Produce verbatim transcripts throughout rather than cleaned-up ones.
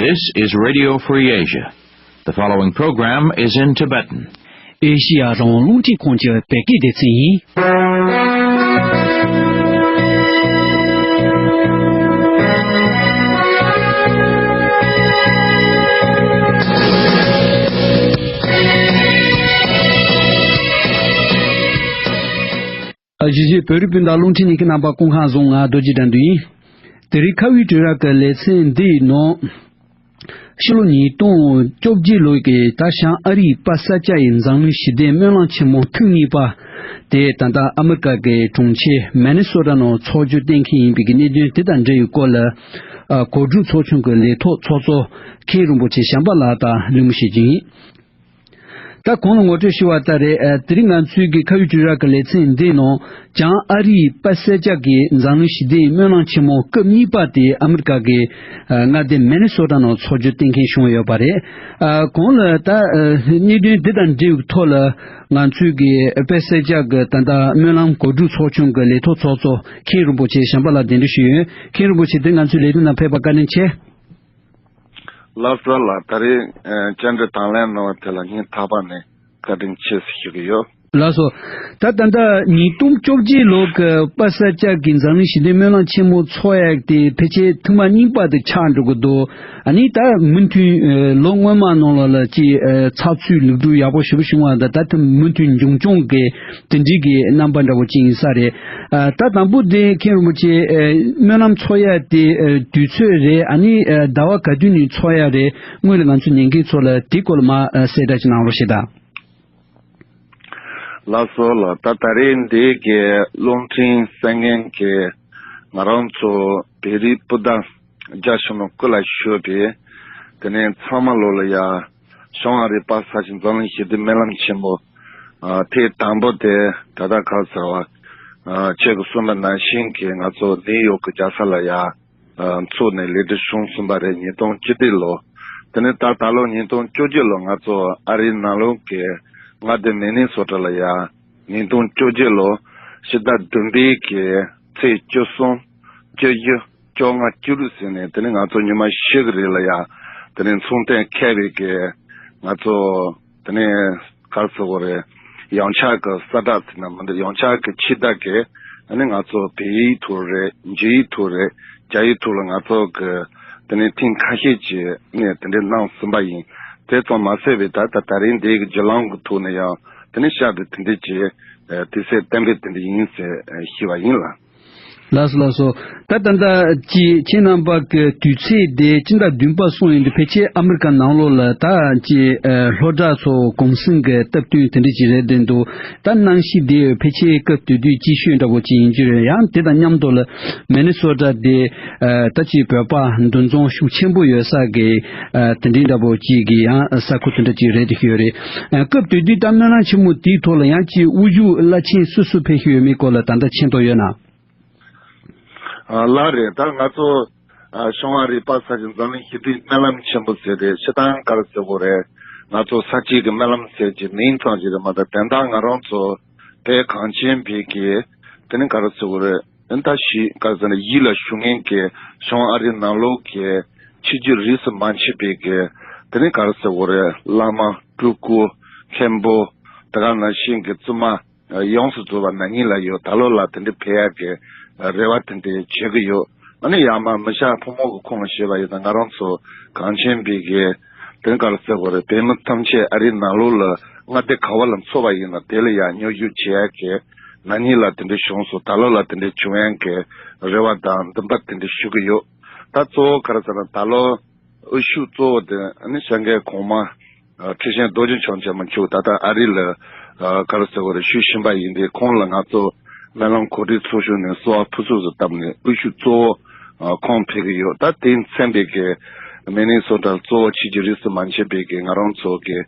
This is Radio Free Asia. The following program is in Tibetan. ཨེ་ཤི་ཡ་རང་དབང་རླུང་འཕྲིན་ཁང་གི་བོད་སྐད་སྡེ་ཚན་ཡིན། གཞིས་བྱེས་བོད་རིགས་སྤུན་ཟླ་རླུང་འཕྲིན་གཉིས་ཀྱི་རྣམ་པ་སྐུ་ཁམས་བཟང་། ང་རྡོ་རྗེ་དགྲ་འདུལ་ཡིན། དེ་རིང་ཁ་བའི་དྲིལ་བསྒྲགས་ཀྱི་ལེ་ཚན་འདིའི་ནང་ཕྱི་ལོ་ཉིས་སྟོང་བཅོ་བརྒྱད་ལོ་གི་ད་བྱང་ཨ་རིའི་པ་སེ་ཅག་གི་འཛམ་གླིང་ཞི་བདེའི་སྨོན་ལམ་ཆེན་མོ་ཐེངས་གཉིས་པ་དེ་ད་ལྟ་ཨ་མི་རི་ཀ་གི་གྲོང་ཁྱེར་མེ་ནི་སོ་ཊ་ནང་འཚོགས་རྒྱུ་གཏན་འཁེལ་ཡིན་པའི་གི་གནད་དོན་དེ་དང་འབྲེལ་བའི་སྐོར་ལ། ཨ། གོ་སྒྲིག་ཚོགས་ཆུང་གི་ལས་ཐོག་ཚོགས་གཙོ་མཁན་རིན་པོ་ཆེ་བྱམས་པ་ལགས་དང་གླེང་མོལ་བྱེད་རྒྱུ་ཡིན། ད་གོང་ལ་ངོ་སྤྲོད་ཞུས་པ་ལྟར་རེད། ཨ། དེ་རིང་ང་ཚོའི་གི་ཁ་བའི་དྲིལ་བསྒྲགས་ཀྱི་ལེ་ཚན་འདིའི་ནང་བྱང་ཨ་རིའི་པ་སེ་ཅག་གི་འཛམ་གླིང་ཞི་བདེའི་སྨོན་ལམ་ཆེན་མོ་སྐབས་གཉིས་པ་དེ་ཨ་མི་རི་ཀ་གི་ཨ། མངའ་སྡེ་མེ་ནི་སོ་ཊ་ནང་འཚོགས་རྒྱུ་གཏན་འཁེལ་བྱུང་ཡོད་པ་རེད། ཨ། གོང་ལ་ད་ཨ། གནད་དོན་འདི་དང་འབྲེལ་བའི་ཐོག་ལ་ང་ཚོའི་གི་པ་སེ་ཅག་གི་ད་ལྟ་སྨོན་ལམ་གོ་སྒྲིག་ཚོགས་ཆུང་གི་ལས་ཐོག་ཚོགས་གཙོ་མཁན་རིན་པོ་ཆེ་བྱམས་པ་ལགས་གདན་འདྲེན་ཞུས་ཡོད། མཁན་རིན་པོ་ཆེ་དེ་ང་ཚོའི་ལས་དོན་ནང་ཕེབས་པར་བཀའ་དྲིན་ཆེ། ལགས་སོ་ལགས། ད་རེས་ཨ། བཅར་འདྲི་དང་ལེན་གནང་བ་དེ་ལ་སྙིང་ཐག་པ་ནས་བཀའ་དྲིན་ཆེ་ཞུ་གི་ཡོད། ལགས་སོ། ད་ད་ལྟ་ཉིས་སྟོང་བཅོ་བརྒྱད་ལོ་གི་པ་སེ་ཅག་གི་འཛམ་གླིང་ཞི་བདེའི་སྨོན་ལམ་ཆེན་མོ་འཚོགས་ཡག་དེ་ཕལ་ཆེར་ཐེངས་མ་གཉིས་པ་དེ་ཆགས་འགྲོ་གི་འདུག་ཨ་ནི་ད་མུ་མཐུད་ཨ། ལོ་སྔོན་མ་ནང་ལ་ལ་ཅིག་ཨ། ཚགས་ཚུད་ལེགས་གྲུབ་ཡག་པོ་ཞེ་པོ་བྱུང་བ་དང་། ད་ཐེངས་མུ་མཐུད་མཇུག་སྐྱོང་གི་དེ་འདྲའི་གི་རྣམ་པ་འདྲ་པོ་ཅིག་ཡིན་ས་རེད། ཨ། ད་དང་པོ་དེ་མཁན་རིན་པོ་ཆེ་ཨ། སྨོན་ལམ་འཚོགས་ཡ་དེ་ཨ། དུས་ཚོད་རེད། ཨ་ནི་ཨ། ཟླ་བ་ག་དུས་ནས་འཚོགས་ཡ་རེད། སྔོན་ལ་ང་ཚོ་ཉན་མཁན་ཚོ་ལ་དེའི་སྐོར་ལ་མར་ཨ། གསལ་བསྒྲགས་ཅིག་གནང་རོགས་བྱེད་དང་། ལགས་སོ་ལགས། ད་ད་རེས་འདི་གའི་རླུང་འཕྲིན་གསན་མཁན་གྱི་ང་རང་ཚོ་བོད་རིགས་སྤུན་ཟླ་རྒྱ་ཆེན་མོ་སྐུ་ལ་བཞུགས་པའི་དེ་ནས་ཚང་མ་ལོ་ལ་ཡ་བྱང་ཨ་རིའི་པ་སེ་ཅག་འཛམ་གླིང་ཞི་བདེའི་སྨོན་ལམ་ཆེན་མོ་ཨ། ཐེངས་དང་པོ་དེ་ད་ལྟ་ག་རེ་ཟེར་བ། ཨ། ཁྱེད་ཀྱིས་གསུངས་པ་ནང་བཞིན་གྱི་ང་ཚོ་ནིའུ་ཡོག་གི་རྒྱལ་ས་ལ་ཡ་ཨ། འཚོགས་ནས་ལེགས་གྲུབ་བྱུང་ཟིན་པ་རེད། ཉིས་སྟོང་བཅུ་བདུན་ལོ། དེ་ནས་ད་ད་ལོ་ཉིས་སྟོང་བཅོ་བརྒྱད་ལོ་ང་ཚོ་ཨ་རིའི་ནང་ལོགས་ཀྱི་མངའ་སྡེ་མེ་ནི་སོ་ཊ་ལ་ཡ་ཉིས་སྟོང་བཅོ་བརྒྱད་ལོ་ཕྱི་ཟླ་བདུན་པའི་གི་ཚེས་བཅུ་གསུམ། བཅུ་བཞི། བཅོ་ལྔ། བཅུ་དྲུག་ཟེར་ནས་དེ་ནས་ང་ཚོ་ཉི་མ་བཞི་གི་རིང་ལ་ཡ་དེ་ནས་ཚོང་རྟེན་ཁེལ་བའི་གི་ང་ཚོ་དེ་ནས་ག་རེ་ཟེར་དགོས་རེད། ཡང་ཆགས་ཀྱི་གསལ་བསྒྲགས་ཟེར་ན་མི་འདུག་ཡང་ཆགས་ཀྱི་ཕྱི་ཟླ་གི་ཨ་ནི་ང་ཚོ་བོད་ཡིག་ཐོག་རེད། འཇུ་ཡིག་ཐོག་རེད། རྒྱ་ཡིག་ཐོག་ལ་ང་ཚོ་གི་དེ་ནས་ཐེངས་ཁ་ཤས་ཀྱིས་ནས་དེ་འདྲའི་གནང་ཟིན་པ་ཡིན། དེ་ཙམ་མ་ཟད་པའི་ད་ལྟ་ད་རིང་འདི་གི་བརྒྱུད་ལམ་གི་ཐོག་ནས་ཡང་དེ་ནས་ཤར་དུ་དེ་འདྲའི་ཀྱི་དུས་ཚོད་གཏན་འབེབས་དེ་འདྲ་ཡིན་ཟེར་ཞུས་པ་ཡིན་ལ། ལགས་སོ་ལགས་སོ། ད་ད་ལྟ་ཅི་ཁྱེད་རྣམ་པ་གི་དུས་ཚོད་དེ་སྤྱི་ཟླ་བདུན་པ་སོང་ཡོང་དུས་ཕལ་ཆེར་ཨ་མི་རི་ཀ་ནང་ལོགས་ལ་ད་ཅི་ཨ། སློབ་གྲྭ་ཚོ་གུང་སེང་གི་སྟབས་བསྟུན་དེ་འདྲ་ཅིག་རེད་བསྡད་འདུག་ད་གནམ་གཤིས་དེ་ཕལ་ཆེར་སྐབས་དེ་དུས་སྐྱིད་ཤོས་འདྲ་པོ་ཅིག་ཡིན་རྒྱུ་རེད། ཡང་དེ་དང་མཉམ་དུ་ལ་མེ་ནི་སོ་ཊ་དེ་ཨ། ད་ཅི་བོད་པ་འདུ་འཛོམས་ཤུགས་ཆེན་པོ་ཡོད་ས་གི་ཨ། དེ་འདྲའི་འདྲ་པོ་ཅིག་གི་ཡང་ས་ཁུལ་དེ་འདྲ་ཅིག་རེད་དེ་ཤོད་རེད། ཨ། སྐབས་དེ་དུས་ད་སྨོན་ལམ་ཆེན་མོ་དེའི་ཐོག་ལ་ཡང་ཅི་དབུ་བཞུགས་བླ་ཆེན་སུ་སུ་ཕེབས་ཤིག་ཡོད་མེད་སྐོར་ལ་ད་ལྟ་མཁྱེན་རྟོགས་ཡོད་ན། ཨ། ལགས་རེད། ད་ང་ཚོ་ཨ། བྱང་ཨ་རིའི་པ་སེ་ཅག་འཛམ་གླིང་ཞི་བདེའི་སྨོན་ལམ་ཆེན་པོ་ཟེར་ཏེ་སྤྱིར་བཏང་ག་རེ་ཟེར་དགོས་རེད། ང་ཚོ་ས་སྐྱིད་ཀྱི་སྨོན་ལམ་ཟེར་གྱི་མིང་ཙམ་ཞིག་རེད་མ་གཏོགས་དོན་དག་ང་རང་ཚོ་བོད་གངས་ཅན་བོད་ཀྱི་དེ་ནི་ག་རེ་ཟེར་དགོས་རེད། ཨ་ནི་ད་ཞིག་ག་རེ་ཟེར་ན་ཡིད་ལ་ཞུ་མཁན་གྱི་བྱང་ཨ་རིའི་ནང་ལོགས་ཀྱི་ཆོས་བརྒྱུད་རིས་སུ་མ་ཆད་པའི་གི་དེ་ནི་ག་རེ་ཟེར་དགོས་རེད། བླ་མ། སྤྲུལ་སྐུ། མཁན་པོ། དེ་ག་ནང་བཞིན་གྱི་བཙུན་མ། ཡོངས་སུ་རྫོགས་པ་ན་ནིང་ལ་ཡོད། ད་ལོ་ལ་དེ་འདྲའི་ཕེབས་ཡག་གི་རེ་བ་དེ་འདྲའི་བྱེད་ཀྱི་ཡོད། ཨ་ནི་ཡང་མ་མི་ཤག་ཕོ་མོ་གི་ཁོངས་ལ་བཤད་པ་ཡིན་ན་ང་རང་ཚོ་གངས་ཅན་པའི་གི་དེ་ག་རེ་ཟེར་དགོས་རེད། བོད་མི་ཐམས་ཅད་ཨ་རིའི་ནང་ལོགས་ལ་མངའ་སྡེ་ག་བ་ལ་འཚོགས་པ་ཡིན་ན་དེ་ལ་ཡང་མཉམ་ཞུགས་བྱེད་ཡག་གི་ན་ནིང་ལ་དེ་འདྲའི་བྱུང་སོང་། ད་ལོ་ལ་དེ་འདྲའི་བྱུང་ཡག་གི་རེ་བ་དང་འདུན་པ་དེ་འདྲ་ཞུ་གི་ཡོད། ད་གཙོ་བོ་ག་རེ་ཟེར་ན་ད་ལོ་དབུ་བཞུགས་གཙོ་བོ་དེ་ཨ་ནི་སངས་རྒྱས་གོང་མ་ཨ་ཁྲི་ཆེན་རྡོ་རྗེ་འཆང་ཆེན་པོ་མཆོག་ད་ལྟ་ཨ་རི་ལ་ཨ་ག་རེ་ཟེར་དགོས་རེད། བཞུགས་བཞིན་པ་ཡིན་དུས་ཁོང་ལ་ང་ཚོ་སྨོན་ལམ་གོ་སྒྲིག་ཚོགས་ཆུང་ནས་གསོལ་བ་ཕུར་ཚུགས་སུ་བཏབ་ནས་དབུ་བཞུགས་གཙོ་བོ་ཨ་ཁོང་ཕེབས་ཀྱི་ཡོད། ད་དེ་མཚན་པའི་གི་མི་ནི་སོ་ཊ་གཙོ་བོ་ཆོས་བརྒྱུད་རིས་སུ་མ་ཆད་པའི་གི་ང་རང་ཚོ་གི་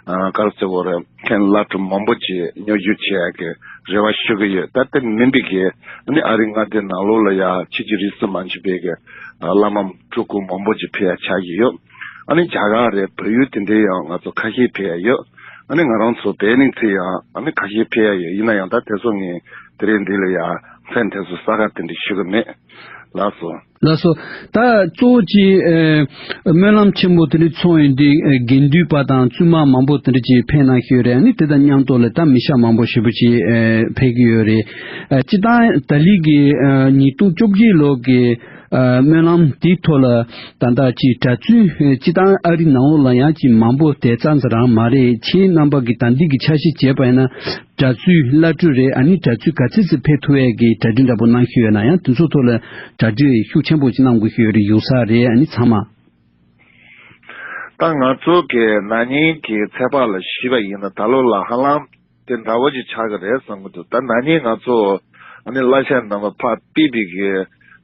ཨ་ག་རེ་ཟེར་དགོས་རེད། མཁན་བླ་སྤྲུལ་མང་པོ་ཅིག་མཉམ་ཞུགས་བྱེད་ཡག་གི་རེ་བ་ཞུ་གི་ཡོད། ད་དེ་མིན་པའི་གི་ཨ་ནི་ཨ་རི་མངའ་སྡེ་ནང་ལོགས་ལ་ཡ་ཆོས་བརྒྱུད་རིས་སུ་མ་ཆད་པའི་གི་ཨ་བླ་མ་སྤྲུལ་སྐུ་མང་པོ་ཅིག་ཕེབས་ཡག་ཆགས་ཀྱི་ཡོད། ཨ་ནི་རྒྱ་གར་རེད། བལ་ཡུལ་དེ་འདྲའི་ཡང་ང་ཚོ་ཁ་ཤས་ཕེབས་ཡག་ཡོད། ཨ་ནི་ང་རང་ཚོ་བོད་ནས་ཚུར་ཡང་ཨ་ནི་ཁ་ཤས་ཕེབས་ཡག་ཡོད། ཡིན་ན་ཡང་ད་དེ་ཚོ་ངས་དེ་རིང་འདི་ལ་ཡ་མཚན་དེ་ཚོ་གསལ་ཁ་དེ་འདྲ་ཞུ་གི་མེད། ལགས་སོ། ལགས་སོ། ད་གཙོ་བོ་གཅིག་ཨེ་སྨོན་ལམ་ཆེན་མོ་དེ་འདྲ་ཚོགས་ཡོང་དུས་ཨེ་དགེ་འདུན་པ་དང་བཙུན་མ་མང་པོ་དེ་འདྲ་ཅིག་ཕེབས་གནང་ཞུས་རེད། ཨ་ནི་དེ་དང་མཉམ་དུ་ལ་ད་མི་ཤ་མང་པོ་ཞེ་པོ་ཅིག་ཨེ་ཕེབས་ཀྱི་ཡོད་རེད། ཨེ་སྤྱིར་བཏང་ད་ལི་གི་ཨེ་ཉིས་སྟོང་བཅོ་བརྒྱད་ལོ་གི་ཨ་སྨོན་ལམ་དེའི་ཐོག་ལ་ད་ལྟ་ཅིག་གྲྭ་བཙུན་སྤྱིར་བཏང་ཨ་རི་ནང་ལོགས་ལ་ཡང་ཅིག་མང་པོ་དེ་ཙམ་ཙམ་རང་མ་རེད། ཁྱེད་རྣམ་པ་གིས་ད་འདི་གི་འཆར་གཞི་བྱས་པ་ཡིན་ན་གྲྭ་བཙུན་བླ་སྤྲུལ་རེད། ཨ་ནི་གྲྭ་བཙུན་ག་ཚོད་ཙམ་ཕེབས་ཐུབ་ཡས་ཀྱི་གྲ་སྒྲིག་འདྲ་པོ་གནང་ཤོད་ཡོད་ན། ཡང་དེ་ཚོ་ཐོག་ལ་གྲ་སྒྲིག་ཤུགས་ཆེན་པོ་ཅིག་གནང་དགོས་ཤོད་ཡོད་རེད། ཡུགས་ས་རེད། ཨ་ནི་ཚང་མ། ད་ང་ཚོ་གི་ན་ནིང་གི་ཚེས་པ་ལ་བྱས་པ་ཡིན་ན་ད་ལོ་ལ་ཧ་ལམ་དེ་འདྲ་བོ་ཅིག་ཆགས་ཀྱི་རེད་བསམ་གྱི་འདུག་ད་ན་ནིང་ང་ཚོ་ཨ་ནི་བླ་ཆེན་རྣམ་པ་ཕར་ཕེབས་པའི་གི་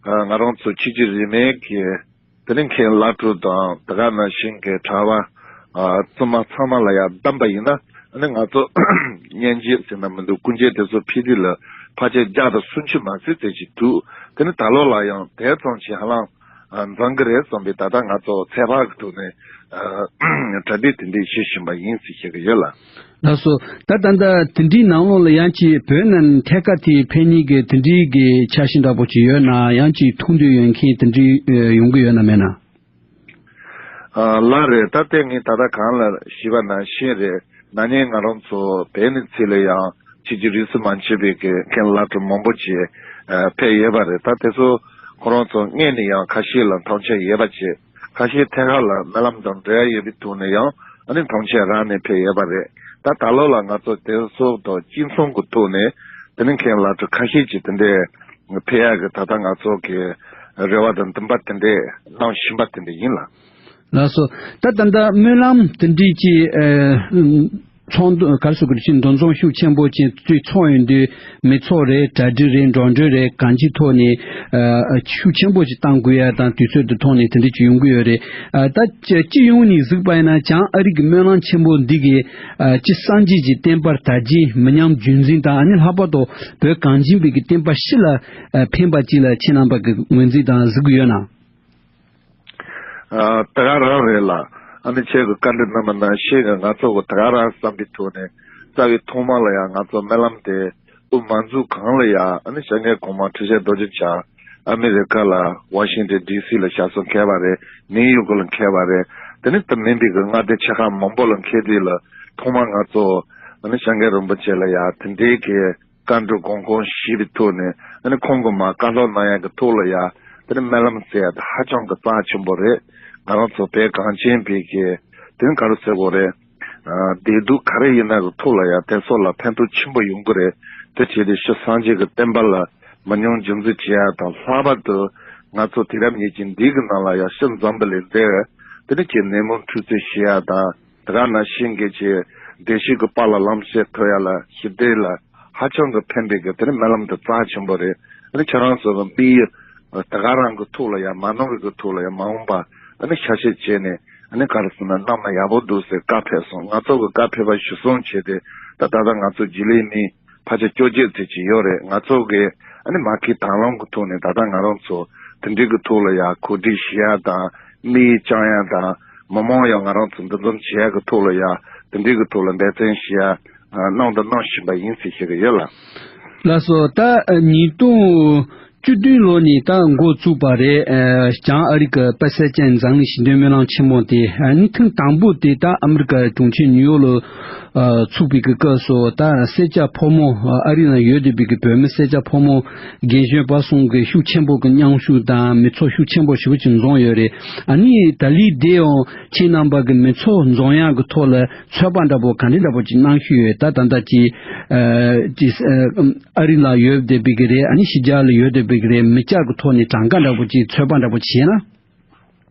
ང་རང་ཚོ་ཆོས་བརྒྱུད་རིས་མེད་ཀྱི་དེ་ནས་མཁན་བླ་སྤྲུལ་དང་དེ་ག་ནང་བཞིན་གྱི་གྲྭ་པ་བཙུན་མ་ཚང་མ་ལ་ཡང་བདམས་པ་ཡིན་ན། ཨ་ནི་ང་ཚོ་གཉེན་རྒྱུད་ཟེར་ན་མི་འདུག་སྐུ་མཁྱེན་དེ་ཚོ་ཕེབས་དུས་ལ་ཕལ་ཆེར་བརྒྱ་དང་སུམ་ཅུ་མ་ཟིན་ཙམ་ཞིག་འདུག་དེ་ནི་ད་ལོ་ལ་ཡང་དེ་ཙམ་ཞིག་ཧ་ལམ་འཛོམས་ཀྱི་རེད་བསམ་པའི་ད་ལྟ་ང་ཚོ་ཚོད་དཔག་གི་ཐོག་ནས་གྲ་སྒྲིག་དེ་འདྲས་བྱེད་བཞིན་པ་ཡིན་ཟེར་བཤད་ཀྱི་ཡོད་ལ། ལགས་སོ། ད་ད་ལྟ་དེ་འདྲའི་ནང་ལོགས་ལ་ཡང་ཅིག་བོད་ནང་ཐད་ཀར་དེ་ཕེབས་མཁན་གྱི་དེ་འདྲའི་གི་འཆར་གཞི་འདྲ་པོ་ཅིག་ཡོད་ན། ཡང་ཅིག་ཐུག་འདོད་ཡོད་མཁན་དེ་འདྲའི་ཡོང་གི་ཡོད་ན་མེད་ན། ལགས་རེད། ད་ལྟ་ངས་ད་ལྟ་གང་ལ་ཞུས་པ་ནང་བཞིན་རེད། ན་ནིང་ང་རང་ཚོ་བོད་ནས་ཚུར་ལ་ཡང་ཆོས་བརྒྱུད་རིས་སུ་མ་ཆད་པའི་གི་མཁན་བླ་སྤྲུལ་མང་པོ་ཅིག་ཕེབས་ཡོད་པ་རེད། ད་དེ་ཚོ་ཁོ་རང་ཚོ་སྔོན་ནས་ཡང་ཁ་ཤས་ལ་མཐོང་ཆེན་ཡོད་པ་བྱས། ཁ་ཤས་ཐད་ཀར་ལ་སྨོན་ལམ་དང་འབྲེལ་ཡོད་པའི་ཐོག་ནས་ཡང་ཨ་ནི་མཐོང་ཆེན་རག་ནས་ཕེབས་ཡོད་པ་རེད། ད་ད་ལོ་ལ་ང་ཚོ་དེ་ཚོ་དང་གཅིག་མཚུངས་ཀྱི་ཐོག་ནས་དེ་ནས་མཁན་བླ་སྤྲུལ་ཁ་ཤས་ཀྱིས་དེ་འདྲའི་ཕེབས་ཡག་གི་ད་ལྟ་ང་ཚོ་གི་རེ་བ་དང་འདུན་པ་དེ་འདྲའི་གནང་བཞིན་པ་དེ་འདྲ་ཡིན་ལ། ལགས་སོ། ད་ད་ལྟ་སྨོན་ལམ་དེ་འདྲའི་ཅིག་ཚོགས་འདུ་ག་རེ་ཟེར་དགོས་རེད། ཅིག་འདུ་འཛོམས་ཤུགས་ཆེན་པོ་ཅིག་ཚོགས་ཡོང་དུས་མི་ཚོགས་རེད། གྲ་སྒྲིག་རེད། འགྲོ་གྲོན་རེད། གང་ཅིའི་ཐོག་ནས་ཤུགས་ཆེན་པོ་ཅིག་གཏང་དགོས་ཡ་དང་དུས་ཚོད་དེ་ཐོག་ནས་དེ་འདྲ་ཅིག་ཡོང་གི་ཡོད་རེད། ད་སྤྱི་ཡོངས་ནས་གཟིགས་པ་ཡིན་ན་བྱང་ཨ་རི་གི་སྨོན་ལམ་ཆེན་པོ་འདི་གི་སྤྱི་སངས་རྒྱས་ཀྱི་བསྟན་པར་དར་རྒྱས་མི་ཉམས་རྒྱུན་འཛིན་དང་། ཨ་ནི་ལྷག་པར་དུ་བོད་གངས་ཅན་པའི་གི་བསྟན་པ་སྤྱི་ལ་ཕན་པ་ཅིག་ལ་ཁྱེད་རྣམ་པ་གི་ངོས་འཛིན་དང་གཟིགས་གི་ཡོད་ན། ཨ། དེ་ག་རང་རེད་ལ། ཨ་ནི་ཁྱེད་ཀྱི་བཀའ་འདྲི་གནང་བ་ནང་བཞིན་གྱི་ང་ཚོ་གི་དེ་ག་རང་བསམ་པའི་ཐོག་ནས་རྩ་བའི་ཐོག་མ་ལ་ཡང་ང་ཚོ་སྨོན་ལམ་དེ་དབུ་མ་འཛུགས་གོང་ལ་ཡང་ཨ་ནི་སྐྱབས་མགོན་གོང་མ་ཁྲི་ཆེན་རྡོ་རྗེ་འཆང་ཨ་མི་རི་ཀ་ལ་ཝ་ཤིང་ཊོན་ཌི་སི་ལ་ཞབས་སོར་འཁེལ་བ་རེད། ནིའུ་ཡོག་ལ་འཁེལ་བ་རེད། དེ་ནི་དེ་མིན་པའི་གི་མངའ་སྡེ་ཆེ་ཁག་མང་པོ་ལ་འཁེལ་དུས་ལ་ཐོག་མ་ང་ཚོ་ཨ་ནི་སྐྱབས་མགོན་རིན་པོ་ཆེ་ལ་ཡང་དེ་འདྲའི་གི་བཀའ་འདྲི་དགོངས་སྐོར་ཞུས་པའི་ཐོག་ནས་ཨ་ནི་ཁོང་གིས་མར་བཀའ་སློབ་གནང་ཡག་གི་ཐོག་ལ་ཡ་དེ་ནི་སྨོན་ལམ་ཟེར་ཡ་དེ་ཧ་ཅང་གི་རྩ་ཆེན་པོ་རེད། ང་རང་ཚོ་བོད་གངས་ཅན་པའི་གི་དེ་ནི་ག་རེ་ཟེར་དགོས་རེད། ཨ། བདེ་སྡུག་ག་རེ་ཡིན་ན་གི་ཐོག་ལ་ཡ་དེ་ཚོ་ལ་ཕན་ཐོགས་ཆེན་པོ་ཡོང་གི་རེད། དེ་བྱས་ཏེ་སྤྱི་སངས་རྒྱས་ཀྱི་བསྟན་པ་ལ་མི་ཉམས་རྒྱུན་འཛིན་བྱེད་ཡ་དང་། ལྷག་པར་དུ་ང་ཚོ་དུས་རབས་ཉེར་གཅིག་འདི་གི་ནང་ལ་ཡ་སྤྱི་འཛོམས་པ་ལས་འདས་དེ་ནི་ཀྱི་ནད་མུག་འཁྲུག་རྩོད་བྱེད་ཡ་དང་། དེ་ག་ནང་བཞིན་གྱི་ཆེ་བདེ་སྐྱིད་ཀྱི་དཔལ་ལ་ལམ་སེལ་ཐོབ་ཡ་ལ་ཞི་བདེ་ལ་ཧ་ཅང་གི་ཕན་པའི་གི་དེ་ནི་སྨོན་ལམ་དེ་རྩ་ཆེན་པོ་རེད། ཨ་ནི་ཁྱེད་རང་ཚོ་གི་དམིགས་ཡུལ་དེ་ག་རང་གི་ཐོག་ལ་ཡང་མ་ནོར་བའི་གི་ཐོག་ལ་ཡང་མ་འོངས་པ་ཨ་ནི་ཤ་ཤེད་བྱས་ནས་ཨ་ནི་ག་རེ་ཟེར་ན་གནང་ན་ཡག་པོ་འདུག་ཟེར་བཀའ་ཕེབས་སོང་། ང་ཚོ་གི་བཀའ་ཕེབས་པ་གཞིར་བཟུང་བྱས་ཏེ་ད་ད་ལྟ་ང་ཚོ་རྒྱུན་ལས་མི་ཕལ་ཆེར་བཅོ་བརྒྱད་ཙམ་ཅིག་ཡོད་རེད། ང་ཚོ་གི་ཨ་ནི་མ་ཁི་དང་བླངས་གི་ཐོག་ནས་ད་ལྟ་ང་རང་ཚོ་དེ་འདྲའི་གི་ཐོག་ལ་ཡ་གོ་སྒྲིག་ཞུ་ཡ་དང་དམིགས་ཡུལ་བཅང་ཡ་དང་མི་མང་ཡང་ང་རང་ཚོ་འདུ་འཛོམས་བྱེད་ཡ་གི་ཐོག་ལ་ཡ་དེ་འདྲའི་གི་ཐོག་ལ་འབད་བརྩོན་ཞུ་ཡ་གནང་དང་གནང་བཞིན་པ་ཡིན་ཟེར་ཞུ་གི་ཡོད་ལ། ལགས་སོ། ད་ཉིས་སྟོང་བཅུ་བདུན་ལོ་ནས་ད་འགོ་བཙུགས་པ་རེད། བྱང་ཨ་རི་གི་པ་སེ་ཅན་འཛམ་གླིང་ཞི་བདེའི་སྨོན་ལམ་ཆེན་མོ་དེ་ཨ་ནི་ཐེངས་དང་པོ་དེ་ད་ཨ་མི་རི་ཀ་གྲོང་ཁྱེར་ནིའུ་ཡོག་ལ་ཚུགས་པའི་གི་སྐབས་སུ་ད་སེར་སྐྱ་ཕོ་མོ་ཨ་རི་ནང་ཡོད་བསྡད་པའི་གི་བོད་མི་སེར་སྐྱ་ཕོ་མོ་རྒན་གཞོན་བར་གསུམ་གི་ཤུགས་ཆེན་པོ་གི་མཉམ་ཞུགས་དང་མི་ཚོགས་ཤུགས་ཆེན་པོ་ཞེ་པོ་ཅིག་འཛོམས་ཡོད་རེད། ཨ་ནི་ད་ལི་དེ་ཡང་ཁྱེད་རྣམ་པ་གི་མི་ཚོགས་འཛོམས་ཡག་གི་ཐོག་ལ་ཚོད་དཔག་འདྲ་པོ་ག་འདྲ་འདྲ་པོ་ཅིག་གནང་ཤུལ་ཡོད། ད་ད་ལྟ་ཅིག་ཨ་ཅིག་ཨ་རི་ལ་ཡོད་བསྡད་པའི་གི་རེད། ཨ་ནི་ཕྱི་རྒྱལ་ལ་ཡོད་བསྡད་པའི་གི་རེད། མི་སྐྱ་གི་ཐོག་ནས་གྲངས་ཀ་འདྲ་པོ་ཅིག་ཚོད་དཔག་འདྲ་པོ་ཅིག་བྱས་ན།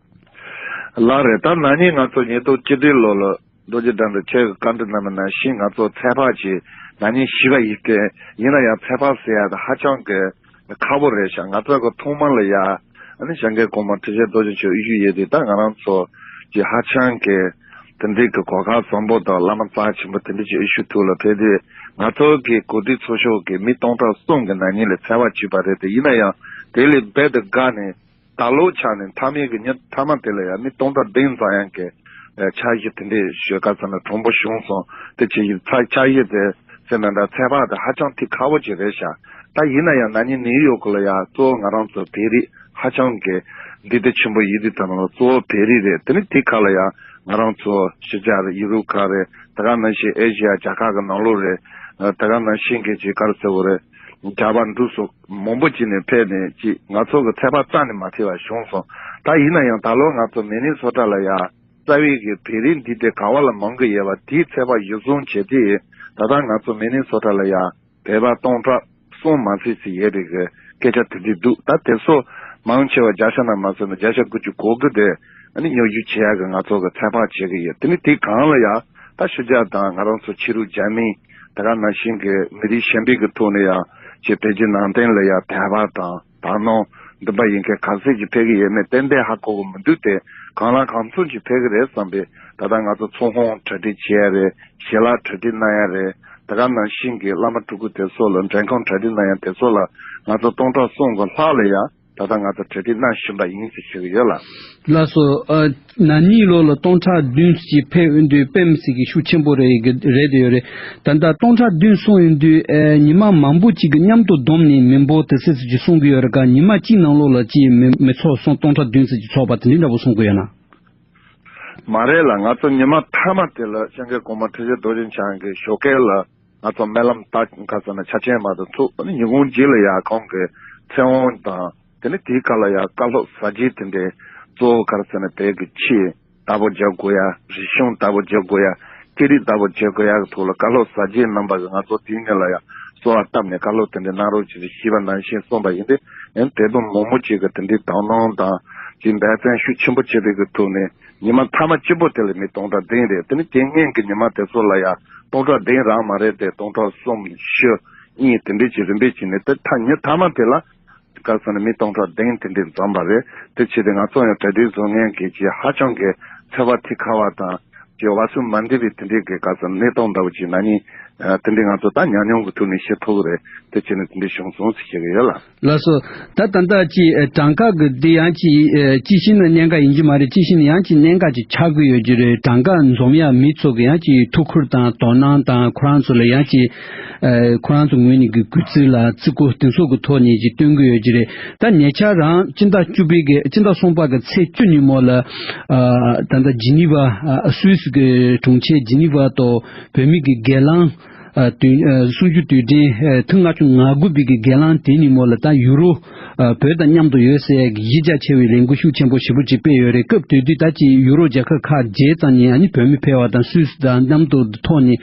ལགས་རེད། ད་ན་ནིང་ང་ཚོ་ཉིས་སྟོང་བཅུ་བདུན་ལོ་ལ་རྡོ་རྗེ་དགྲ་འདུལ་ཁྱེད་ཀྱི་བཀའ་འདྲི་གནང་བ་ནང་བཞིན་ང་ཚོ་ཚོད་དཔག་ཅིག་ན་ནིང་ཞུས་པ་ཡིན་ཏེ། ཡིན་ན་ཡང་ཚོད་དཔག་ཟེར་ཡ་དེ་ཧ་ཅང་གི་ཁག་པོ་རེད་ཤག་ང་ཚོ་གི་ཐོག་མ་ལ་ཡ་ཨ་ནི་སྐྱབས་མགོན་གོང་མ་ཁྲི་ཆེན་རྡོ་རྗེ་འཆང་དབུ་བཞུགས་ཡོད་དུས་ད་ང་རང་ཚོ་གི་ཧ་ཅང་གི་དེ་འདྲའི་གི་གོ་སྐབས་བཟང་པོ་དང་བླ་མ་རྩ་ཆེན་པོ་དེ་འདྲ་ཅིག་དབུ་བཞུགས་ཐོག་ལ་ཕེབས་དུས་ང་ཚོ་གི་གོ་སྒྲིག་ཚོགས་ཤོག་གི་མི་སྟོང་ཕྲག་གསུམ་གི་ནང་ཉིད་ལ་ཚོད་དཔག་བྱས་པ་རེད་དེ། ཡིན་ན་ཡང་དེ་ལས་རྦད་དེ་བརྒལ་ནས་ད་ལོ་ཆ་ནས་མཐའ་མའི་གི་ཉིན་མཐའ་མ་དེ་ལ་ཡང་མི་སྟོང་ཕྲག་བདུན་ཙམ་ཡང་གི་འཆར་གཞི་དེ་འདྲའི་ཞོལ་ཁ་ཚ་ན་གྲུང་པོ་བྱུང་སོང་། དེ་ཆེ་ཡི་ཚ་འཆར་གཞི་དེ་ཟེར་ན་འདྲ་ཚོད་དཔག་དེ་ཧ་ཅང་ཐིག་ཁག་པོ་ཅིག་རེད་ཤག་ད་ཡིན་ན་ཡང་ན་ནིང་ནིའུ་ཡོག་ལ་ཡང་གཙོ་བོ་ང་རང་ཚོ་བོད་རིགས་ ཧ་ཅང་གི་འདུས་སྡེ་ཆེན་པོ་ཡིན་དུས་ཙམ་ལ་གཙོ་བོ་བོད་རིགས་རེད། དེ་ནི་དེ་ཁ་ལ་ཡང་ང་རང་ཚོ་ཕྱི་རྒྱལ་རེད། ཡུ་རོབ་ཁག་རེད། ད་ག་ནང་བཞིན་ཨེ་ཤི་ཡ་རྒྱལ་ཁག་གི་ནང་ལོགས་རེད། ད་ག་ནང་བཞིན་གི་ཅིག་ག་རེ་ཟེར་དགོས་རེད། རྒྱ་བལ་འབྲུག་སོགས་མང་པོ་ཅིག་ནས་ཕེབས་ནས་ཅིག་ང་ཚོ་གི་ཚད་པ་རྩ་ནས་མ་ཐེག་པ་བྱུང་སོང་། ད་ཡིན་ན་ཡང་ད་ལོ་ང་ཚོ་མི་ནི་སོ་ཊ་ལ་ཡ་རྩ་བའི་གི་བོད་རིགས་འདུས་སྡེ་ག་བ་ལ་མང་གི་ཡོད་པ་དེའི་ཚད་པ་གཞིར་བཟུང་བྱས་ཏེ། ད་ལྟ་ང་ཚོ་མི་ནི་སོ་ཊ་ལ་ཡ་བོད་པ་སྟོང་ཕྲག་གསུམ་མ་ཟིན་ཟིན་ཡོད་པའི་གི་སྐད་ཆ་དེ་འདྲ་འདུག་ད་དེ་ཚོ་མང་ཆེ་བ་བརྒྱ་ཆ་ནང་མ་ཟིན་ན་བརྒྱ་ཆ་དགུ་བཅུ་གོ་དགུ་དེ་ཨ་ནི་སྙོབ་བསྒྱུར་བྱེད་ཡག་གི་ང་ཚོ་གི་ཚད་དཔག་བྱེད་ཀྱི་ཡོད། དེ་ནི་དེ་གང་ལ་ཡ་ད་ཕྱི་རྒྱལ་དང་ང་རང་ཚོ་ཕྱི་རུ་རྒྱ་མི་ད་ག་ནང་བཞིན་གི་མི་རིགས་གཞན་པའི་གི་ཐོག་ནས་ཡ་ཅིག་བོད་ཀྱི་ནང་བསྟན་ལ་ཡ་དད་པ་དང་དག་སྣང་འདུན་པ་ཡིན་མཁན་ག་ཚད་ཅིག་ཕེབས་ཀྱི་ཡོད་མེད་ཏན་ཏན་ཧ་གོ་གི་མི་འདུག་དེ་གང་ལ་གང་འཚམ་ཅིག་ཕེབས་ཀྱི་རེད་བསམ་པས། ད་ལྟ་ང་ཚོ་ཚོགས་ཁང་གྲ་སྒྲིག་བྱེད་ཡ་རེད། ཞལ་ལག་གྲ་སྒྲིག་གནང་ཡ་རེད། ད་ག་ནང་བཞིན་གྱི་བླ་མ་སྤྲུལ་སྐུ་དེ་ཚོ་ལ་མགྲོན་ཁང་གྲ་སྒྲིག་གནང་ཡ་དེ་ཚོ་ལ་ང་ཚོ་སྟོང་ཕྲག་གསུམ་གྱི་ལྷག་ལ་ཡ་ད་ལྟ་ང་ཚོ་གྲ་སྒྲིག་གནང་བཞིན་པ་ཡིན་ཟེར་ཞུ་གི་ཡོད་ལགས། ལགས་སོ། ཨ། ན་ནིང་ལོ་ལ་སྟོང་ཕྲག་བདུན་ཅིག་ཕེབས་ཡོང་དུས་དཔེ་མི་སྲིད་ཀྱི་ཤུགས་ཆེན་པོ་རེད་གི་རེད་དེ་ཡོད་རེད། ད་ལྟ་སྟོང་ཕྲག་བདུན་སོང་ཡོང་དུས་ཨེ་ཉི་མ་མང་པོ་ཅིག་གི་མཉམ་དུ་བསྡོམས་ནས་མི་འབོར་དེ་ཚོ་ཅིག་གསུང་གི་ཡོད་རེད་ག་ཉི་མ་གཅིག་ནང་ལོགས་ལ་ཅིག་མི་མི་ཚོགས་སོང་སྟོང་ཕྲག་བདུན་ཅིག་ཚོགས་པ་དེ་འདྲའི་འདྲ་པོ་གསུང་གི་ཡོད་ན། མ་རེད་ལ། ང་ཚོ་ཉི་མ་མཐའ་མ་དེ་ལ་སྐྱབས་མགོན་གོང་མ་ཁྲི་ཆེན་རྡོ་རྗེ་འཆང་གི་ཞོགས་ཀས་ལ་ང་ཚོ་སྨོན་ལམ་ད་ག་ཟེར་ན་ཕྱག་ཆེན་མ་དང་ཚུགས་ཨ་ནི་ཉིན་གུང་རྗེས་ལ་ཡ་ཁོང་གི་ཚེ་དབང་དང་དེ་ནི་དེའི་ཁ་ལ་ཡ་བཀའ་སློབ་ཟབ་རྒྱས་དེ་འདྲའི་གཙོ་བོ་ག་རེ་ཟེར་ན་བོད་ཀྱི་ཆོས་བདག་པོ་རྒྱག་དགོས་ཡ། རིག་གཞུང་བདག་པོ་རྒྱག་དགོས་ཡ། སྐད་རིགས་བདག་པོ་རྒྱག་དགོས་ཡ་གི་ཐོག་ལ་བཀའ་སློབ་ཟབ་རྒྱས་གནང་པ་གི་ང་ཚོ་དེའི་སྔོན་ལ་ཡ་གསོལ་བ་བཏབ་ནས་བཀའ་སློབ་དེ་འདྲ་གནང་རོགས་ཞེས་ཞུས་པ་ནང་བཞིན་གསུངས་པ་ཡིན་ཏེ། ཡང་དེ་དང་མང་པོ་ཅིག་གི་དེ་འདྲའི་དག་སྣང་དང་ཅིག་འབད་བརྩོན་ཤུགས་ཆེན་པོ་བྱས་པའི་གི་ཐོག་ནས། ཉི་མ་མཐའ་མ་གཅིག་པོ་དེ་ལ་མི་སྟོང་ཕྲག་བདུན་རེད། དེ་ནི་དེ་སྔོན་གྱི་ཉི་མ་དེ་ཚོ་ལ་ཡང་སྟོང་ཕྲག་བདུན་རང་མ་རེད་དེ། སྟོང་ཕྲག་གསུམ་བཞི་གཉིས་དེ་འདྲས་ཀྱི་རིམ་པས་ཀྱིས་ནི་དེ་མཐའ་ཉི་མཐའ་མ་དེ་ལ་ག་ཟེར་ན་མི་སྟོང་ཕྲག་བདུན་དེ་འདྲས་འཛོམས་པ་རེད། དེ་བྱས་ཏེ་ང་ཚོ་ཡང་གྲ་སྒྲིག་བཟོ་མཁན་གྱི་ཀྱི་ཧ་ཅང་གི་ཚོར་བ་ཐིག་ཁ་བ་དང་ཀྱི་བ་སུ་མ་འདི་བའི་དེ་འདྲས་ཀྱི་ག་ཟེར་ན་གནས་སྟངས་འདྲ་བོ་ཅིག་ན་ནི་དེ་འདྲས་ང་ཚོ་ད་ཉམས་མྱོང་གི་ཐོག་ནས་ཤེས་ཐུབ་ཀྱི་རེད། དེ་བྱས་ནས་དེ་འདྲས་བྱུང་སོང་ཟེར་ཤེས་ཀྱི་ཡོད་ལ། ལགས་སོ། ད་ད་ལྟ་ཅི་ཨེ་གྲངས་ཀ་གི་འདི་ཡང་ཅི་ཨེ་ཅི་ཤེས་ན་གནད་འགག་ཡིན་གྱི་མ་རེད། ཅི་ཤེས་ན་ཡང་ཅི་གནད་འགག་ཅིག་ཆགས་ཀྱི་ཡོད་ཀྱི་རེད། གྲངས་ཀ་འཛོམས་ཡ་མི་ཚོ་གི་ཡང་ཅི་ཐུགས་ཁུར་དང་དོ་སྣང་དང་ཁོ་རང་ཚོ་ལ་ཡང་ཅི་ཨེ་ཁོ་རང་ཚོ་ངོས་ནས་གི་གུས་བརྩི་ལ་བརྩི་བཀུར་དེ་ཚོ་གི་ཐོག་ནས་ཅི་སྟོན་གྱི་ཡོད་ཀྱི་རེད། ད་ཉེ་ཆར་རང་སྤྱི་ཟླ་བཅུ་པའི་གི་སྤྱི་ཟླ་གསུམ་པ་གི་ཚེས་བཅུ་ཉིན་མོ་ལ་ཨ་ད་ལྟ་ཇི་ནི་ཝ་ཨ་སུད་སི་གི་གྲོང་ཁྱེར་ཇི་ནི་ཝ་དུ་བོད་མི་གི་སྒེར་ལངས། ཨ་དུས་ཨ་གསུམ་བཅུ་དུས་དྲན་ཨ་ཐེངས་ལྔ་བཅུ་ང་དགུ་པའི་གི་སྒེར་ལངས་དེ་ཉིན་མོ་ལ་ད་ཡུ་རོ་ཨ་བོད་དང་མཉམ་དུ་ཡོད་ཟེར་ཡ་གི་གཞི་རྒྱ་ཆེ་བའི་ལས་འགུལ་ཤུགས་ཆེན་པོ་ཞེ་པོ་ཅིག་སྤེལ་ཡོད་རེད། སྐབས་དེ་དུས་ད་ཅི་ཡུ་རོ་རྒྱལ་ཁབ་ཁག་བརྒྱད་ཙམ་ནས་ཨ་ནི་བོད་མི་ཕེབས་པ་དང་སུད་སི་དང་མཉམ་དུ་ཐོག་ནས་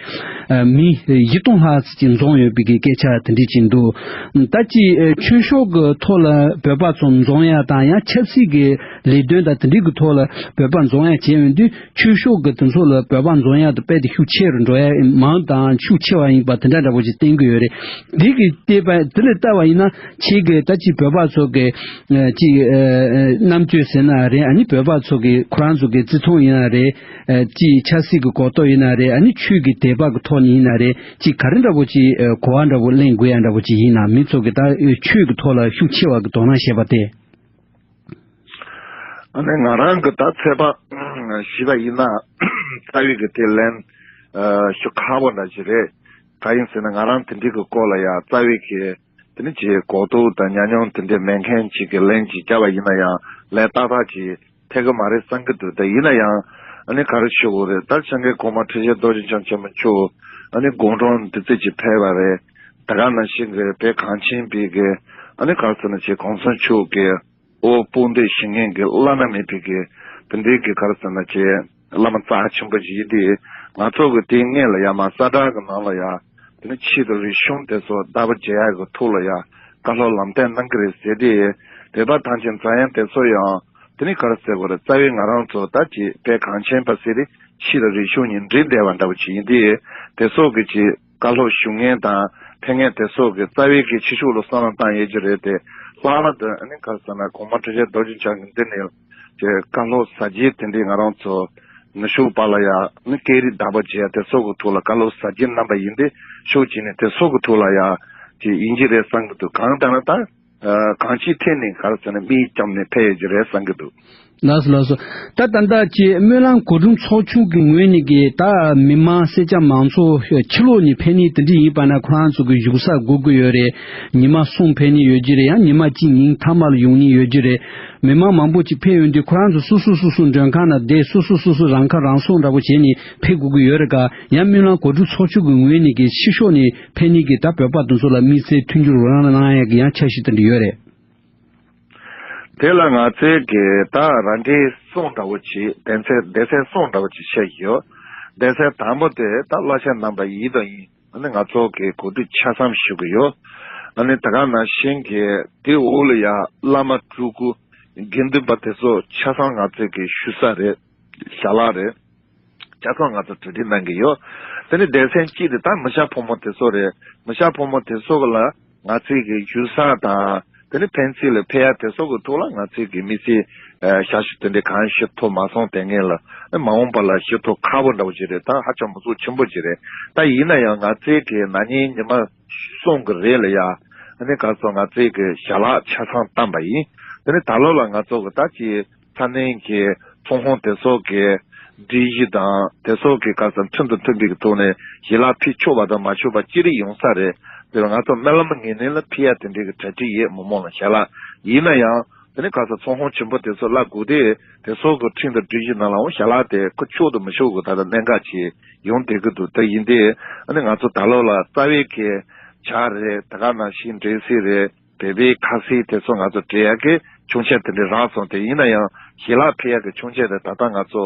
ཨ་མི་བཞི་སྟོང་ལྷག་ཙམ་ཅིག་འཛོམས་ཡོད་པའི་གི་སྐད་ཆ་དེ་འདྲ་ཅིག་འདུག་ད་ཅི་ཨ་ཆོས་ཕྱོགས་ཀྱི་ཐོག་ལ་བོད་པ་ཚོ་འཛོམས་ཡ་དང་ཡང་ཆབ་སྲིད་ཀྱི་ལས་དོན་དང་དེ་འདྲའི་གི་ཐོག་ལ་བོད་པ་འཛོམས་ཡ་བྱས་ཡོང་དུས། ཆོས་ཕྱོགས་ཀྱི་དེ་ཚོ་ལ་བོད་པ་འཛོམས་ཡག་དང་དཔེ་དེ་ཤུགས་ཆེ་རུ་འགྲོ་ཡ་མང་དང་ཤུགས་ཆེ་བ་ཡིན་པ་དེ་འདྲ་འདྲ་པོ་ཞིག་བསྟན་གྱི་ཡོད་རེད། འདི་གི་བལྟས་པ་དེ་ལ་ལྟ་བ་ཡིན་ན་ཁྱེད་ཀྱི་ད་ཅི་བོད་པ་ཚོ་གི་ཅི་རྣམ་དཔྱོད་ཟེར་ན་རེད། ཨ་ནི་བོད་པ་ཚོ་གི་ཁོ་རང་ཚོ་གི་བརྩི་མཐོང་ཡིན་ན་རེད། ཅི་ཆབ་སྲིད་ཀྱི་གོ་རྟོགས་ཡིན་ན་རེད། ཨ་ནི་ཆོས་ཀྱི་དད་པ་གི་ཐོག་ནས་ཡིན་ན་རེད། ཅི་ག་རེ་འདྲ་པོ་ཅི་གོ་བ་འདྲ་པོ་ལེན་དགོས་ཡ་འདྲ་པོ་ཅི་ཡིན་ན་མི་ཚོ་གི་ད་ཆོས་ཀྱི་ཐོག་ལ་ཤུགས་ཆེ་བ་གི་དོ་སྣང་བྱེད་པ་དེ། ཨ་ནི་ང་རང་གི་ད་ཚོད་དཔག་ཞུས་པ་ཡིན་ན་རྩ་བའི་གི་དེ་ལན་ཞུ་ཁག་པོ་འདྲ་ཞིག་རེད། གང་ཡིན་ཟེར་ན་ང་རང་དེ་འདྲའི་གི་སྐོར་ལ་ཡང་རྩ་བའི་གི་དེ་ནི་ཅིག་གོ་རྟོགས་དང་ཉམས་མྱོང་དེ་འདྲ་མེད་མཁན་ཅིག་གི་ལན་ཅིག་བརྒྱབ་པ་ཡིན་ན་ཡང་ལན་ཏག་ཏག་ཅིག་ཐེབས་གི་མ་རེད་བསམ་གི་འདུག་ད་ཡིན་ན་ཡང་ཨ་ནི་ག་རེ་ཞུ་དགོས་རེད། ད་སྐྱབས་མགོན་གོང་མ་ཁྲི་ཆེན་རྡོ་རྗེ་འཆང་ཆེན་པོ་མཆོག་ཨ་ནི་དགུང་གྲངས་འདི་ཙམ་ཅིག་ཕེབས་པ་རེད། ད་ག་ནང་བཞིན་གི་བོད་གངས་ཅན་པའི་གི་ཨ་ནི་ག་རེ་ཟེར་ན་ཅིག་གོང་ས་མཆོག་གི་དབུ་དཔུང་འདེགས་ཞུ་མཁན་གྱི་བླ་ན་མེད་པའི་གི་དེ་འདྲའི་གི་ག་རེ་ཟེར་ན་ཅིག་བླ་མ་རྩ་ཆེན་པོ་ཞིག་ཡིན་དུས། ང་ཚོ་གི་དེའི་སྔོན་ལ་ཡ་མ་ས་བཀྲ་གི་ནང་ལ་ཡ་དེ་ནི་ཆོས་དང་རིག་གཞུང་དེ་ཚོ་བདག་པོ་བྱེད་ཡག་གི་ཐོག་ལ་ཡ་བཀའ་སློབ་ལམ་སྟོན་གནང་གི་རེད་ཟེར་དུས། བོད་པ་ཐམས་ཅད་འཛམ་གླིང་དེ་ཚོ་ཡང་དེ་ནི་ག་རེ་ཟེར་དགོས་རེད། རྩ་བའི་ང་རང་ཚོ་ད་ཅིག་བོད་གངས་ཅན་པ་ཟེར་དུས་ཆོས་དང་རིག་གཞུང་གཉིས་འདྲེས་བསྡད་པ་འདྲ་བོ་ཅིག་ཡིན་དུས། དེ་ཚོ་གི་ཅིག་བཀའ་སློབ་ཞུ་མཁན་དང་ཕེབས་མཁན་དེ་ཚོ་གི་རྩ་བའི་གི་ཕྱི་ཕྱོགས་ལ་བསམ་བློ་བཏང་ཡོད་ཀྱི་རེད་དེ། ལྷག་པར་དུ་ཨ་ནི་ག་རེ་ཟེར་ན་གོང་མ་ཁྲི་ཆེན་རྡོ་རྗེ་འཆང་གི་འདི་ནས་ཀྱི་བཀའ་སློབ་ཟབ་རྒྱས་དེ་འདྲའི་ང་རང་ཚོ་ནུབ་ཕྱོགས་པ་ལ་ཡ་ཨ་ནི་སྐད་རིགས་བདག་པོ་བྱེད་ཡ་དེ་ཚོ་གི་ཐོག་ལ་བཀའ་སློབ་ཟབ་རྒྱས་གནང་པ་ཡིན་ཏེ། ཕྱོགས་གཅིག་ནས་དེ་ཚོ་གི་ཐོག་ལ་ཡ་ཅིག་ཡིན་གྱི་རེད་བསམ་གི་འདུག་གང་ལྟར་ན་ད་ གང་ཅིའི་ཐད་ནས་ག་རེ་ཟེར་ན་དམིགས་བརྒྱབ་ནས་ཕེབས་ཡོད་ཀྱི་རེད་བསམ་གྱི་འདུག། ལགས་སོ་ལགས་སོ། ད་ད་ལྟ་ཀྱི་སྨོན་ལམ་གོ་སྒྲིག་ཚོགས་ཆུང་གི་ངོས་ནས་ཀྱི་ད་མི་མང་སེར་སྐྱ་མང་ཚོགས་ཕྱི་ལོགས་ནས་ཕེབས་ནི་དེ་འདྲ་ཡིན་པ་ན་ཁོ་རང་ཚོ་གི་བཞུགས་ས་དགོས་ཀྱི་ཡོད་རེད། ཉི་མ་གསུམ་ཕེབས་ནི་ཡོད་ཀྱི་རེད། ཡང་ཉི་མ་གཅིག་ཉིན་མཐའ་མ་ལ་ཡོང་ནི་ཡོད་ཀྱི་རེད། མི་མང་མང་པོ་ཅིག་ཕེབས་ཡོང་དུས་ཁོ་རང་ཚོ་སོ་སོ་སོ་སོ་མགྲོན་ཁང་ནང་བསྡད། སོ་སོ་སོ་སོ་རང་ཁ་རང་གསོ་འདྲ་པོ་བྱས་ནས་ཕེབས་དགོས་ཀྱི་ཡོད་རེད་ག། ཡང་སྨོན་ལམ་གོ་སྒྲིག་ཚོགས་ཆུང་གི་ངོས་ནས་ཀྱི་ཕྱི་ཕྱོགས་ནས་ཕེབས་ནི་གི་ད་བོད་པ་དེ་ཚོ་ལ་དམིགས་བསལ་མཐུན་འགྱུར་རོགས་རམ་གནང་ཡག་གི་ཡང་འཆར་གཞི་དེ་འདྲ་ཡོད་རེད། དེ་ལ་ང་ཚོའི་གི་ད་རང་འགྲེལ་གསུང་འདྲ་བོ་ཅིག་སྡེ་ཚན་སྡེ་ཚན་གསུང་འདྲ་བོ་ཅིག་བཤད་ཀྱི་ཡོད། སྡེ་ཚན་དང་པོ་དེ་ད་བླ་ཆེན་རྣམ་པ་ཡིན་དང་ཡིན། ཨ་ནི་ང་ཚོ་གི་གོ་སྒྲིག་ཆ་ཚང་ཞུ་གི་ཡོད། ཨ་ནི་ད་ག་ནང་བཞིན་གི་དེ་འོག་ལ་ཡ་བླ་མ་སྤྲུལ་སྐུ་དགེ་འདུན་པ་དེ་ཚོ་ཆ་ཚང་ང་ཚོའི་གི་ཞུ་ས་རེད། ཞལ་ལག་རེད། ཆ་ཚང་ང་ཚོ་གྲ་སྒྲིག་གནང་གི་ཡོད། དེ་ནི་སྡེ་ཚན་གཅིག་དེ་ད་མི་སྐྱ་ཕོ་མོ་དེ་ཚོ་རེད། མི་སྐྱ་ཕོ་མོ་དེ་ཚོ་ལ་ང་ཚོའི་གི་ཡུལ་ས་དང་དེ་ནི་ཕན་ཚུན་ལ་ཕན་ཡག་དེ་ཚོ་གི་ཐོག་ལ་ང་ཚོའི་གི་མི་ཚེ་ཞབས་ཞུ་དེ་འདྲའི་གང་ཞིག་ཐོབ་མ་སོང་དེ་ངེས་ལ་མ་འོངས་པ་ལ་ཞིག་ཐོབ་ཁག་པོ་འདྲ་བོ་ཅིག་རེད། ད་ཧ་ཅང་མི་ཚོགས་ཆེན་པོ་ཅིག་རེད། ད་ཡིན་ན་ཡང་ང་ཚོའི་གི་ན་ནིང་ཉི་མ་གསུམ་གི་རེད་ལ་ཡ། ཨ་ནི་ག་ཚོད་ང་ཚོའི་གི་ཞལ་ལག་ཆ་ཚང་བཏང་པ་ཡིན། དེ་ནི་ད་ལོ་ལ་ང་ཚོ་གི་ད་ཅི་ཚ་ནན་གྱི་ཚོང་དཔོན་དེ་ཚོ་གི་སྒྲིག་གཞི་དང་དེ་ཚོ་གི་ག་ཚོད་མཐུན་དང་མཐུན་པའི་གི་ཐོག་ནས་ཞལ་ལག་ཕུལ་ཆོག་པ་དང་མ་ཆོག་པ་ཅི་རིགས་ཡོང་ས་རེད། དེ་ལ་ང་ཚོ་སྨོན་ལམ་ངེས་གནས་ལ་ཕུལ་ཡ་དེ་འདྲའི་གི་གྲ་སྒྲིག་ཡོད་མི་མང་ལ་ཞལ་ལག་ཡིན་ན་ཡང་། དེ་ནི་ག་ཚོད་ཚོང་དཔོན་ཆེན་པོ་དེ་ཚོ་བླ་དགོས་དེ་དེ་ཚོ་གི་ཁྲིམས་དང་སྒྲིག་གཞི་ནང་ལའང་ཞལ་ལག་དེ་ཁོ་ཆོག་དང་མི་ཆོག་གི་ད་ལྟ་གནད་འགག་ཅིག་ཡོང་བསྡད་ཀྱི་འདུག། དེ་ཡིན་དེ་ཨ་ནི་ང་ཚོ་ད་ལོ་ལ་རྩ་བའི་གི་ཇ་རེད། ད་ག་ནང་བཞིན་འབྲས་སིལ་རེད། བོད་པའི་ཁ་ཟས་དེ་ཚོ་ང་ཚོ་སྤྲད་ཡག་གི་ཆུང་ཆད་དེ་འདྲའི་རག་སོང་། དེ་ཡིན་ན་ཡང་ཞལ་ལག་ཕུལ་ཡག་གི་ཆུང་ཆད་དེ་ད་ལྟ་ང་ཚོ་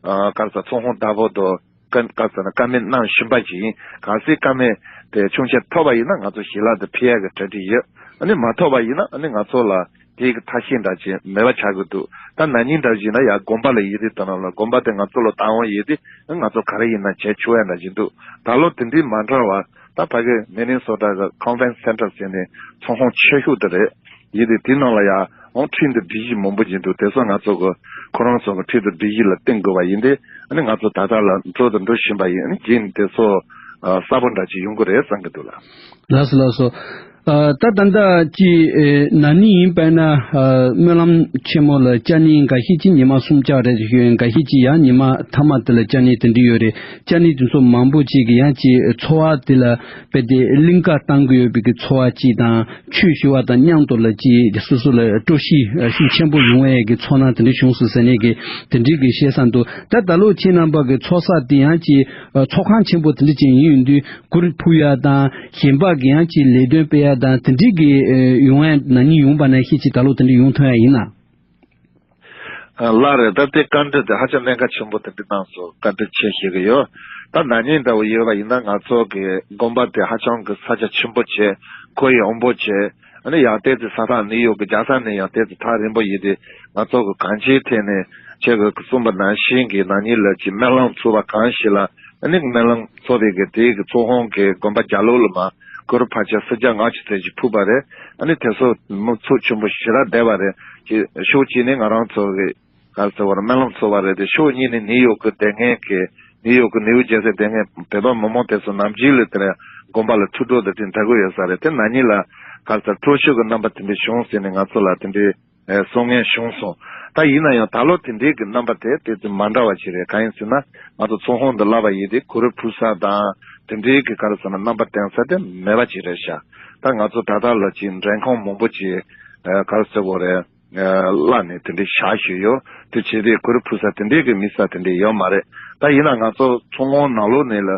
ཨ་ག་རེ་ཟེར་ཚོང་དཔོན་བདག་པོ་དང་ཀ་ག་རེ་ཟེར་ན་བཀའ་མོལ་གནང་བཞིན་པ་ཅིག་ཡིན། གལ་སྲིད་བཀའ་མོལ་དེ་ཆུང་ཆད་ཐོབ་པ་ཡིན་ན་ང་ཚོ་ཞལ་ལག་དེ་ཕུལ་ཡག་གི་གྲ་སྒྲིག་ཡོད། ཨ་ནི་མ་ཐོབ་པ་ཡིན་ན་ཨ་ནི་ང་ཚོ་ལ་དེའི་གི་ཐབས་ཤེས་འདྲ་ཅིག་མེད་པ་ཆགས་ཀྱི་འདུག། ད་ན་ནིང་འདྲ་ཞིག་ན་ཡ་དགོན་པ་ལ་ཡིན་དེ་ད་ནང་ལ་དགོན་པ་དེ་ང་ཚོ་ལ་བཏང་བ་ཡིན་དེ་ང་ཚོ་ག་རེ་ཡིན་ན་བྱས་ཆོག་ཡ་འདྲ་ཞིག་འདུག། ད་ལོ་དེ་འདྲའི་མ་འདྲ་བ། ད་ཕ་གི་མི་ནི་སོ་ཊ་གི་ཁོན་ཕ་རེན་སི་སེན་ཊར་ཟེར་ནས་ཚོང་ཁང་ཆེ་ཤོས་དེ་རེད། ཡིན་དེ་དེའི་ནང་ལ་ཡ་འོང་ཁྲིམས་དང་སྒྲིག་གཞི་མང་པོ་ཅིག་འདུག། དེ་ཚོ་ང་ཚོ་གི་ཁོ་རང་ཚོ་གི་ཁྲིམས་དང་སྒྲིག་གཞི་ལ་བརྟེན་དགོས་པ་ཡིན་དེ་ཨ་ནི་ང་ཚོ་ད་ལྟ་ལ་འགྲོ་དང་འགྲོ་བཞིན་པ་ཡིན། ཨ་ནི་རྗེས་ནས་དེ་ཚོ་ཨ་གསལ་པོ་འདྲ་ཅིག་ཡོང་གི་རེད་བསམ་གི་འདུག་ལགས། ལགས་སོ་ལགས་སོ། ཨ་ད་ད་ལྟ་ཅི་ཨེ་ན་ནིང་ཡིན་པས་ན་ཨ་སྨོན་ལམ་ཆེན་མོ་ལ་བཅར་མཁན་འགའ་ཤས་ཅིག་ཉི་མ་གསུམ་བཅར་རེད་ཞུ་ཡོད། འགའ་ཤས་ཅིག་ཡང་ཉི་མ་མཐའ་མ་དེ་ལ་བཅར་མཁན་དེ་འདྲ་ཡོད་རེད། བཅར་མཁན་དེ་ཚོ་མང་པོ་ཅིག་གིས་ཡང་ཅིག་འཚོ་བ་དེ་ལ་དཔེ་དེ་གླིང་ཀ་བཏང་གི་ཡོད་པའི་གི་འཚོ་བ་ཅིག་དང་ཆོས་ཞུ་བ་དང་མཉམ་དུ་ལ་ཅིག་སོ་སོ་ལ་སྤྲོ་གཞས་ཤུགས་ཆེན་པོ་ཡོང་བའི་གི་ཚོར་སྣང་དེ་འདྲ་བྱུང་སོང་ཟེར་ནས་གི་དེ་འདྲའི་གི་བཤད་ས་འདུག། ད་ད་ལོ་ཁྱེད་རྣམ་པ་གི་འཚོགས་ས་དེ་ཡང་ཅིག་ཚོགས་ཁང་ཆེན་པོ་དེ་འདྲ་ཅིག་ཡིན་ཡོང་དུས། གུར་ཕུབ་ཡ་དང་གཞན་པ་གི་ཡང་ཅིག་ལས་དོན་སྤེལ་ཡ་དང་དེ་འདྲའི་གི་ཨེ་ཡོང་ཡ་ན་ནིང་ཡོང་པ་ནང་བཞིན་ཅིག་ད་ལོ་དེ་འདྲ་ཡོང་ཐུབ་ཡ་ཡིན་ན། ཨ་ལགས་རེད། ད་ལྟའི་བཀའ་འདྲི་དེ་ཧ་ཅང་གནད་འགག་ཆེན་པོ་དེ་འདྲ་གནང་སོང་། བཀའ་འདྲི་ཆེ་ཞིག་གི་ཡོད། ད་ན་ནིང་འདྲ་བོ་ཡོད་པ་ཡིན་ན་ང་ཚོ་གི་དགོན་པ་དེ་ཧ་ཅང་གི་ས་ཆ་ཆེན་པོ་བྱས། ཁོར་ཡུག་འོང་པོ་བྱས། ཨ་ནི་ཡང་ཏོག་ཙམ་ས་ཐག་ནིའུ་ཡོག་གི་རྒྱལ་ས་ནས་ཡང་ཏོག་ཙམ་ཐག་རིང་པོ་ཡིན་དུས་ང་ཚོ་གི་གང་ཅིའི་ཐད་ནས་ཁྱེད་ཀྱིས་གསུངས་པ་ནང་བཞིན་གྱི་ན་ནིང་ལ་ཅིག་སྨོན་ལམ་ཚོགས་པ་གང་ཞིག་ལ་ཨ་ནི་སྨོན་ལམ་ཚོགས་པའི་གི་དེའི་གི་ཚོགས་ཁང་གི་དགོན་པ་རྒྱབ་ལོགས་ལ་མར་གུར་ཕར་ཕྱིན་སུམ་བརྒྱ་ལྔ་བཅུ་ཙམ་ཞིག་ཕུབ་པ་རེད། ཨ་ནི་དེ་ཚོ་མི་ཚོགས་ཆེན་པོ་ཞེ་དྲག་བསྡད་པ་རེད། ཅིག་ཕྱོགས་གཅིག་ནས་ང་རང་ཚོ་གི་ག་རེ་ཟེར་བ་རེད། སྨོན་ལམ་ཚོགས་པ་རེད་དེ། ཕྱོགས་གཉིས་ནས་ནིའུ་ཡོག་གི་སྡོད་མཁན་གྱི་ནིའུ་ཡོག་གི་ནིའུ་ཇར་སི་སྡོད་མཁན་བོད་པ་མི་མང་དེ་ཚོ་ནམ་རྒྱུན་ལ་དེར་དགོན་པ་ལ་ཐུགས་སྤྲོ་དང་དེ་འདྲ་གི་ཡོད་ས་རེད། དེ་ན་ནིང་ལ་ག་རེ་ཟེར་སྤྲོ་ཚོགས་ཀྱི་རྣམ་པ་དེ་འདྲ་བྱུང་ཟེར་ནས་ང་ཚོ་ལ་དེ་འདྲའི་ཨེ་གསུང་མཁན་བྱུང་སོང་། ད་ཡིན་ན་ཡང་ད་ལོ་དེ་འདྲའི་གི་རྣམ་པ་དེ་ཏོག་ཙམ་མ་འདྲ་བ་ཞིག་རེད། གང་ཡིན་ཟེར་ན་ང་ཚོ་ཚོགས་ཁང་དུ་ལབ་པ་ཡིན་དེ་གུར་ཕུབ་ས་དང་དེ་འདྲའི་གི་ག་རེ་ཟེར་ན་རྣམ་པ་སྟོན་ས་དེ་མེད་པ་ཅིག་རེད་ཤག། ད་ང་ཚོ་ད་ལྟ་ལ་ཅིག་མགྲོན་ཁང་མང་པོ་ཅིག་ཨེ་ག་རེ་ཟེར་དགོས་རེད། ཨ་གླ་ནས་དེ་འདྲའི་བཞག་བཞུགས་ཡོད། དེ་བྱས་ཏེ་གུར་ཕུབ་ས་དེ་འདྲའི་གི་དམིགས་བསལ་དེ་འདྲའི་ཡོད་མ་རེད། ད་ཡིན་ན་ང་ཚོ་ཚོགས་ཁང་ནང་ལོགས་ནས་ལ་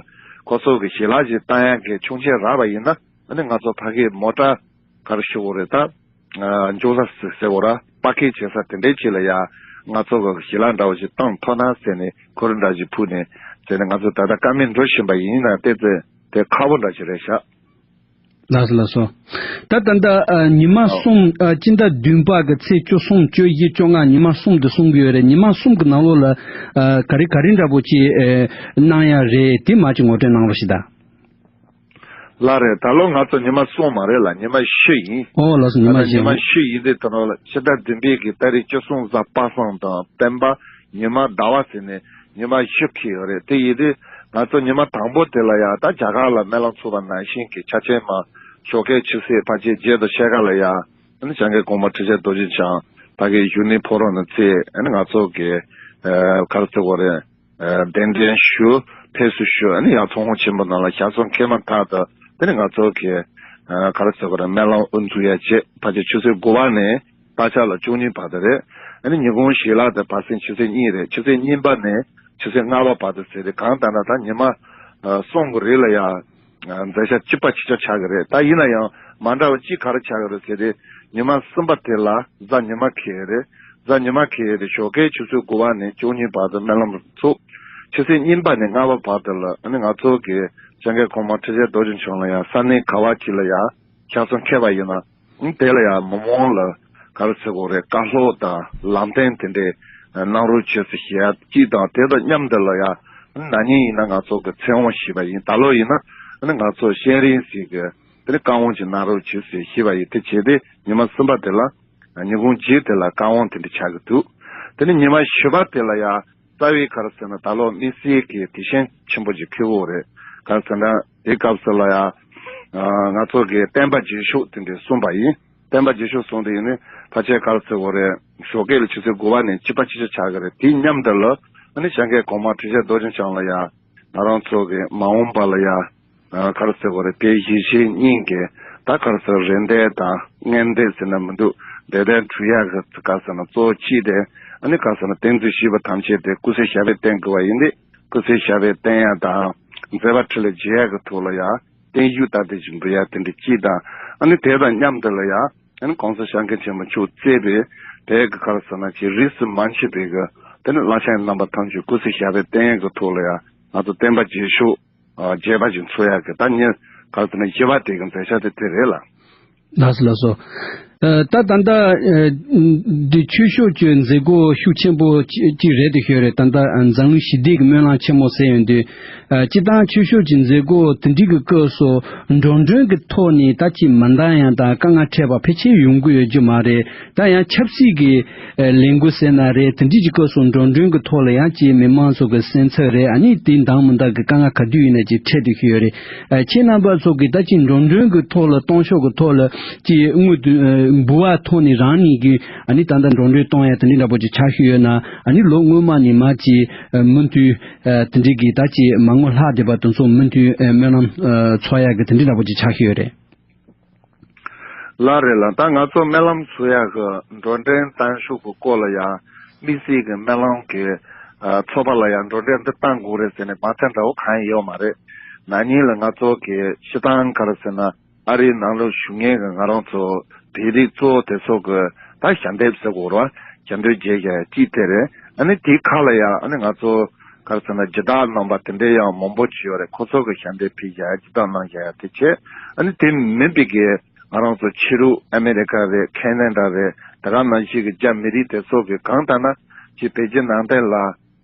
ཁོ་ཚོ་གི་ཞལ་ལག་ཅིག་བཏང་ཡག་གི་ཆུང་ཆད་རག་པ་ཡིན་ན་ཨ་ནི་ང་ཚོ་ཕ་གིའི་མོ་ཊ་ག་རེ་ཞུ་དགོས་རེད། ད་ཨ་འཇོག་ས་ཟེར་དགོས་ར་པར་ཀིང་བྱེད་ས་དེ་འདྲའི་ཅིག་ལ་ཡ་ང་ཚོ་གི་ཞལ་ལག་འདྲ་བོ་ཞིག་བཏང་ཐུབ་ན་ཟེར་ནས་གུར་འདྲ་ཞིག་ཕུབ་ནས་ཟེར་ནས་ང་ཚོ་ད་ལྟ་བཀའ་མོལ་འགྲོ་བཞིན་པ་ཡིན་ན་ཏོག་ཙམ་དེ་ཁག་པོ་འདྲ་ཞིག་རེད་ཤག། ལགས་སོ་ལགས་སོ། ད་ད་ལྟ་ཨ་ཉི་མ་ཨོ། གསུམ་ཨ་སྤྱི་ཟླ་བདུན་པ་གི་ཚེས་བཅུ་གསུམ་བཅུ་བཞི་བཅོ་ལྔ་ཉི་མ་གསུམ་དུ་གསུང་གི་ཡོད་རེད། ཉི་མ་གསུམ་གི་ནང་ལོགས་ལ་ཨ་ག་རེ་ག་རེ་འདྲ་པོ་ཅིག་ཨེ་གནང་ཡ་རེད། དེ་མ་ཅིག་ངོ་སྤྲོད་གནང་རོགས་ཞེས་ད། ལགས་རེད། ད་ལོ་ང་ཚོ་ཉི་མ་གསུམ་མ་རེད་ལ་ཉི་མ་བཞི་ཡིན། ཨོ་ལགས་སོ། ཉི་མ་ད་ཉི་མ་བཞི་ཡིན། བཞི་ཡིན་དུས་ད་ལོ་ལ་ཕྱི་ཟླ་བདུན་པའི་གི་ཏ་རིག་བཅུ་གསུམ་གཟའ་པ་སངས་དང་སྤེན་པ་ཉི་མ་ཟླ་བ་ཟེར་ནས་ཉི་མ་བཞི་འཁེལ་ཡོད་རེད། དེ་ཡིན་དུས་ང་ཚོ་ཉི་མ་དང་པོ་དེ་ལ་ཡ་ད་རྒྱ་གར་ལ་སྨོན་ལམ་ཚོགས་པ་ནང་བཞིན་གྱི་ཆ་ཆེན་མ་ཞོགས་ཀའི་ཆུ་ཚོད་ཕལ་ཆེར་བརྒྱད་དང་ཕྱེད་ཀ་ལ་ཡ་ ཨ་ནི་སྐྱབས་མགོན་གོང་མ་ཁྲི་ཆེན་རྡོ་རྗེ་འཆང་ཕ་གིར་བཞུགས་གནས་ཕོག་རོགས་གནང་ཟེར། ཨ་ནི་ང་ཚོ་གི་ཨ་ག་རེ་ཟེར་དགོས་རེད། ཨ་གདན་འདྲེན་ཞུ། ཕེབས་བསུ་ཞུ། ཨ་ནི་ཡང་ཚོགས་ཁང་ཆེན་པོ་ནང་ལ་ཞལ་འཛོམས་འཁེལ་མ་ཐག་ཏུ་དེ་ནི་ང་ཚོ་གི་ཨ་ག་རེ་ཟེར་དགོས་རེད། སྨོན་ལམ་དབུ་འཛུགས་ཡ་བྱེད། ཕལ་ཆེར་ཆུ་ཚོད་དགུ་པ་ནས་ད་ཆ་ལ་བཅུ་གཉིས་བར་དུ་རེད། ཨ་ནི་ཉིན་གུང་ཞལ་ལག་དེ་བར་གསེང་ཆུ་ཚོད་གཉིས་རེད། ཆུ་ཚོད་གཉིས་པ་ནས་ཆུ་ཚོད་ལྔ་པ་བར་དུ་ཟེར་ཏེ། གང་ལྟར་ན་ད་ཉི་མ་ཨ་གསུམ་གྱི་རིང་ལ་ཡ་ཨ་མཛད་འཆར་གཅིག་པ་གཅིག་རྐྱང་ཆགས་ཀྱི་རེད། ད་ཡིན་ན་ཡང་མ་འདྲ་བ་གཅིག་ག་རེ་ཆགས་ཀྱི་རེད་ཟེར་ཏེ། ཉི་མ་གསུམ་པ་དེ་ལ་གཟའ་ཉི་མ་འཁེལ་རེད། གཟའ་ཉི་མ་འཁེལ་ཏེ་ཞོགས་ཀའི་ཆུ་ཚོད་དགུ་པ་ནས་བཅུ་གཉིས་བར་དུ་སྨོན་ལམ་ཚུགས། ཆུ་ཚོད་གཉིས་པ་ནས་ལྔ་པ་བར་དུ་ལ་ཨ་ནི་ང་ཚོ་གི་སྐྱབས་མགོན་གོང་མ་ཁྲི་ཆེན་རྡོ་རྗེ་འཆང་ལ་ཡང་ས་གནས་ག་བ་ཅིག་ལ་ཡང་ཞལ་འཛོམས་འཁེལ་བ་ཡིན་ན། ཨ་ནི་དེ་ལ་ཡང་མི་མང་ལ་ག་རེ་ཟེར་དགོས་རེད། བཀའ་སློབ་དང་ལམ་སྟོན་དེ་འདྲའི་གནང་རོགས་བྱེད་ཟེར་ཞུ་ཡ་གཅིག་དང་། དེ་དང་མཉམ་དུ་ལ་ཡང་ན་ནིང་ཡིན་ན་ང་ཚོ་གི་ཚེ་དབང་ཞུས་པ་ཡིན། ད་ལོ་ཡིན་ན་ཨ་ནི་ང་ཚོ་སྤྱན་རས་གཟིགས་ཀྱི་དེ་ནི་བཀའ་དབང་ཅིག་གནང་རོགས་བྱེད་ཟེར་ཞུས་པ་ཡིན། དེ་བྱས་ཏེ་ཉི་མ་གསུམ་པ་དེ་ལ་ཉིན་གུང་རྗེས་དེ་ལ་བཀའ་དབང་དེ་འདྲ་ཆགས་ཀྱི་འདུག་དེ་ནི་ཉི་མ་བཞི་པ་དེ་ལ་ཡང་རྩ་བའི་ག་རེ་ཟེར་ན་ད་ལོ་དམིགས་བསལ་གྱི་དུས་ཆེན་ཆེན་པོ་ཅིག་འཁེལ་ཡོད་རེད། ག་རེ་ཟེར་ན་དེའི་སྐབས་སུ་ལ་ཡང་ང་ཚོ་གི་བསྟན་པ་རྗེས་ཕྱོགས་དེ་འདྲ་གསུངས་པ་ཡིན། བསྟན་པ་རྗེས་ཕྱོགས་གསུངས་དེ་ཡིན་ནི་ཕལ་ཆེར་ག་རེ་ཟེར་དགོས་རེད། ཞོགས་ཀས་ལ་ཆུ་ཚོད་དགུ་པ་ནས་གཅིག་པ་གཅིག་རྐྱང་ཆགས་ཀྱི་རེད། དེའི་མཉམ་དུ་ལ་ཨ་ནི་སྐྱབས་མགོན་གོང་མ་ཁྲི་ཆེན་རྡོ་རྗེ་འཆང་ལ་ཡང་ང་རང་ཚོ་གི་མ་འོངས་པ་ལ་ཡང་ཨ་ག་རེ་ཟེར་དགོས་རེད། དཔེ་གཞིས་བྱེས་གཉིས་ཀྱི་ད་ག་རེ་ཟེར། རེ་འདུན་དང་སྨོན་འདུན་ཟེར་ན་མི་འདུག་དེ་ལྟར་འགྲུབ་ཡག་གི་ག་རེ་ཟེར་ན་གཙོ་བོ་གཅིག་དེ་ཨ་ནི་ག་རེ་ཟེར་ན་བསྟན་འཛིན་བཞི་པ་ཐམས་ཅད་དེ་སྐུ་ཚེ་ཞབས་པད་བརྟན་དགོས་པ་ཡིན་ཏེ། སྐུ་ཚེ་ཞབས་པད་བརྟན་ཡག་དང་མཛད་པ་འཕྲིན་ལས་རྒྱས་ཡག་གི་ཐོག་ལ་ཡང་བརྟན་བཞུགས་སྟབས་བདེ་ཅིག་འབུལ་ཡག་དེ་འདྲ་གཅིག་དང་། ཨ་ནི་དེ་དང་མཉམ་དུ་ལ་ཡང་ཨ་ནི་༸གོང་ས་༸སྐྱབས་མགོན་ཆེན་པོ་མཆོག་གཙོས་པའི་བོད་ཀྱི་ག་རེ་ཟེར་ན་ཅིག་རིས་སུ་མ་ཆད་པའི་གི་དེ་ནི་བླ་ཆེན་རྣམ་པ་ཐམས་ཅད་སྐུ་ཚེ་ཞབས་པད་བརྟན་ཡག་གི་ཐོག་ལ་ཡང་ང་ཚོ་བསྟན་པ་རྗེས་ཕྱོགས་ཨ་རྒྱས་པ་ཅིག་འཚོགས་ཡག་གི་ད་ཉིན་ག་རེ་ཟེར་ན་བཞི་པ་དེ་གི་མཛད་འཆར་དེ་དེ་རེད་ལགས། ལགས་སོ་ལགས་སོ། ཨ་ད་ད་ལྟ་ཨ་འདི་ཆོས་ཕྱོགས་ཀྱི་མཛད་སྒོ་ཤུགས་ཆེན་པོ་ཅི་ཅིག་རེད་དེ་ཤོད་རེད། ད་ལྟ་ཨ་འཛམ་གླིང་ཞི་བདེ་གི་སྨོན་ལམ་ཆེན་མོ་ཟེར་ཡོང་དུས། ཨ་སྤྱིར་བཏང་ཆོས་ཕྱོགས་ཀྱི་མཛད་སྒོ་དེ་འདྲའི་གི་སྐབས་སུ་འགྲོ་གྲོན་གྱི་ཐོག་ནས་ད་ཅིག་མ་འདང་ཡག་དང་དཀའ་ངལ་འཕྲད་པ་ཕལ་ཆེར་ཡོང་གི་ཡོད་རྒྱུ་མ་རེད། ད་ཡང་ཆབ་སྲིད་ཀྱི་ཨ་ལས་འགུལ་ཟེར་ན་རེད། དེ་འདྲའི་གི་སྐབས་སུ་འགྲོ་གྲོན་གྱི་ཐོག་ལ་ཡང་ཅིག་མི་མང་ཚོ་གི་སེམས་འཚབ་རེད། ཨ་ནི་དེ་འདང་མི་འདང་གི་དཀའ་ངལ་ག་དུས་ཡིན་ན་ཅིག་འཕྲད་དེ་ཤོད་རེད། ཨ་ཁྱེད་རྣམ་པ་ཚོ་གིས་ད་ཅིག་འགྲོ་གྲོན་གྱི་ཐོག་ལ་གཏོང་ཕྱོགས་ཀྱི་ཐོག་ལ་ཅིག་དངུལ་དུ་ཨ་འབུལ་བ་ཐོག་ནས་རང་ཉིད་ཀྱིས་ཨ་ནི་ད་ལྟ་འགྲོ་གྲོན་གཏོང་ཡ་དེ་འདྲ་འདྲ་པོ་ཅིག་ཆགས་ཤིག་ཡོད་ན། ཨ་ནི་ལོ་སྔོན་མ་ནས་མར་ཅིག་ཨ་མུ་མཐུད་ཨ་དེ་འདྲའི་གི་ད་ཅིག་མ་དངུལ་ལྷག་བསྡད་པ་དེ་ཚོ་མུ་མཐུད་ཨ་སྨོན་ལམ་ཨ་འཚོགས་ཡ་གི་དེ་འདྲ་འདྲ་པོ་ཅིག་ཆགས་ཤིག་ཡོད་རེད། ལགས་རེད་ལགས། ད་ང་ཚོ་སྨོན་ལམ་འཚོགས་ཡག་གི་འགྲོ་གྲོན་གཏོང་ཕྱོགས་ཀྱི་སྐོར་ལ་ཡང་དམིགས་བསལ་གྱི་སྨོན་ལམ་གྱི་ཨ་ཚོགས་པ་ལ་ཡང་འགྲོ་གྲོན་འདི་གཏོང་དགོས་རེད་ཟེར་ནས་མ་རྩ་འདྲ་བོ་གང་ཡང་ཡོད་མ་རེད། ན་ནིང་ལ་ང་ཚོ་གི་སྤྱིར་བཏང་ག་རེ་ཟེར་ན་ཨ་རིའི་ནང་ལ་བཞུགས་མཁན་གྱི་ང་རང་ཚོ་བོད་རིགས་གཙོ་བོ་དེ་ཚོ་གི་ད་ཞལ་འདེབས་ཟེར་དགོས་རེད་བ། ཞལ་འདེབས་བྱས་བཞག་ཡ་གཅིག་དེ་རེད། ཨ་ནི་དེའི་ཁ་ལ་ཡང་ཨ་ནི་ང་ཚོ་ག་རེ་ཟེར་ན་སྦྱིན་བདག་རྣམ་པ་དེ་འདྲའི་ཡང་མང་པོ་ཅིག་ཡོད་རེད། ཁོ་ཚོ་གི་ཞལ་འདེབས་ཕུལ་བཞག་ཡ་སྦྱིན་བདག་གནང་བཞག་ཡ་དེ་བྱས། ཨ་ནི་དེ་མིན་པའི་གི་ང་རང་ཚོ་ཕྱི་རུ་ཨ་མེ་རི་ཀ་རེད། ཁེ་ན་ཌ་རེད། དེ་ག་ནང་བཞིན་གི་རྒྱ་མི་རིགས་དེ་ཚོ་གི་གང་ལྟར་ན་ཅིག་བོད་བརྒྱུད་ནང་བསྟན་ལ་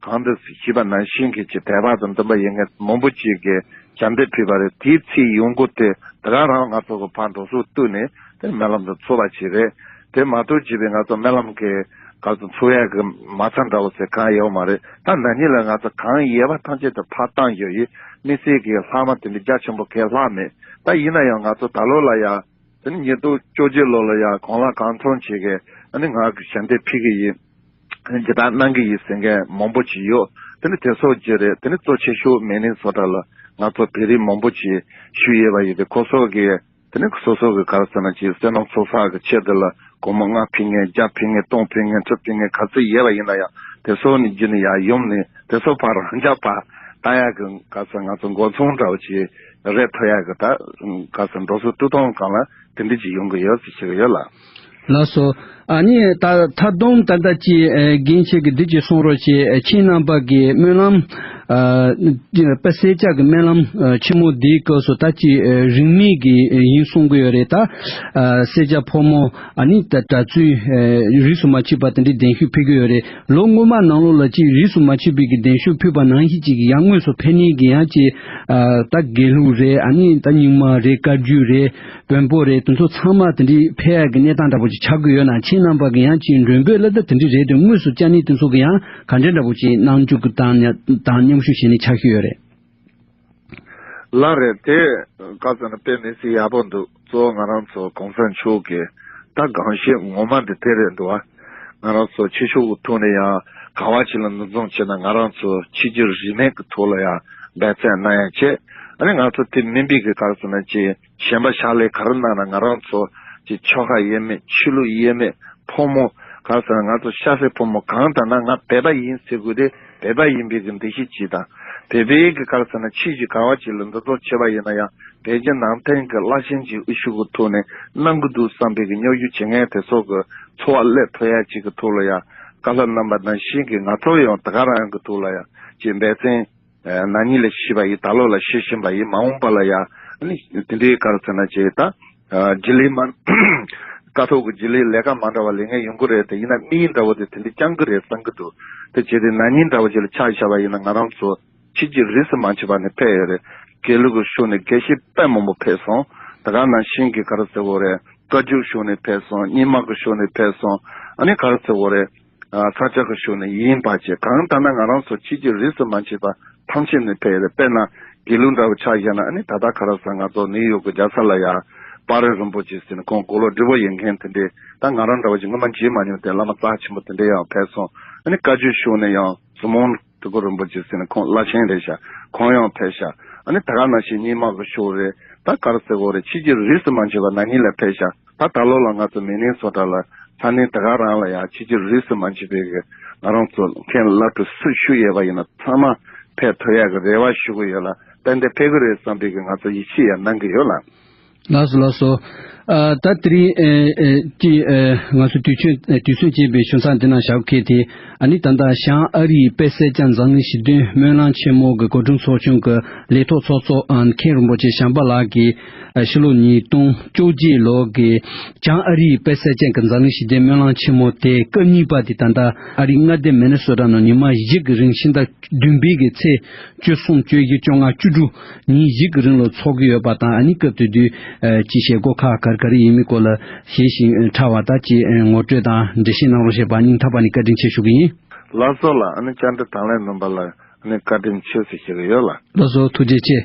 གང་འདྲ་ཞུས་པ་ནང་བཞིན་གི་ཅིག་དད་པ་དང་འདུན་པ་ཡོད་མཁན་མང་པོ་ཅིག་གིས་ཞལ་འདེབས་ཕུལ་བ་རེད། དེའི་ཚེ་ཡོང་སྒོ་དེ་དེ་ག་རང་ང་ཚོ་གི་ཕར་འགྲོ་སོང་བཏོན་ནས་དེ་སྨོན་ལམ་དུ་འཚོགས་པ་ཅིག་རེད། དེ་མ་གཏོགས་བྱས་པའི་ང་ཚོ་སྨོན་ལམ་གྱི་ག་ཚོད་འཚོགས་ཡག་གི་མ་རྩ་འདྲ་བོ་ཟེར་གང་ཡོད་མ་རེད། ད་ན་ནིང་ལ་ང་ཚོ་གང་ཡོད་པ་ཐམས་ཅད་དུ་ཕར་བཏང་ཡོད་ཡིན། དམིགས་བསལ་གྱི་ལྷག་མ་དེ་འདྲ་རྒྱ་ཆེན་པོ་གང་ལྷག་མེད། ད་ཡིན་ན་ཡང་ང་ཚོ་ད་ལོ་ལ་ཡང་དེ་ནི་ཉིས་སྟོང་བཅོ་བརྒྱད་ལོ་ལ་ཡང་གང་ལ་གང་འཚམ་བྱེད་གི་ཨ་ནི་ང་གི་ཞལ་འདེབས་ཕུལ་གི་ཡིན། ཨ་ནི་སྦྱིན་བདག་གནང་གི་ཡིན་ཟེར་མཁན་མང་པོ་ཅིག་ཡོད། དེ་ནི་དེ་ཚོ་ཅི་རེད། དེ་ནི་གཙོ་ཆེ་ཤོས་མི་ནི་སོ་ཊ་ལ་ང་ཚོ་བོད་རིགས་མང་པོ་ཅིག་བཞུགས་ཡོད་པ་ཡིན་པས། ཁོ་ཚོ་གི་དེ་ནི་སོ་སོ་གི་ག་རེ་ཟེར་ན་ཅིག་བསོད་ནམས་ཚོགས་བསགས་ཀྱི་ཆེད་དུ་ལ་སྒོར་མོ་ལྔ་ཕུལ་མཁན། བརྒྱ་ཕུལ་མཁན། སྟོང་ཕུལ་མཁན། ཁྲི་ཕུལ་མཁན་ག་ཚོད་ཡོད་པ་ཡིན་ན་ཡང་དེ་ཚོ་ནི་རྒྱུན་ནས་ཡར་ཡོང་ནས་དེ་ཚོ་ཕར་རང་འཇགས་ཕར་བཏང་ཡག་གི་ག་རེ་ཟེར་ང་ཚོ་འགོ་ཚུགས་འདྲ་བོ་ཅིག་རེད། ཐོབ་ཡག་གི་ད་ག་རེ་ཟེར་འགྲོ་སོང་བཏོན་སྟངས་སྒང་ལ་དེ་འདྲ་ཅིག་ཡོང་གི་ཡོད་ཟེར་བཤད་ཀྱི་ཡོད་ལགས། ལགས་སོ། ཨ་ནི་ད་མཐའ་སྡོམ་ད་ལྟ་ཅིག་ཨ་རྒན་ཁྱེད་ཀྱིས་འདི་ཅིག་གསུང་རོགས་བྱེད། ཨ་ཁྱེད་རྣམ་པ་གི་སྨོན་ལམ་ཨ་དཔལ་སེར་སྐྱ་གི་སྨོན་ལམ་ཨ་ཆེན་མོ་འདིའི་སྐབས་སུ་ད་ཅིག་ཨ་རིན་མེད་ཀྱི་ཨ་ཡིན་གསུང་གི་ཡོད་རེད། ད་ཨ་སེར་སྐྱ་ཕོ་མོ་ཨ་ནི་ད་གྲྭ་བཙུན་ཨ་རིས་སུ་མ་ཆད་པ་དེ་འདྲའི་གདན་ཞུ་ཕུལ་གྱི་ཡོད་རེད། ལོ་སྔོན་མ་ནང་ལོགས་ལ་ཅིག་རིས་སུ་མ་ཆད་པའི་གི་གདན་ཞུ་ཕུལ་བ་ནང་བཞིན་ཅིག་ཡར་དངོས་སུ་ཕེབས་ནས་གི་ཡང་ཅིག་ཨ་ད་དགེ་ལུགས་རེད། ཨ་ནི་ད་རྙིང་མ་རེད། བཀའ་བརྒྱུད་རེད། བོན་པོ་རེད། དེ་ཚོ་ཚང་མ་དེ་འདྲའི་ཕེབས་ཡག་གི་གནས་སྟངས་འདྲ་པོ་ཅིག་ཆགས་ཀྱི་ཡོད་ན། ཁྱེད་རྣམ་པ་གི་ཡང་ཅིག་མགྲོན་འབོད་ལ་ད་དེ་འདྲའི་རེད་དེ། དངོས་སུ་བཅར་ནས་དེ་ཚོ་གི་ཡང་ག་འདྲ་འདྲ་པོ་ཅིག་གནང་རྒྱུ་གི་དང་དང་མཉམ་ཞུགས་བྱས་ནས་ཆགས་ཀྱི་ཡོད་རེད། ལགས་རེད། དེ་ག་ཟེར་ན་དཔེ་མི་སྲིད་ཡག་པོ་འདུག་གཙོ་བོ་ང་རང་ཚོ་གོང་ས་མཆོག་གི་ ད་སྒང་ཤེས་ངོ་མ་འདི་དེ་རེད་འདུག་བ། ང་རང་ཚོ་ཕྱི་ཕྱོགས་ཀྱི་ཐོག་ནས་ཡང་ག་བ་ཅིག་ལ་འདུ་འཛོམས་བྱས་ན་ང་རང་ཚོ་ཕྱི་རྒྱལ་རིས་མེད་ཀྱི་ཐོག་ལ་ཡང་འབད་བརྩོན་གནང་ཡ་བྱས། ཨ་ནི་ང་ཚོ་དེ་མིན་པའི་གི་ག་རེ་ཟེར་ན་ཅིག་གཞན་པ་ཕྱག་ལས་ག་རེ་གནང་ན་ང་རང་ཚོ་ཅིག་ཆོལ་ཁ་དབྱེ་མེད་ཆོས་ལུགས་དབྱེ་མེད་ཕོ་མོ་ག་རེ་ཟེར་ན་ང་ཚོ་ཤ་ཟའི་ཕོ་མོ་གང་ལྟར་ན་ང་བོད་པ་ཡིན་ཟེར་དགོས་དེ་བོད་པ་ཡིན་པའི་གི་འདུ་ཤེས་ཅིག་དང་བོད་པའི་གི་ག་རེ་ཟེར་ན་ཆོས་ཀྱི་ག་བ་ཅིག་ལ་འདུ་འཛོམས་བྱས་པ་ཡིན་ན་ཡང་། བོད་ཀྱི་ནང་བསྟན་གྱི་བླ་ཆེན་གྱི་དབུ་བཞུགས་ཀྱི་ཐོག་ནས་གནང་གི་འདུག་བསམ་པའི་གི་རྙོག་གཞུང་ཇེ་ངན་དེ་ཚོ་གི་འཚོ་བ་སླེབས་ཐུབ་ཡ་ཅིག་གི་ཐོག་ལ་ཡང་བཀའ་སློབ་གནང་པ་ནང་བཞིན་གྱི་ང་ཚོ་ཡང་དེ་ག་རང་གི་ཐོག་ལ་ཡང་ཅིག་འབད་བརྩོན་ནང་ཉིད་ལ་བྱས་པ་ཡིན། ད་ལོ་ལ་བྱེད་བཞིན་པ་ཡིན། མ་འོངས་པ་ལ་ཡང་ནི་དེ་འདྲའི་ག་རེ་ཟེར་ན་ཅིག་ད་རྗེས་ལུས་མ་དཀའ་ཐུབ་ཀྱི་རྗེས་ལུས་ལས་ཀ་མ་འདྲ་བ་ལས་ངན་ཡོང་གི་རེད། དེ་ཡིན་ན་མིའི་འདྲ་བོ་དེ་དེ་འདྲ་རྐྱང་གི་རེད་བསམ་གི་འདུག་དེ་བྱས་ཏེ་ནང་ཉིད་འདྲ་བོ་ཅིག་ལ་ཆ་བཞག་པ་ཡིན་ན་ང་རང་ཚོ། ཕྱི་རྒྱལ་རིས་སུ་མ་ཆད་པ་ནས་ཕེབས་ཡོད་རེད། དགེ་ལུགས་ཀྱི་ཕྱོགས་ནས་དགེ་བཤེས་དཔེ་མང་པོ་ཕེབས་སོང་། དེ་ག་ནང་བཞིན་གྱི་ག་རེ་ཟེར་དགོས་རེད། བཀའ་བརྒྱུད་ཕྱོགས་ནས་ཕེབས་སོང་། རྙིང་མ་གི་ཕྱོགས་ནས་ཕེབས་སོང་། ཨ་ནི་ག་རེ་ཟེར་དགོས་རེད། ས་སྐྱ་གི་ཕྱོགས་ནས་ཡིན་པ་བཅས་གང་ལྟར་ན་ང་རང་ཚོ་ཕྱི་རྒྱལ་རིས་སུ་མ་ཆད་པ་ཐམས་ཅད་ནས་ཕེབས་ཡོད་རེད། དཔེར་ན་དགེ་ལུགས་འདྲ་བོ་ཆ་བཞག་ན་ཨ་ནི་ད་ལྟ་ག་རེ་ཟེར་ང་ཚོ་ནིའུ་ཡོག་གི་རྒྱལ་ས་ལ་ཡང་དཔའ་རིས་རིན་པོ་ཆེ་ཟེར་ནས་ཁོང་དགུང་ལོ་བགྲེས་པོ་ཡོད་མཁན་དེ་འདྲས་ད་ང་རང་འདྲ་བོ་ཞིག་སྔོན་མ་མཇལ་མ་མྱོང་དེ་བླ་མ་རྩ་ཆེན་པོ་དེ་འདྲས་ཡང་ཕེབས་སོང་། ཨ་ནི་བཀའ་བརྒྱུད་ཕྱོགས་ནས་ཡང་། ཟུར་མང་སྤྲུལ་སྐུ་རིན་པོ་ཆེ་ཟེར་ནས་ཁོང་བླ་ཆེན་རེད་ཤག་ཁོང་ཡང་ཕེབས་ཤག་ཨ་ནི་ད་ག་ནང་བཞིན་རྙིང་མ་གི་ཕྱོགས་རེད། ད་ག་རེ་ཟེར་དགོས་རེད། ཕྱི་རྒྱལ་རིས་སུ་མ་ཆད་པ་ནང་ཉིད་ལ་ཕེབས་ཤག་ད་ད་ལོ་ལ་ང་ཚོ་མི་ནི་སོ་ཊ་ལ་ས་གནས་ད་ག་རང་ལ་ཡང་ཕྱི་རྒྱལ་རིས་སུ་མ་ཆད་པའི་གི་ང་རང་ཚོ་མཁན་སློབ་ཕྲུག་སུ་ཞུགས་ཡོད་པ་ཡིན་ན་ཚང་མ་ཕེབས་ཐུབ་ཡག་གི་རེ་བ་ཞུ་གི་ཡོད་ལ་ཏན་ཏན་ཕེབས་གི་རེད་བསམ་པའི་གི་ང་ཚོ་ཡིད་ཆེས་ཡང་གནང་གི་ཡོད་ལ། ལགས་སོ་ལགས་སོ། ཨ་ད་དེ་རིང་ཨེ་ཨེ་ཅི་ཨེ་ང་ཚོ་དུས་ཚོད་ཨེ་དུས་ཚོད་ཅེས་པའི་ཞུ་མཚམས་འདི་ནང་བཞག་གལ་ཏེ་ཨ་ནི་ད་ལྟ་བྱང་ཨ་རིའི་དཔལ་སེར་སྐྱ་འཛམ་གླིང་ཞི་བདེའི་སྨོན་ལམ་ཆེན་མོ་གི་གོ་སྒྲིག་ཚོགས་ཆུང་གི་ལས་ཐོག་ཚོགས་གཙོ་ཨ་མཁན་རིན་པོ་ཆེ་བྱམས་པ་ལགས་ཀྱིས་ཨ་ཕྱི་ལོ་ཉིས་སྟོང་བཅོ་བརྒྱད་ལོ་གི་བྱང་ཨ་རིའི་དཔལ་སེར་སྐྱ་གི་འཛམ་གླིང་ཞི་བདེའི་སྨོན་ལམ་ཆེན་མོ་དེ་སྐབས་གཉིས་པ་དེ་ད་ལྟ་ཨ་རིའི་མངའ་སྡེ་མི་ནི་སོ་ཊ་ནང་ཉི་མ་བཞི་གི་རིང་ཕྱི་ཟླ་བདུན་པའི་གི་ཚེས་བཅུ་གསུམ་བཅུ་བཞི་བཅོ་ལྔ་བཅུ་དྲུག་ཉིན་བཞི་གི་རིང་ལ་འཚོགས་ཀྱི་ཡོད་པ་དང་ཨ་ནི་སྐབས་དེ་དུས་ཨ་ཅི་བྱེད་སྒོ་ཁག་ག་རེ་ག་རེ་ཡིན་མིན་སྐོར་ལ་ཤེས་ཤིང་ཕྲ་བ་དང་ཅི་ངོ་སྤྲོད་དང་འགྲེལ་བཤད་གནང་རོགས་ཞེས་པ་སྙིང་ཐག་པ་ནས་བཀའ་དྲིན་ཆེ་ཞུ་གི་ཡིན། ལགས་སོ་ལགས། ཨ་ནི་བཅར་འདྲི་དང་ལེན་གནང་པ་ལ་ཨ་ནི་བཀའ་དྲིན་ཆེ་ཟེར་ཞུ་གི་ཡོད་ལགས། ལགས་སོ་ཐུགས་རྗེ་ཆེ།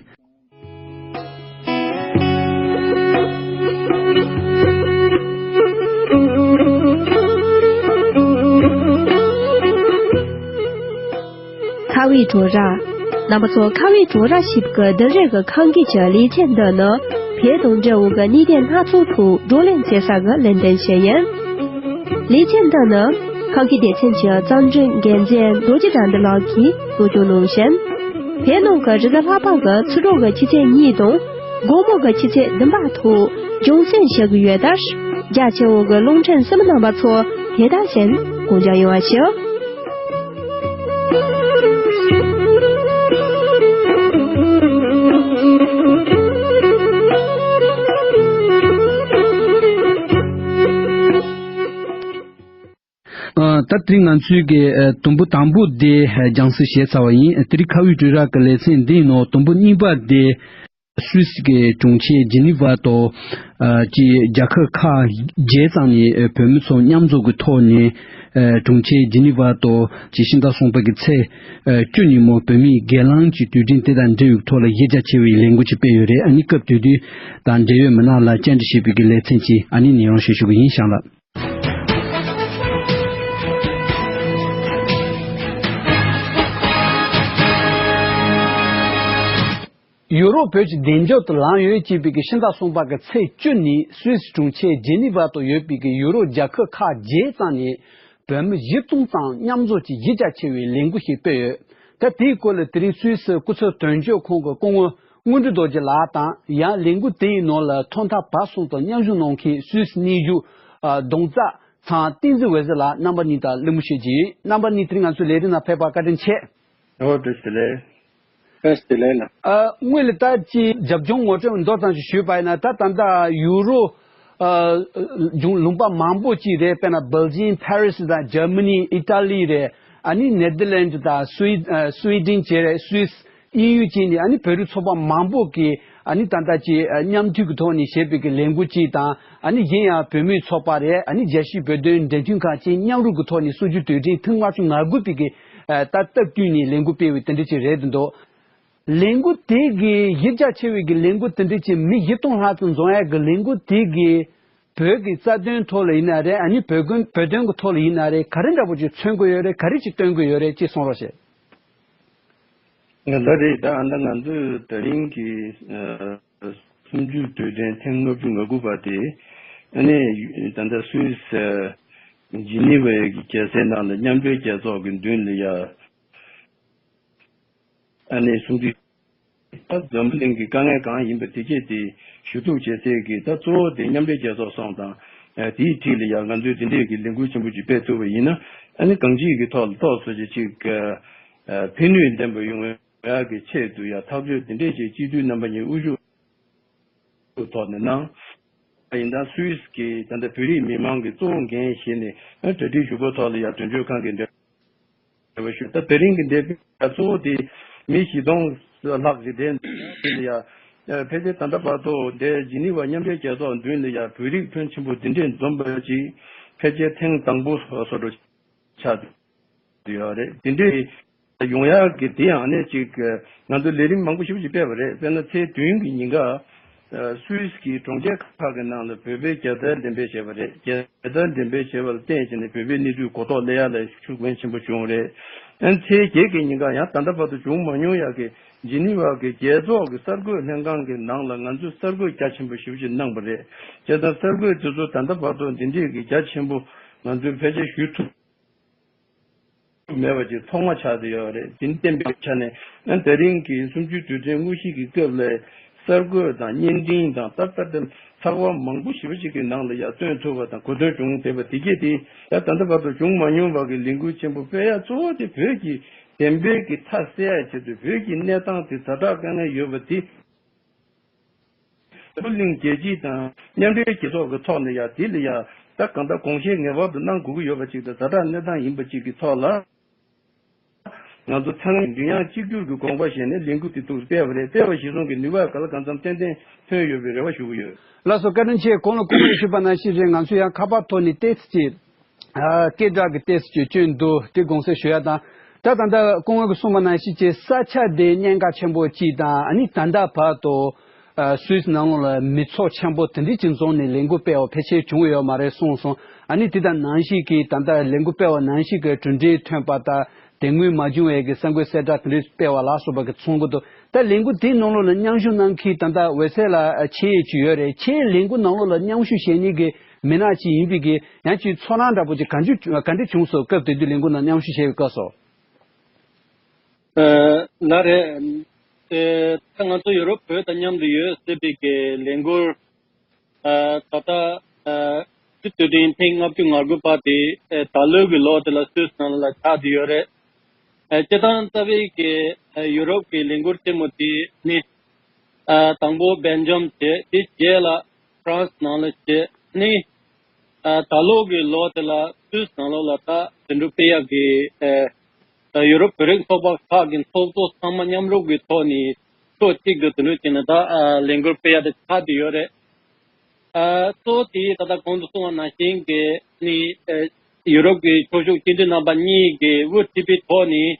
ཁ་བའི་བྲོ་ར། རྣམ་པ་ཚོ་ཁ་བའི་བྲོ་ར་ཞེས་པའི་འདི་རེས་ཀྱི་ཁང་གི་གི་ལེ་ཚན་འདི་ནི་བོད་དང་འབྲེལ་བའི་གནས་བརྟན་སྣ་ཚོགས་ཐོག་བགྲོ་གླེང་བྱེད་ས་གི་ལས་དོན་ཞིག་ཡིན། ལེ་ཚན་འདི་ནི་ཁང་གི་སྡེ་ཚན་གྱི་གཙང་སྒྲིག་འགན་འཛིན་རྡོ་རྗེ་དགྲ་འདུལ་ལགས་ཀྱིས་གཙོ་སྐྱོང་གནང་ཞིང་། བོད་ནང་གི་རེས་གཟའ་ལྷག་པ་གི་ཚེས་དྲུག་གི་ཆུ་ཚོད་གཉིས་དང་དགོང་མོ་གི་ཆུ་ཚོད་བདུན་པ་ཐོག་རྒྱང་སྲིང་བྱེད་ཀྱི་ཡོད་ལྟར་རྒྱ་ཆེ་བོ་གི་རླུང་འཕྲིན་གསན་མི་རྣམ་པ་ཚོ་དེ་དག་བཞིན་སྐུ་མཇལ་ཡོང་བ་ཞུ། ཨ། ད་དེ་རིང་ང་ཚོའི་གི་ཨ་དུམ་བུ་དང་པོ་དེ་ཨ་རྒྱང་སྲིང་བྱས་ཚར་བ་ཡིན། དེ་རིང་ཁ་བའི་བྲོ་ར་གི་ལེ་ཚན་འདིའི་ནང་དུམ་བུ་གཉིས་པ་དེ་སུད་སི་གི་གྲོང་ཁྱེར་ཇི་ནི་ཝ་དང་ཨ་ཅིག་རྒྱལ་ཁབ་ཁག་བརྒྱད་ཙམ་ནས་ཨ་བོད་མི་ཚོ་མཉམ་འཛོམས་ཀྱི་ཐོག་ནས་ཨ་གྲོང་ཁྱེར་ཇི་ནི་ཝ་དང་ཅིག་ཕྱི་ཟླ་གསུམ་པ་གི་ཚེས་ཨ་བཅུ་ཉིན་མོ་བོད་མིའི་སྒེར་ལངས་ཀྱི་དུས་དྲན་དེ་དང་འབྲེལ་བའི་ཐོག་ལ་གཞི་རྒྱ་ཆེ་བའི་ལས་འགུལ་ཅིག་སྤེལ་ཡོད་རེད། ཨ་ནི་སྐབས་དེ་དུས་དང་འབྲེལ་ཡོད་མི་སྣ་ལ་བཅར་འདྲི་བྱེད་པའི་གི་ལེ་ཚན་ཅིག་ཨ་ནི་ནས་ཡང་ཞུ་ཞུ་གི་ཡིན་ཞང་ལགས། ཡུ་རོབ་བོད་ཀྱི་བདེ་འཇགས་དུ་ལངས་ཡོད་ཅེས་པའི་གི་ཕྱི་ཟླ་གསུམ་པ་གི་ཚེས་བཅུ་ནས་སུད་སི་གྲོང་ཁྱེར་ཇེ་ནི་ཝ་དུ་ཡོད་པའི་གི་ཡུ་རོབ་རྒྱལ་ཁབ་ཁག་བརྒྱད་ཙམ་ནས་བོད་མི་བཞི་སྟོང་ཙམ་མཉམ་འཛོམས་ཀྱིས་གཞི་རྒྱ་ཆེ་བའི་ལས་འགུལ་ཞིག་སྤེལ་ཡོད། ད་དེའི་སྐོར་ལ་དེ་རིང་སུད་སི་སྐུ་ཚབ་དོན་གཅོད་ཁང་གི་སྐུ་ངོ་དངོས་གྲུབ་རྡོ་རྗེ་ལགས་དང་ཡང་ལས་འགུལ་དེའི་ནང་ལ་ཐོག་མཐའ་བར་གསུམ་དུ་མཉམ་ཞུགས་གནང་མཁན་སུད་སི་གནས་བཞུགས་ཨ་གདོང་རྩ་ཚང་བསྟན་འཛིན་འོད་ཟེར་ལགས་རྣམ་པ་གཉིས་དང་གླེང་མོལ་བྱེད་ཀྱི་ཡིན། རྣམ་པ་གཉིས་དེ་རིང་ང་ཚོའི་ལས་རིམ་ནང་ཕེབས་པར་བཀའ་དྲིན་ཆེ། ཨོ་བཀྲ་ཤིས་བདེ་ལེགས། བཀྲ་ཤིས་བདེ་ལེགས་ལགས། ཨ་དངོས་ལ་ད་ཅི་རྒྱབ་ལྗོངས་ངོ་སྤྲོད་མདོར་ཙམ་ཞིག་ཞུས་པ་ཡིན་ན་ད་ད་ལྟ་ཡུ་རོ་ཨ་གཞུང་ལུང་པ་མང་པོ་ཅིག་རེད། དཔེར་ན་སྦེལ་ཇིམ་ཕ་རི་སི་དང་ཇར་མ་ནི་ཨི་ཏཱ་ལི་རེད། ཨ་ནི་ནེ་དར་ལེན་ཌི་དང་སུའི་ཨ་སུའི་ཌེན་བཅས་རེད། སུད་སི་དབྱིན་ཡུལ་བཅས་ནས་ཨ་ནི་བོད་རིགས་ཚོགས་པ་མང་པོ་གིས་ཨ་ནི་ད་ལྟ་ཅིག་ཨ་མཉམ་མཐུད་ཀྱི་ཐོག་ནས་བྱས་པའི་གི་ལས་འགུལ་ཅིག་དང་ཨ་ནི་གཞན་ཡང་བོད་མིའི་ཚོགས་པ་རེད། ཨ་ནི་རྒྱལ་སྤྱིའི་བོད་དོན་འབྲེལ་མཐུད་ཁང་བཅས་མཉམ་རུབ་ཀྱི་ཐོག་ནས་གསར་འགྱུར་དུས་དྲན་ཐེངས་ལྔ་བཅུ་ང་དགུ་པའི་གི་ཨ་ད་སྟབས་བསྟུན་ནས་ལས་འགུལ་སྤེལ་བའི་དེ་འདྲ་ཅིག་རེད་འདུག་ལས་འགུལ་དེ་གི་གཞི་རྒྱ་ཆེ་བའི་གི་ལས་འགུལ་དེ་འདྲ་ཅིག་མི་བཞི་སྟོང་ལྷག་ཙམ་འཛོམས་ཡ་གི་ལས་འགུལ་དེ་གི་ བོད་ཀྱི་རྩ་དོན་ཐོག་ལ་ཡིན་ན་རེད། ཨ་ནི་བོད་དོན་བོད་དོན་གྱི་ཐོག་ལ་ཡིན་ན་རེད། ག་རེ་འདྲ་པོ་ཅིག་མཚོན་གྱི་ཡོད་རེད། ག་རེ་ཅིག་སྟོན་གྱི་ཡོད་རེད། ཅེས་གསུང་རོགས་བྱེད། ད་རེད། ད་ཨ་ད་ང་ཚོས་དེ་རིང་གི་ཨ་གསུམ་བཅུའི་དུས་དྲན་ཐེངས་ལྔ་བཅུ་ང་དགུ་པ་དེ། ཨ་ནི་ད་ལྟ་སུད་སི་ཇི་ནི་ཝའི་རྒྱལ་སའི་ནང་ལ་མཉམ་འབྲེལ་རྒྱལ་ཚོགས་ཀྱི་མདུན་ལ་ཡ། ཨ་ནི་གསུམ་བཅུའི། ད་འཛམ་བུ་གླིང་གི་དཀའ་ངལ་གང་ཡིན་པ་དེ་གས་དེ་ཞུ་གཏུག་བྱེད་སའི་གི་ད་གཙོ་བོ་དེ་མཉམ་འབྲེལ་རྒྱལ་ཚོགས་སོང་དང་། ཨ་དེའི་འཁྲིས་ལ་ཡང་ང་ཚོས་དེ་འདྲས་ཀྱི་ལས་འགུལ་ཆེན་པོ་ཅིག་སྤེལ་ཐུབ་པ་ཡིན་ན། ཨ་ནི་གང་ཅིའི་གི་ཐོག་ལ་ཏོག་ཙམ་ཅིག་ཅིག་ཨ་ཕན་ནུས་ལྡན་པ་ཡོང་ཡག་གི་ཆེད་དུ་ཡང་ཐག་གཅོད་དེ་འདྲས་ཅིག་སྤྱི་འཐུས་རྣམ་པ་གཉིས་དབུ་བཞུགས་ཐོག་ནས་གནང་། ཡིན་ད་སུད་སི་གི་ད་ལྟ་བོད་རིགས་མི་མང་གི་གཙོ་བོ་འགན་བཞེས་ནས་ཨ་གྲ་སྒྲིག་ཞུ་སྒོ་ཐོག་ལ་ཡང་དོན་གཅོད་ཁང་གི་འབྲེལ། ཞུ། ད་དེ་རིང་གི་འདས་པའི་གཙོ་བོ་དེ་མི་བཞི་སྟོང་ལྷག་ཅིག་དེ་འདི་ལ་ཡ། ཕལ་ཆེར་ད་ལྟ་བར་དུ་དེ་ཇི་ནི་ཝ་མཉམ་འབྲེལ་རྒྱལ་ཚོགས་མདུན་ལ་ཡ་བོད་རིགས་ཕོན་ཆེན་པོ་འདི་འདྲས་འཛོམས་པ་ཅིག་ཕལ་ཆེར་ཐེངས་དང་པོ་བཟོ་འདྲ་ཆགས་ཡོད་རེད། དེ་འདྲས་ཡོང་ཡག་གི་དེ་ཡང་ནས་ཅིག་ང་ཚོ་ལས་རིམ་མང་པོ་ཞེ་པོ་ཅིག་སྤེལ་བ་རེད། དཔེར་ན་ཚེས་བདུན་གྱི་ཉིན་ཀ་སུད་སི་གི་གྲོང་ཁྱེར་ཁག་གི་ནང་ལ་བོད་པའི་རྒྱལ་དར་འགྲེམས་སྤེལ་བྱས་པ་རེད། རྒྱལ་དར་འགྲེམས་སྤེལ་བྱས་པ་ལ་བརྟེན་བྱས་ནས་བོད་པའི་གནས་ཚུལ་གོ་རྟོགས་སླེབས་ཡག་ལ་ཤུགས་རྐྱེན་ཆེན་པོ་བྱུང་རེད། ཨན་ཚེས་བརྒྱད་ཀྱི་ཉིན་ཀ་ཡང་ད་ལྟ་བར་དུ་བྱུང་མ་མྱོང་ཡག་གི་ཇི་ནི་ཝ་གི་རྒྱལ་ཚོགས་ཀྱི་གསར་འགོད་ལྷན་ཁང་གི་ནང་ལ་ང་ཚོས་གསར་འགོད་རྒྱ་ཆེན་པོ་ཞེ་པོ་ཅིག་གནང་པ་རེད། བྱས་ཙང་གསར་འགོད་དེ་ཚོ་ད་ལྟ་བར་དུ་འདི་འདྲས་ཀྱི་རྒྱ་ཆེན་པོ་ང་ཚོས་ཕལ་ཆེར་ཞུ་ཐུབ། མེད་པ་ཅིག་ཐོག་མ་ཆགས་བསྡད་ཡོད་རེད། དེ་བསྟན་པའི་ཆ་ནས་ཨ་དེ་རིང་གི་གསུམ་བཅུའི་དུས་དྲན་དངོས་གཞི་གི་སྐབས་ལ་གསར་འགོད་དང་བརྙན་འཕྲིན་དང་ཏག་ཏག་ཏག་ཚགས་པར་མང་པོ་ཞེ་པོ་ཅིག་གི་ནང་ལ་ཡར་སྟོན་ཐུབ་པ་དང་གོ་ཐོས་བྱུང་བསྡད་པ་དེ་གས་དེ་ད་ད་ལྟ་བར་དུ་བྱུང་མ་མྱོང་བ་གི་ལས་འགུལ་ཆེན་པོ་སྤེལ་ཡ་གཙོ་བོ་དེ་བོད་ཀྱི་བདེན་པའི་གི་མཐའ་གསལ་ཡ་ཆེད་དུ་བོད་ཀྱི་གནས་སྟངས་དེ་ཛ་དྲག་དཀའ་ངལ་ཡོད་པ་དེ། འཛམ་བུ་གླིང་རྒྱལ་སྤྱི་དང་མཉམ་འབྲེལ་རྒྱལ་ཚོགས་ཀྱི་ཐོག་ནས་ཡ་དེ་ལ་ཡ་ད་གང་ལྟར་དགོངས་བཞེས་ངེས་པར་དུ་གནང་དགོས་ཀྱི་ཡོད་པ་ཅིག་དང་ཛ་དྲག་གནས་སྟངས་ཡིན་པ་ཅིག་གི་ཐོག་ལ། ང་ཚོ་ཚང་མས་མགྲིན་དབྱངས་གཅིག་གྱུར་གྱི་དགོངས་པ་བཞེས་ནས་ལས་འགུལ་དེ་ཚོ་སྤེལ་བ་རེད། སྤེལ་བ་གཞིར་བཟུང་གི་ནུས་པ་ག་ལ་གང་འཚམ་ཏན་ཏན་ཐོན་ཡོད་པའི་རེ་བ་ཞུ་གི་ཡོད། ལགས་སོ། བཀའ་དྲིན་ཆེ། གོང་ལ་སྐུ་ངོས་ཞུས་པ་ནང་བཞིན་རེད། ང་ཚོ་ཡང་ཁ་པར་ཐོག་ནས་ཏེས་ཅིག་ཨ་སྐད་གྲགས་ཀྱི་ཏེས་ཅིག་བསྐྱོན་འདུག་དེ་དགོངས་སེལ་ཞུ་ཡ་དང་། ད་ད་ལྟ་སྐུ་ངོས་ཀྱིས་གསུངས་པ་ནང་བཞིན་བྱས་ས་ཆ་དེ་གནད་འགག་ཆེན་པོ་གཅིག་དང་། ཨ་ནི་ད་ལྟ་བར་དུ་ཨ་སུད་སི་ནང་ལོགས་ལ་མི་ཚོགས་ཆེན་པོ་དེ་འདྲ་ཅིག་འཛོམས་ནས་ལས་འགུལ་སྤེལ་བ་ཕལ་ཆེར་བྱུང་ཡོད་མ་རེད་གསུངས་སོང་། ཨ་ནི་དེ་དང་ནང་བཞིན་གྱི་ད་ལྟ་ལས་འགུལ་སྤེལ་བ་ནང་བཞིན་གྱི་གྲུབ་འབྲས་ཐོན་པ་དང་དེ་སྔོན་མ་བྱུང་བའི་གི་གསར་འགོད་གསལ་བསྒྲགས་དེ་འདྲ་སྤེལ་བ་ལ་སོགས་པ་གི་ཚོགས་འགོ་དུ། ད་ལས་འགུལ་དེའི་ནང་ལོགས་ལ་མཉམ་ཞུགས་གནང་མཁན་ད་ལྟ་འོད་ཟེར་ལགས་ཆེད་ཅིག་ཡོད་རེད། ཁྱེད་ལས་འགུལ་ནང་ལོགས་ལ་མཉམ་ཞུགས་བྱེད་མཁན་གྱི་མི་སྣ་ཅིག་ཡིན་པའི་གི་ཡང་ཅིག་ཚོར་སྣང་འདྲ་པོ་ཅིག་ག་འདྲ་ག་འདྲ་བྱུང་སོང་། སྐབས་དེ་དུས་ལས་འགུལ་ནང་མཉམ་ཞུགས་བྱས་པའི་སྐབས་སུ། ཨ་ལགས་རེད། ཨེ་ད་ང་ཚོ་ཡུ་རོབ་བོད་དང་མཉམ་དུ་ཡོད་ཟེར་བའི་གི་ལས་འགུལ་ཨ་ད་ལྟ་ཨ་སྤྱི་འཐུས་དུས་དྲན་ཐེངས་ལྔ་བཅུ་ང་དགུ་པ་དེ་ཨེ་ད་ལོའི་གི་ལོ་དེ་ལ་སུད་སི་ནང་ལ་ཆགས་བསྡད་ཡོད་རེད། ཨེ་སྤྱིར་བཏང་རྩ་བའི་གི་ཨེ་ཡུ་རོབ་ཀྱི་ལས་འགུལ་ཆེན་མོ་དེ་ནི་ཨ་དང་པོ་སྦེལ་ཇམ་བྱས། དེ་རྗེས་ལ་ཧྥ་རན་སི་ནང་ལ་བྱས་ནི། ཨ་ད་ལོ་གི་ལོ་དེ་ལ་སུད་སི་ནང་ལོགས་ལ་ད་དེ་འདྲ་སྤེལ་ཡག་གི་ཨ་ད་ཡུ་རོབ་བོད་རིགས་ཚོགས་པ་ཁག་གི་ཚོགས་གཙོ་ཚང་མ་མཉམ་རུབ་ཀྱི་ཐོག་ནས་ཕྱོགས་གཅིག་ཏུ་དེ་འདྲ་བྱས་ནས་ད་ཨ་ལས་འགུལ་སྤེལ་ཡག་དེ་ཆགས་བསྡད་ཡོད་རེད། ཨ་གཙོ་བོ་དེ་ད་ལྟ་གོང་དུ་གསུངས་པ་ནང་བཞིན་གྱི་ནི་ཨ་ཡུ་རོབ་ཀྱི་ཆོས་ཕྱོགས་སྤྱི་འཐུས་རྣམ་པ་གཉིས་ཀྱིས་དབུ་ཁྲིད་པའི་ཐོག་ནས་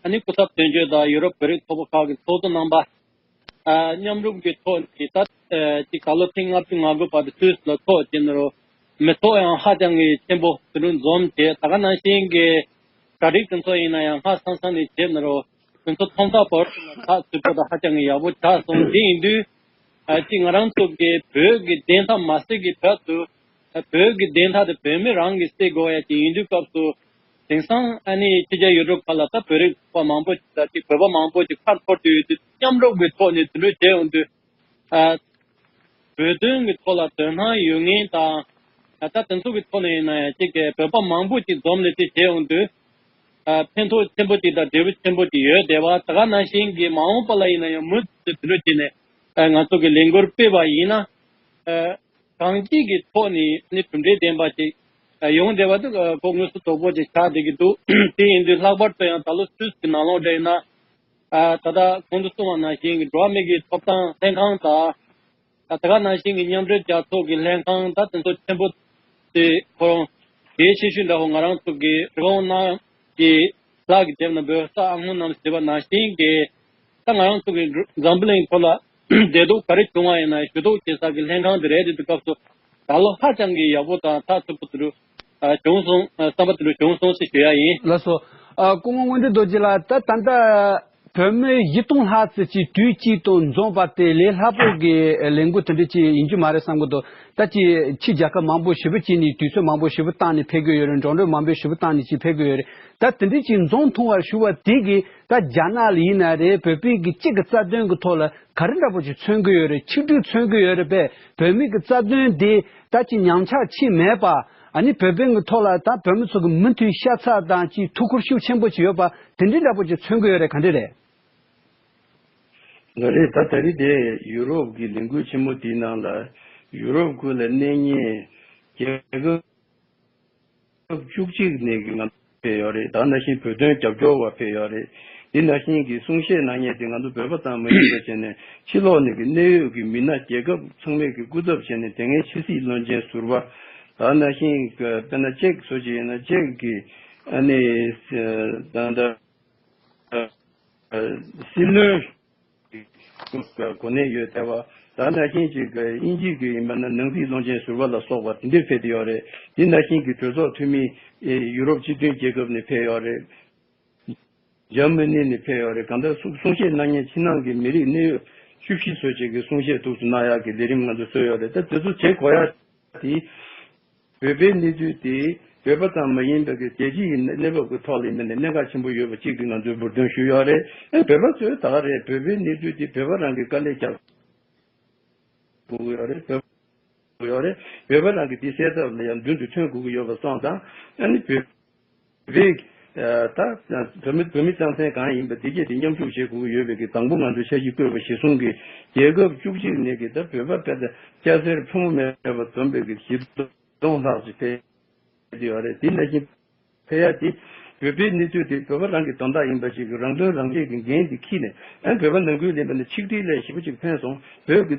ཨ་ནི་སྐུ་ཚབ་དོན་གཅོད་དང་ཡུ་རོབ་བོད་རིགས་ཚོགས་པ་ཁག་གི་ཚོགས་གཙོ་རྣམ་པ། ཨ་མཉམ་རུབ་ཀྱི་ཐོག་ནས་ད་ཨ་ཅིག་ད་ལོ་ཐེངས་ལྔ་བཅུ་ང་དགུ་པ་དེ་སུད་སི་ལ་ཚོགས་བྱས་ནས་རོ། མི་ཚོགས་ཡང་ཧ་ཅང་གི་ཆེན་པོ་དེ་རུ་འཛོམས་བྱས། ད་ག་ནང་བཞིན་གྱི་གྲ་སྒྲིག་དེ་ཚོ་ཡིན་ན་ཡང་སྔ་སང་སང་ནས་བྱས་ནས་རོ། དེ་ཚོ་ཐོག་མཐའ་བར་གསུམ་ལ་ཚགས་ཚུད་པོ་དང་ཧ་ཅང་གི་ཡག་པོ་ཆགས་སོང་། དེ་ཡིན་དུས་ཨ་ཅིག་ང་རང་ཚོ་གི་བོད་ཀྱི་བདེན་མཐའ་མ་གསལ་གྱི་བར་དུ། བོད་ཀྱི་བདེན་མཐའ་དེ་བོད་མི་རང་གིས་སེལ་དགོས་ཡ་ཅིག་ཡིན་དུས་སྐབས་སུ། དེང་སང་ཨ་ནི་ཕྱི་རྒྱལ་ཡུལ་གྲུ་ཁག་ལ་ད་བོད་རིགས་པ་མང་པོ་ཅིག་དང་ཅིག་བོད་པ་མང་པོ་ཅིག་ཁ་འཐོར་དུ་ཡོད་དུས། མཉམ་རུབ་ཀྱི་ཐོག་ནས་དེ་འདྲ་བྱས་ཡོང་དུས། ཨ་བོད་དོན་གྱི་ཐོག་ལ་དོ་སྣང་ཡོད་མཁན་དང་། ད་ལྟ་དེ་ཚོ་གི་ཐོག་ནས་ཡིན་ན་ཡང་ཅིག་གི་བོད་པ་མང་པོ་ཅིག་འཛོམས་ནས་དེ་བྱས་ཡོང་དུས། ཨ་ཕན་ཐོགས་ཆེན་པོ་ཅིག་དང་འབྲས་བུ་ཆེན་པོ་ཅིག་ཡོད་བསྡད་པ། ད་ག་ནང་བཞིན་གྱི་མ་འོངས་པ་ལ་ཡིན་ན་ཡང་མུ་མཐུད་དེ་དེ་འདྲ་བྱས་ནས་ཨ་ང་ཚོ་གི་ལས་འགུལ་སྤེལ་བ་ཡིན་ན། ཨ། གང་ཅིའི་གི་ཐོག་ནས་ནི་གྲུབ་འབྲས་ལྡན་པ་ཅིག་ཡོང་བསྡད་པ་དེ་ཁོ་དངོས་སུ་དོགས་པོ་ཅིག་ཆགས་བསྡད་ཀྱི་འདུག་དེ་ཡིན་དུས་ལྷག་པར་དུ་ཡང་ད་ལོ་སུད་སི་གི་ནང་ལོགས་འདྲ་ཡིན་ན། ད་ལྟ་གོང་དུ་གསུངས་པ་ནང་བཞིན་གྱི་འགྲོ་བ་མི་གི་ཐོབ་ཐང་ལྷན་ཁང་དང་། ད་ལྟ་ག་ནང་བཞིན་གྱི་མཉམ་འབྲེལ་རྒྱལ་ཚོགས་ཀྱི་ལྷན་ཁང་ད་དེ་ཚོ་ཆེན་པོ་དེ་ཁོ་རང་དེའི་ཤེས་ཤུལ་འདྲ་བོ་ང་རང་ཚོ་གི་རི་བོང་གནམ་གྱི་ལྷ་གི་དེབ་ན་འབོད་ས་ཨ་སྔོན་ནམ་ཟེར་བ་ནང་བཞིན་གྱི། ད་ང་རང་ཚོ་གི་འཛམ་བུ་གླིང་ཐོག་ལ་བདེ་སྡུག་ག་རེ་བྱུང་བ་ཡིན་ན་ཞུ་གཏུག་བྱེད་ས་གི་ལྷན་ཁང་དེ་རེད། དེ་དུས་སྐབས་སུ་ ད་ལོ་ཧ་ཅང་གི་ཡག་པོ་དང་ཐག་ཆོད་པོ་དེ་འདྲ་བྱུང་སོང་། བསམ་པ་དེ་འདྲ་བྱུང་སོང་ཞེས་ཞུ་ཡ་ཡིན། ལགས་སོ། ཨ། སྐུ་ངོ་མངོན་འདོད་རྡོ་རྗེ་ལགས། ད་ད་ལྟ་བོད་མི་བཞི་སྟོང་ལྷག་ཙམ་ཅིག་དུས་གཅིག་ཏུ་འཛོམས་པ་དེ་ལས་སླ་པོ་གི་ལས་འགུལ་དེ་འདྲ་ཅིག་ཡིན་རྒྱུ་མ་རེད་བསམ་གྱི་འདུག་ད་ཅིག་ཕྱི་རྒྱལ་ཁབ་མང་པོ་ཞེ་པོ་ཅིག་ནས་དུས་ཚོད་མང་པོ་ཞེ་པོ་བཏང་ནས་ཕེབས་ཀྱི་ཡོད་རེད། འགྲོ་གྲོན་མང་པོ་ཞེ་པོ་བཏང་ནས་ཅིག་ཕེབས་ཀྱི་ཡོད་རེད། ད་དེ་འདྲ་ཅིག་འཛོམས་ཐུབ་པར་ཞུ་བ་དེ་གིས་ད་རྒྱ་ནག་ལ་ཡིན་ན་རེད། བོད་པའི་གི་སྤྱི་གི་རྩ་དོན་གི་ཐོག་ལ་ག་རེ་འདྲ་པོ་ཅིག་མཚོན་གྱི་ཡོད་རེད། ཆིག་སྒྲིལ་མཚོན་གྱི་ཡོད་རེད་པས། བོད་མི་གི་རྩ་དོན་དེ་ད་ཅིག་ཉམས་ཆག་ཕྱིན་མེད་པ། ཨ་ནི་བོད་དོན་གྱི་ཐོག་ལ་ད་བོད་མི་ཚོ་གི་མུ་མཐུད་ཤ་ཚ་དང་ཅིག་ཐུགས་ཁུར་ཤུགས་ཆེན་པོ་ཅིག་ཡོད་པ་དེ་འདྲའི་འདྲ་པོ་ཅིག་མཚོན་གྱི་ཡོད་རེད། ག་འདྲ་རེད། ལགས་རེད། ད་ད་རེས་དེ་ཡུ་རོབ་ཀྱི་ལས་འགུལ་ཆེན་མོ་དེའི་ནང་ལ་ཡུ་རོབ་ཁུལ་ལ་གནས་མཁན་རྒྱལ་ཁབ་བཅུ་གཅིག་ནས་ཀྱི་ང་ཚོ་ཕེབས་ཡོད་རེད། ད་ནང་བཞིན་བོད་དོན་རྒྱབ་སྐྱོར་བ་ཕེབས་ཡོད་རེད། འདི་ནང་བཞིན་གྱི་གསུང་བཤད་གནང་མཁན་དེ་ང་ཚོ་བོད་པ་ཙམ་མ་ཡིན་པ་བྱས་ནས་ཕྱི་ལོགས་ནས་ཀྱི་གནད་ཡོད་ཀྱི་མི་སྣ་རྒྱལ་ཁབ་ཚང་མས་ཀྱི་སྐུ་ཚབ་བྱས་ནས་དེ་སྔའི་ཕྱི་སྲིད་བློན་ཆེན་ཟུར་པ། ད་ནང་བཞིན་གྱི་དཔེར་ན་ཅེཀ་སོགས་ཅིག་ཡིན་ན་ཅེཀ་གི་ཨ་ནི་ད་ལྟ་སྲིད་བློན་གོ་གནས་ཡོད་བསྡད་པ། ད་ནང་བཞིན་ཅིག་དབྱིན་ཇི་གི་ཡིན་པ་ན་ནང་སྲིད་བློན་ཆེན་ཟུར་པ་ལ་སོགས་པ་དེ་འདྲས་ཕེབས་ཏེ་ཡོད་རེད། དེ་ནང་བཞིན་གྱི་གྲོས་ཚོགས་འཐུས་མི་ཡུ་རོབ་སྤྱི་མཐུན་རྒྱལ་ཁབ་ནས་ཕེབས་ཡོད་རེད། འཇར་མ་ནི་ནས་ཕེབས་ཡོད་རེད། གང་ལྟར་གསུང་གསུང་བཤད་གནང་མཁན་ཕྱི་ནང་གི་མི་རིགས་གནད་ཡོད་བཅུ་བཞི་ཙམ་ཅིག་གི་གསུང་བཤད་ཐུགས་སུ་གནང་ཡག་གི་ལས་རིམ་ང་ཚོ་བཟོས་ཡོད་རེད། ད་དེ་ཚོ་བྱེད་དགོས་ཡག་དེ། བོད་པའི་གནས་ཚུལ་དེ་བོད་པ་ཙམ་མ་ཡིན་པའི་གི་རྒྱལ་སྤྱི་ཡི་གནས་བབ་ཀྱི་ཐོག་ལ་ཡིན་ན་ནས་གནད་འགག་ཆེན་པོ་ཡོད་པ་གཅིག་གི་ང་ཚོས་འབུར་འདོན་ཞུས་ཡོད་རེད། ཨེ་བོད་པ་ཚོས་ད་ག་རེད། བོད་པའི་གནས་ཚུལ་དེ་བོད་པ་རང་གི་དཀའ་ལས་རྒྱག་དགོས་ཀྱི་ཡོད་རེད། བོད་པ་ཡོད་རེད། བོད་པ་རང་གི་དེ་སེལ་ཐབས་ལ་ཡང་མདུན་དུ་ཐོན་དགོས་ཀྱི་ཡོད་པ་སོང་ཙང་། ཨ་ནི་བོད་པའི་ད་བོད་མི་བོད་མི་རྩ་ཚན་གང་ཡིན་པ་དེ་གྱད་དེ་མཉམ་ཞུགས་བྱེད་དགོས་ཀྱི་ཡོད་པའི་གི་དང་པོ་ང་ཚོས་འཆར་གཞི་བཀོད་པ་གཞིར་བཟུང་གི་རྒྱལ་ཁབ་བཅུ་གཅིག་ནས་གི་ད་བོད་པ་དཔེ་ད་སྐྱ་སེར་ཕོ་མོ་མེད་པར་འཛོམས་པའི་གི་བཞི་སྟོང་ལྷག་ཅིག་ཕེབས་ཡོད་རེད། དེ་ནང་བཞིན་ཕེབས་ཡ་དེ་བོད་པའི་གནས་ཚུལ་དེ་བོད་པ་རང་གི་དོན་དག་ཡིན་པ་ཞིག་གི་རང་དོན་རང་གཅེས་ཀྱི་འགན་དེ་འཁྱེར་ནས། ཨ་བོད་པ་ནང་ཁུལ་ལ་ཡིན་པ་ནི་ཆིག་སྒྲིལ་ལས་ཞེ་པོ་ཅིག་ཕན་སོང་། བོད་ཀྱི་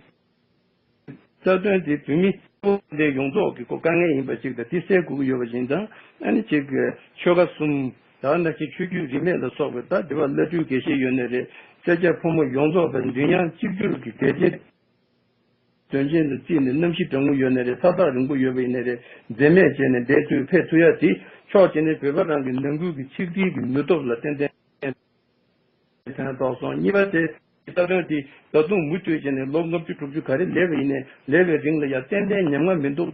རྩ་དོན་དེ་བོད་མི་ཚོ་དེ་ཡོངས་རྫོགས་ཀྱི་ཁོ་དཀའ་ངལ་ཡིན་པ་ཞིག་དང་དེ་སེལ་དགོས་ཀྱི་ཡོད་པ་བཞིན་དང་། ཨ་ནི་ཅིག་གི་ཆོལ་ཁ་གསུམ་ད་ནང་བཞིན་ཆོས་བརྒྱུད་རིས་མེད་ལ་སོགས་པའི་ད་དེ་བ་བླ་སྤྲུལ་དགེ་བཤེས་ཡོད་ནའི་རེད། སེར་སྐྱ་ཕོ་མོ་ཡོངས་རྫོགས་པའི་མདུན་ཡང་གཅིག་གྱུར་གྱི་གལ་ཆེ་དོན་ཆེན་དུ་བརྩིས་ནས་རྣམ་ཤེས་དྲང་པོ་ཡོད་ནའི་རེད། ས་ཐག་རིང་པོ་ཡོད་པ་ཡིན་ནའི་རེད། འཛེམ་མེད་བྱས་ནས་འབད་ཚུལ་ཕེབས་ཐུབ་ཡ་དེ་ཕྱོགས་གཅིག་ནས་བོད་པ་རང་གི་ནང་ཁུལ་གྱི་ཆིག་སྒྲིལ་གྱི་ནུས་སྟོབས་ལ་ཏན་ཏན་ཕན་ཐོགས་སོང་། གཉིས་པ་དེ་རྩ་དོན་དེ་ད་དུང་མུ་མཐུད་བྱས་ནས་ལོ་ལྔ་བཅུ་དྲུག་ཅུ་ག་རེ་ལས་པ་ཡིན་ནའི་ལས་པའི་རིང་ལ་ཡ་ཏན་ཏན་ཉམས་ང་མི་འདུག་ད་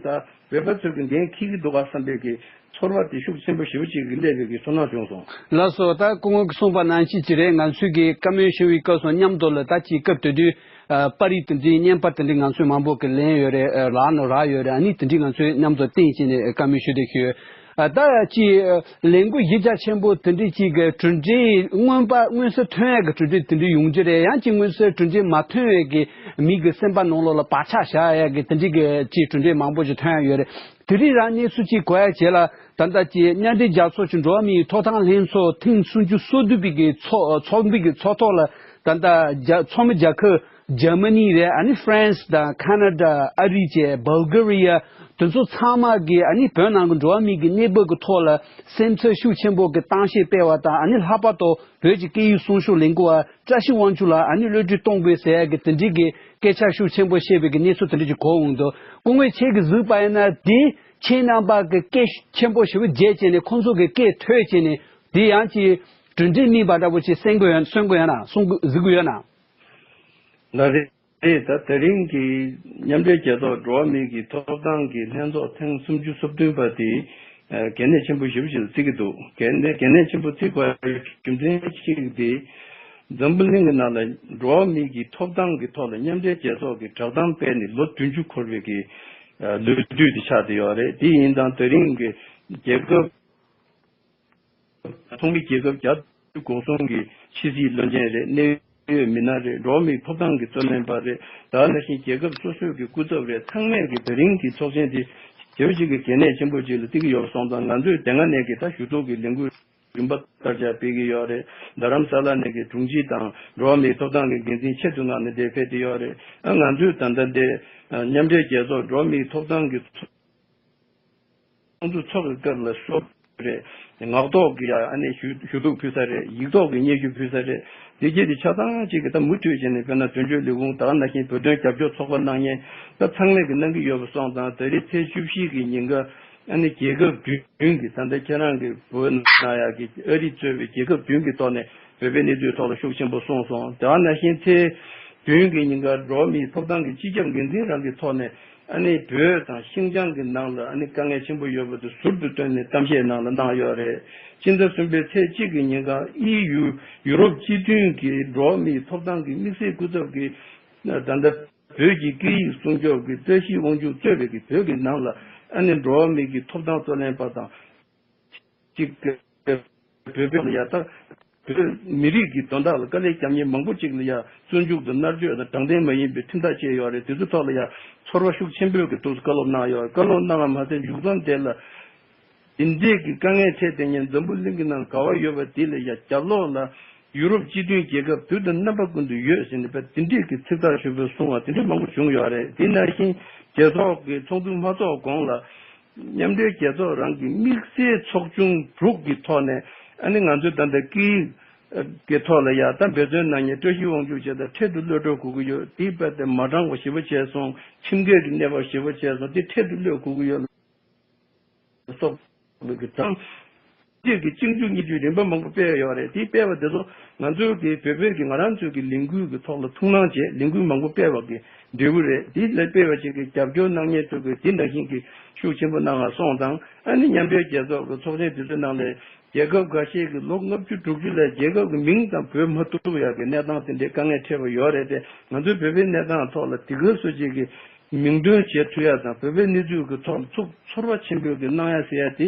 བོད་པ་ཚོས་ཀྱི་འགན་འཁྱེར་གྱི་འདུག་ག་བསམ་པའི་གི་ཚོར་བ་དེ་ཤུགས་ཆེན་པོ་ཞེ་པོ་ཅིག་གི་སླེབས་པའི་གི་ཚོར་སྣང་བྱུང་སོང་། ལགས་སོ། ད་སྐུ་ངོ་གིས་གསུངས་པ་ནང་བཞིན་ཅིག་རེད། ང་ཚོས་ཀྱི་བཀའ་མོལ་ཞུ་བའི་སྐབས་སུ་མཉམ་དུ་ལ་ད་ཅིག་སྐབས་དེ་དུས་ཨ་པར་རིས་དེ་འདྲའི་བརྙན་པར་དེ་འདྲའི་ང་ཚོས་མང་པོ་གི་ལེན་ཡོད་རེད། ཨ་རག་ནོ་རག་ཡོད་རེད། ཨ་ནི་དེ་འདྲའི་ང་ཚོས་མཉམ་དུ་བསྟན་བྱས་ནས་བཀའ་མོལ་ཞུ་བསྡད་ཀྱི་ཡོད། ཨ་ད་ཅིག་ལས་འགུལ་གཞི་རྒྱ་ཆེན་པོ་དེ་འདྲའི་ཅིག་གི་གྲུབ་འབྲས་མངོན་པ་མངོན་གསལ་ཐོན་ཡག་གི་གྲུབ་འབྲས་དེ་འདྲའི་ཡོང་རྒྱུ་རེད། ཡང་ཅིག་མངོན་གསལ་གྲུབ་འབྲས་མ་ཐོན་ཡག་གི་མི་གི་སེམས་པ་ནང་ལོགས་ལ་བག་ཆགས་བཞག་ཡག་གི་དེ་འདྲའི་གི་ཅིག་གྲུབ་འབྲས་མང་པོ་ཅིག་ཐོན་ཡག་ཡོད་རེད། དེ་རིང་རང་གནས་ཚུལ་ཅིག་གོ་ཡ་བྱས་ལ། ད་ལྟ་ཀྱི་མཉམ་འབྲེལ་རྒྱལ་ཚོགས་ཀྱི་འགྲོ་བ་མིའི་ཐོབ་ཐང་ལྷན་ཚོགས་ཐེངས་སུམ་ཅུ་སོ་བདུན་པའི་གི་ཚོགས་ཚོགས་འདུ་གི་ཚོགས་ཐོག་ལ་ད་ལྟ་རྒྱ་ཚོགས་མི་རྒྱལ་ཁབ་འཇར་མ་ནི་རེད། ཨ་ནི་ཧྥ་རན་སི་དང་ཁ་ན་ཌ། ཨ་རི་བཅས་བལ་གྷ་རི་ཡ། དེ་ཚོ་ཚང་མ་གི་ཨ་ནི་བོད་ནང་གི་འགྲོ་བ་མིའི་གི་གནས་བབ་ཀྱི་ཐོག་ལ་སེམས་འཚབ་ཤུགས་ཆེན་པོ་གི་གཏམ་བཤད་སྤེལ་བ་དང་། ཨ་ནི་ལྷག་པར་དུ་བོད་ཀྱི་སྐད་ཡིག་སྲུང་སྐྱོབ་ལས་འགུལ་བ་བཀྲ་ཤིས་དབང་ཕྱུག་ལགས་ཨ་ནི་གློད་གྲོལ་གཏོང་དགོས་ཟེར་ཡ་གི་དེ་འདྲའི་གི་སྐད་ཆ་ཤུགས་ཆེན་པོ་བཤད་པའི་གི་གནས་ཚུལ་དེ་འདྲ་ཅིག་གོ་འོང་འདུག་སྐུ་ངོ་ཁྱེད་ཀྱིས་གཟིགས་པ་ཡིན་ན་དེ་ཁྱེད་རྣམ་པ་གི་སྐད་ཆེན་པོ་ཞེ་པོ་བརྗེད་བྱས་ནས་ཁོང་ཚོ་གི་སྐད་ཐོས་བྱས་ནས་དེ་ཡང་ཅིག་གྲུབ་འབྲས་སྨིན་པ་འདྲ་པོ་ཅིག་གསན་གི་ཡོད། གསན་གི་ཡོད་ན། གསུང་གི་གཟིགས་གི་ཡོད་ན། ལགས་རེད། ད་དེ་རིང་གི་མཉམ་འབྲེལ་རྒྱལ་ཚོགས་འགྲོ་བ་མིའི་གི་ཐོབ་ཐང་གི་ལྷན་ཚོགས་ཐེངས་སུམ་ཅུ་སོ་བདུན་པ་དེ་ཨ་གལ་གནད་ཆེན་པོ་ཞེ་པོ་ཅིག་ལ་བརྩི་གི་འདུག་གལ་གནད་གལ་གནད་ཆེན་པོ་བརྩི་དགོས་པའི་རྒྱུ་མཚན་གཅིག་དེ། འཛམ་བུ་གླིང་གི་ནང་ལ་འགྲོ་བ་མིའི་གི་ཐོབ་ཐང་གི་ཐོག་ལ་མཉམ་འབྲེལ་རྒྱལ་ཚོགས་ཀྱི་བསྒྲགས་གཏམ་སྤེལ་ནས་ལོ་བདུན་ཅུ་འཁོར་བའི་གི་ཨ་ལོ་དུས་དེ་ཆགས་བསྡད་ཡོད་རེད། དེ་ཡིན་ཙང་དེ་རིང་གི་རྒྱལ་ཁབ་ཚོགས་མི་རྒྱལ་ཁབ་བརྒྱ་དང་གོ་གསུམ་གྱི་ཕྱི་སྲིད་བློན་ཆེན་རེད། གནད་ཡོད་མི་སྣ་རེད། འགྲོ་བ་མིའི་ཐོབ་ཐང་གི་རྩོད་ལེན་པ་རེད། ད་ནང་བཞིན་རྒྱལ་ཁབ་སོ་སོའི་གི་སྐུ་ཚབ་རེད། ཚང་མས་གི་དེ་རིང་གི་ཚོགས་ཆེན་དེ་དེ་བཞིན་གྱི་གལ་གནད་ཆེན་པོ་ཅིག་ལ་བརྩི་གི་ཡོད་པ་སོང་ཙང་། ང་ཚོས་དེ་སྔ་ནས་གི་ད་ཞུ་གཏུག་གི་ལས་འགུལ་རིམ་པ་བསྟར་བྱ་སྤེལ་གི་ཡོད་རེད། རྡ་རམ་ས་ལ་ནས་གི་དྲུང་ཆེ་དང་འགྲོ་བ་མིའི་ཐོབ་ཐང་གི་འགན་འཛིན་ཆེད་དུ་མངགས་ནས་འདིར་ཕེབས་ཏེ་ཡོད་རེད། ཨ་ང་ཚོས་ད་ལྟ་འདི་མཉམ་འབྲེལ་རྒྱལ་ཚོགས་འགྲོ་བ་མིའི་ཐོབ་ཐང་གི་ཚོགས་འདུ་འཚོགས་ཀྱི་སྐབས་ལ་ཤོག་ རེད། ངག་ཐོག་གི་ཨ་ནི་ཞུ་ཞུ་གཏུག་ཕུལ་ས་རེད། ཡིག་ཐོག་གི་སྙན་ཞུ་ཕུལ་ས་རེད། དེ་རྗེས་དེ་ཆ་ཚང་གཅིག་གི་ད་མུ་མཐུད་བྱས་ནས་དཔེར་ན་དོན་གཅོད་ལས་ཁུངས་ད་ག་ནང་བཞིན་བོད་དོན་རྒྱབ་སྐྱོར་ཚོགས་པ་གནང་མཁན་ད་ཚང་མས་གི་གནང་གི་ཡོད་པ་སོང་ཙང་ད་རེས་ཚེས་བཅུ་བཞི་གི་ཉིན་ཀ་ཨ་ནི་རྒྱལ་ཁབ་བདུན་གི་ད་ལྟ་ཁྱེད་རང་གི་བོད་ནང་ཡག་གི་ཨ་རི་གཙོས་པའི་རྒྱལ་ཁབ་བདུན་གི་ཐོག་ནས་བོད་པའི་གནས་ཚུལ་ཐོག་ལ་ཤུགས་ཆེན་པོ་གསུངས་སོང་། དེ་ག་ནང་བཞིན་ཚེས་བདུན་གི་ཉིན་ཀ་འགྲོ་བ་མིའི་ཐོབ་ཐང་གི་སྤྱི་ཁྱབ་འགན་འཛིན་རང་གི་ཐོག་ནས། ཨ་ནི་བོད་དང་ཤིང་ཅང་གི་ནང་ལ་ཨ་ནི་དཀའ་ངལ་ཆེན་པོ་ཡོད་པ་དེ་ཟུར་དུ་བཏོན་ནས་གཏམ་བཤད་ནང་ལ་གནང་ཡོད་རེད། ཕྱི་ཟླ་གསུམ་པའི་ཚེས་གཅིག་གི་ཉིན་ཀ་ཨི་ཡུ་ཡུ་རོབ་སྤྱི་མཐུན་གྱི་འགྲོ་བ་མིའི་ཐོབ་ཐང་གི་དམིགས་བསལ་སྐུ་ཚབ་ཀྱིས་ད་ལྟ་བོད་ཀྱི་སྐད་ཡིག་སྲུང་སྐྱོབ་ཀྱི་བཀྲ་ཤིས་དབང་ཕྱུག་གཙོས་པའི་གི་བོད་ཀྱི་ནང་ལ་ཨ་ནི་འགྲོ་བ་མི་གི་ཐོབ་ཐང་རྩོད་ལེན་པ་དང་། གཅིག་བོད་བོད་ལ་ཡ་ད་བོད་མི་རིགས་ཀྱི་དོན་དག་ལ་དཀའ་ལས་བརྒྱབ་མཁན་མང་པོ་ཅིག་ལ་ཡ་བཙོན་འཇུག་དང་མནར་གཅོད་དང་དྲང་བདེན་མ་ཡིན་པའི་ཁྲིམས་ཐག་བཅད་ཡོད་རེད། དེ་ཚོའི་ཐོག་ལ་ཡ་ཚོར་བ་ཤུགས་ཆེན་པོས་ཀྱི་ཐུགས་སུ་བཀའ་སློབ་གནང་ཡོད། བཀའ་སློབ་གནང་བ་མ་ཟད་མཇུག་མཚམས་དེ་ལ་འདི་འདྲས་ཀྱི་དཀའ་ངལ་འཕྲད་བསྡད་མཁན་འཛམ་བུ་གླིང་གི་ནང་ག་བ་ཡོད་པ་དེ་ལ་ཡ་རྒྱབ་ལོགས་ལ་ཡུ་རོབ་སྤྱི་མཐུན་རྒྱལ་ཁབ་དུས་དང་རྣམ་པ་ཀུན་ཏུ་ཡོད་ཟེར་ནས་བས་དེ་འདྲས་ཀྱི་ཚིག་ཐག་ཆོད་པོས་གསུང་བ་དེ་འདྲས་མང་པོ་བྱུང་ཡོད་རེད། དེ་ནང་བཞིན་རྒྱལ་ཚོགས་ཀྱི་ཚོགས་འདུ་མ་ཚོགས་གོང་ལ། མཉམ་འབྲེལ་རྒྱལ་ཚོགས་རང་གི་དམིགས་བསལ་ཚོགས་ཆུང་དྲུག་གི་ཐོག་ནས་ཨ་ནི་ང་ཚོའི་ད་ལྟ་སྐད་ཡིག་གི་ཐོག་ལ་ཡ་ད་འབད་བརྩོན་གནང་མཁན་བཀྲ་ཤིས་དབང་ཕྱུག་བཅས་དང་འཕྲལ་དུ་གློད་གྲོལ་དགོས་ཀྱི་ཡོད། དེའི་དཔེ་དེ་མ་དྲང་བ་ཞེ་པོ་བྱས་སོང་། ཁྲིམས་འགལ་གྱི་གནས་བབ་ཞེ་པོ་བྱས་སོང་། དེ་འཕྲལ་དུ་གློད་དགོས་ཀྱི་ཡོད་ལ་སོགས་པའི་གི་དང་། སྤྱིར་གྱི་གཅིག་མཇུག་གཉིས་མཇུག་རིམ་པ་མང་པོ་སྤེལ་ཡོད་རེད། དེ་སྤེལ་བ་དེ་ཚོ་ང་ཚོའི་གི་བོད་བོད་ཀྱི་ང་རང་ཚོའི་གི་ལས་འགུལ་གྱི་ཐོག་ལ་ཐུགས་སྣང་བྱས་ལས་འགུལ་མང་པོ་སྤེལ་བ་གི་འབྲས་བུ་རེད། དེ་ལ་སྤེལ་བ་ཅིག་གི་རྒྱབ་སྐྱོར་གནང་མཁན་ཚོ་གི་དེ་འདྲ་བཞིན་གྱི་ཤུགས་ཆེན་པོ་གནང་བ་སོང་ཙང་ཨ་ནི་མཉམ་འབྲེལ་རྒྱལ་ཚོགས་ཀྱི་ཚོགས་ཆེན་དེ་ཚོའི་ནང་ལ་རྒྱལ་ཁབ་འགའ་ཤས་ཀྱི་ལོ་ལྔ་བཅུ་དྲུག་ཅུ་ལ་རྒྱལ་ཁབ་ཀྱི་མིང་ཙམ་འབོད་མ་ཐུབ་ཡག་གི་གནས་སྟངས་དེ་འདྲའི་དཀའ་ངལ་འཕྲད་པ་ཡོད་རེད་དེ། ང་ཚོའི་བོད་པའི་གནས་སྟངས་ཐོག་ལ་དེ་ག་སུ་གཅིག་གི་མིང་འདོན་བྱེད་ཐུབ་ཡག་དང་བོད་པའི་གནས་ཚུལ་གྱི་ཐོག་ལ་ཚུགས་ཚོར་བ་ཆེན་པོས་ཀྱི་གནང་ཡག་ཟེར་ཡག་དེ།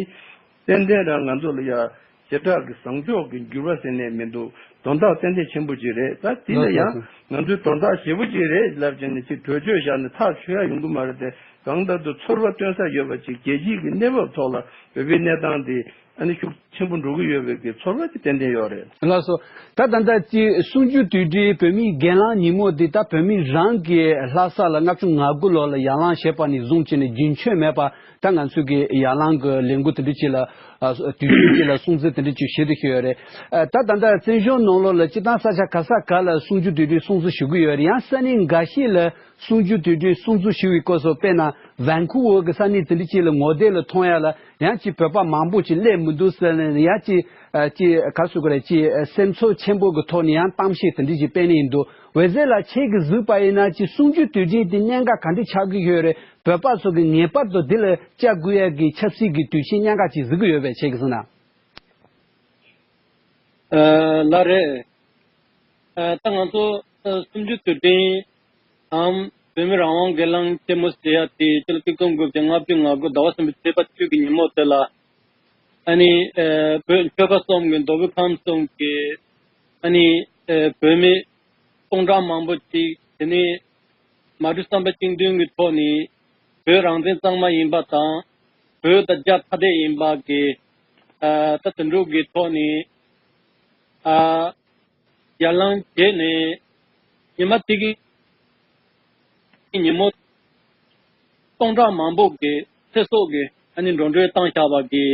ཏན་ཏན་རང་ང་ཚོ་ལ་ཡ་བྱེ་བྲག་གི་བཟང་ཕྱོགས་ཀྱི་འགྱུར་བ་ཟེར་ནས་མི་འདུག་དོན་དག་ཏན་ཏན་ཆེན་པོ་ཅིག་རེད། ད་དེ་ལ་ཡང་ང་ཚོས་དོན་དག་ཞེ་པོ་ཅིག་རེད་ལབ་བྱས་ནས་ཅིག་གྲོས་ཆོད་བཞག་ནས་ཐག་ཆོད་ཡ་ཡོང་གི་མ་རེད་དེ། གང་ལྟར་དུ་ཚོར་བ་སྟོན་ས་ཡོད་པ་ཅིག་རྒྱལ་སྤྱིའི་གི་གནས་བབ་ཐོག་ལ་བོད་པའི་གནས་སྟངས་དེ་ཨ་ནི་ཤུགས་ཆེན་པོ་འགྲོ་གི་ཡོད་པའི་གི་ཚོར་བ་དེ་ཏན་ཏན་ཡོད་རེད། ལགས་སོ། ད་ད་ལྟ་ཅིག་གསུམ་བཅུའི་དུས་དྲན་བོད་མིའི་སྒེར་ལངས་ཉིན་མོ་འདི་ད་བོད་མི་རང་གི་ལྷ་ས་ལ་ལྔ་བཅུ་ང་དགུ་ལོ་ལ་ཡར་ལངས་བྱས་པ་ནས་བཟུང་བྱས་ནས་རྒྱུན་ཆད་མེད་པ། ད་ང་ཚོས་ཀྱི་ཡར་ལངས་ཀྱི་ལས་འགུལ་དེ་འདྲ་ཅིག་ལ་ཨ་དུས་ཚོད་ཅིག་ལ་སྲུང་བརྩི་དེ་འདྲ་ཅིག་བྱེད་དུ་ཞུགས་ཡོད་རེད། ཨ་ད་ད་ལྟ་བཙན་བྱོལ་ནང་ལོགས་ལ་སྤྱིར་བཏང་ས་ཆ་ག་ས་ག་ལ་གསུམ་བཅུ་དུས་དྲན་སྲུང་བརྩི་ཞུ་གི་ཡོད་རེད། ཡང་ས་གནས་འགའ་ཤས་ལ་གསུམ་བཅུ་དུས་དྲན་སྲུང་བརྩི་ཞུ་བའི་སྐབས་སུ་དཔེར་ན་ཝན་ཁུ་ཝར་གྱི་ས་གནས་དེ་འདྲ་ཅིག་ལ་ངོ་དེབ་ལ་མཐོང་ཡ་ལ་ཡང་ཅིག་བོད་པ་མང་པོ་ཅིག་སླེབས་མི་འདུག་ཟེར་ནས་ཡང་ཅིག་ཨ་ཅིག་ག་རེ་ཟེར་དགོས་རེད། ཅིག་སེམས་ཚོར་ཆེན་པོ་གི་ཐོག་ནས་ཡང་གཏམ་བཤད་དེ་འདྲ་ཅིག་སྤེལ་ནས་ཡིན་འདུག་འོད་ཟེར་ལགས་ཁྱེད་ཀྱིས་གཟིགས་པ་ཡིན་ན་ཅིག་གསུམ་བཅུ་དུས་དྲན་དེ་གནད་འགག་ག་འདྲ་ཆགས་ཀྱི་ཡོད་རེད། བོད་པ་ཚོ་གིས་ངེས་པར་དུ་འདི་ལ་བཅར་དགོས་ཡ་གི་ཆབ་སྲིད་ཀྱི་དུས་ཆེན་སྙན་ངག་ཅིག་གཟིགས་ཀྱི་ཡོད་པས་ཁྱེད་ཀྱིས་གསུངས་ན། ཨ་ལགས་རེད། ཨ་ད་ང་ཚོ་ཨ་གསུམ་བཅུ་དུས་དྲན་དང་བོད་མི་རང་དབང་སྒེར་ལངས་ཆེན་མོ་ཟེར་ཡ་དེ་སྤྱི་ལོ་ཆིག་སྟོང་དགུ་བརྒྱ་ལྔ་བཅུ་ང་དགུ་ཟླ་བ་གསུམ་པའི་ཚེས་པ་བཅུ་གི་ཉིན་མོ་དེ་ལ་ཨ་ནི་ཨ་བོད་ཆོལ་ཁ་གསུམ་གྱི་མདོ་དབུས་ཁམས་གསུམ་གྱི་ཨ་ནི་ཨ་བོད་མི་སྟོང་ཕྲག་མང་པོ་ཅིག་དེ་ནས་མ་གྲོས་བསམ་པ་གཅིག་མཐུན་གྱི་ཐོག་ནས་བོད་རང་བཙན་གཙང་མ་ཡིན་པ་དང་བོད་དང་རྒྱ་ཐ་དད་ཡིན་པ་གི་ཨ་ད་དུད་འགྲོ་གི་ཐོག་ནས་ཨ་ཡར་ལངས་བྱས་ནས་ཉི་མ་དེ་གི་ཉིན་མོ་སྟོང་ཕྲག་མང་པོ་གི་ཚེ་སྲོག་གི་ཨ་ནི་འགྲོ་གྲོན་བཏང་བཞག་པ་གི་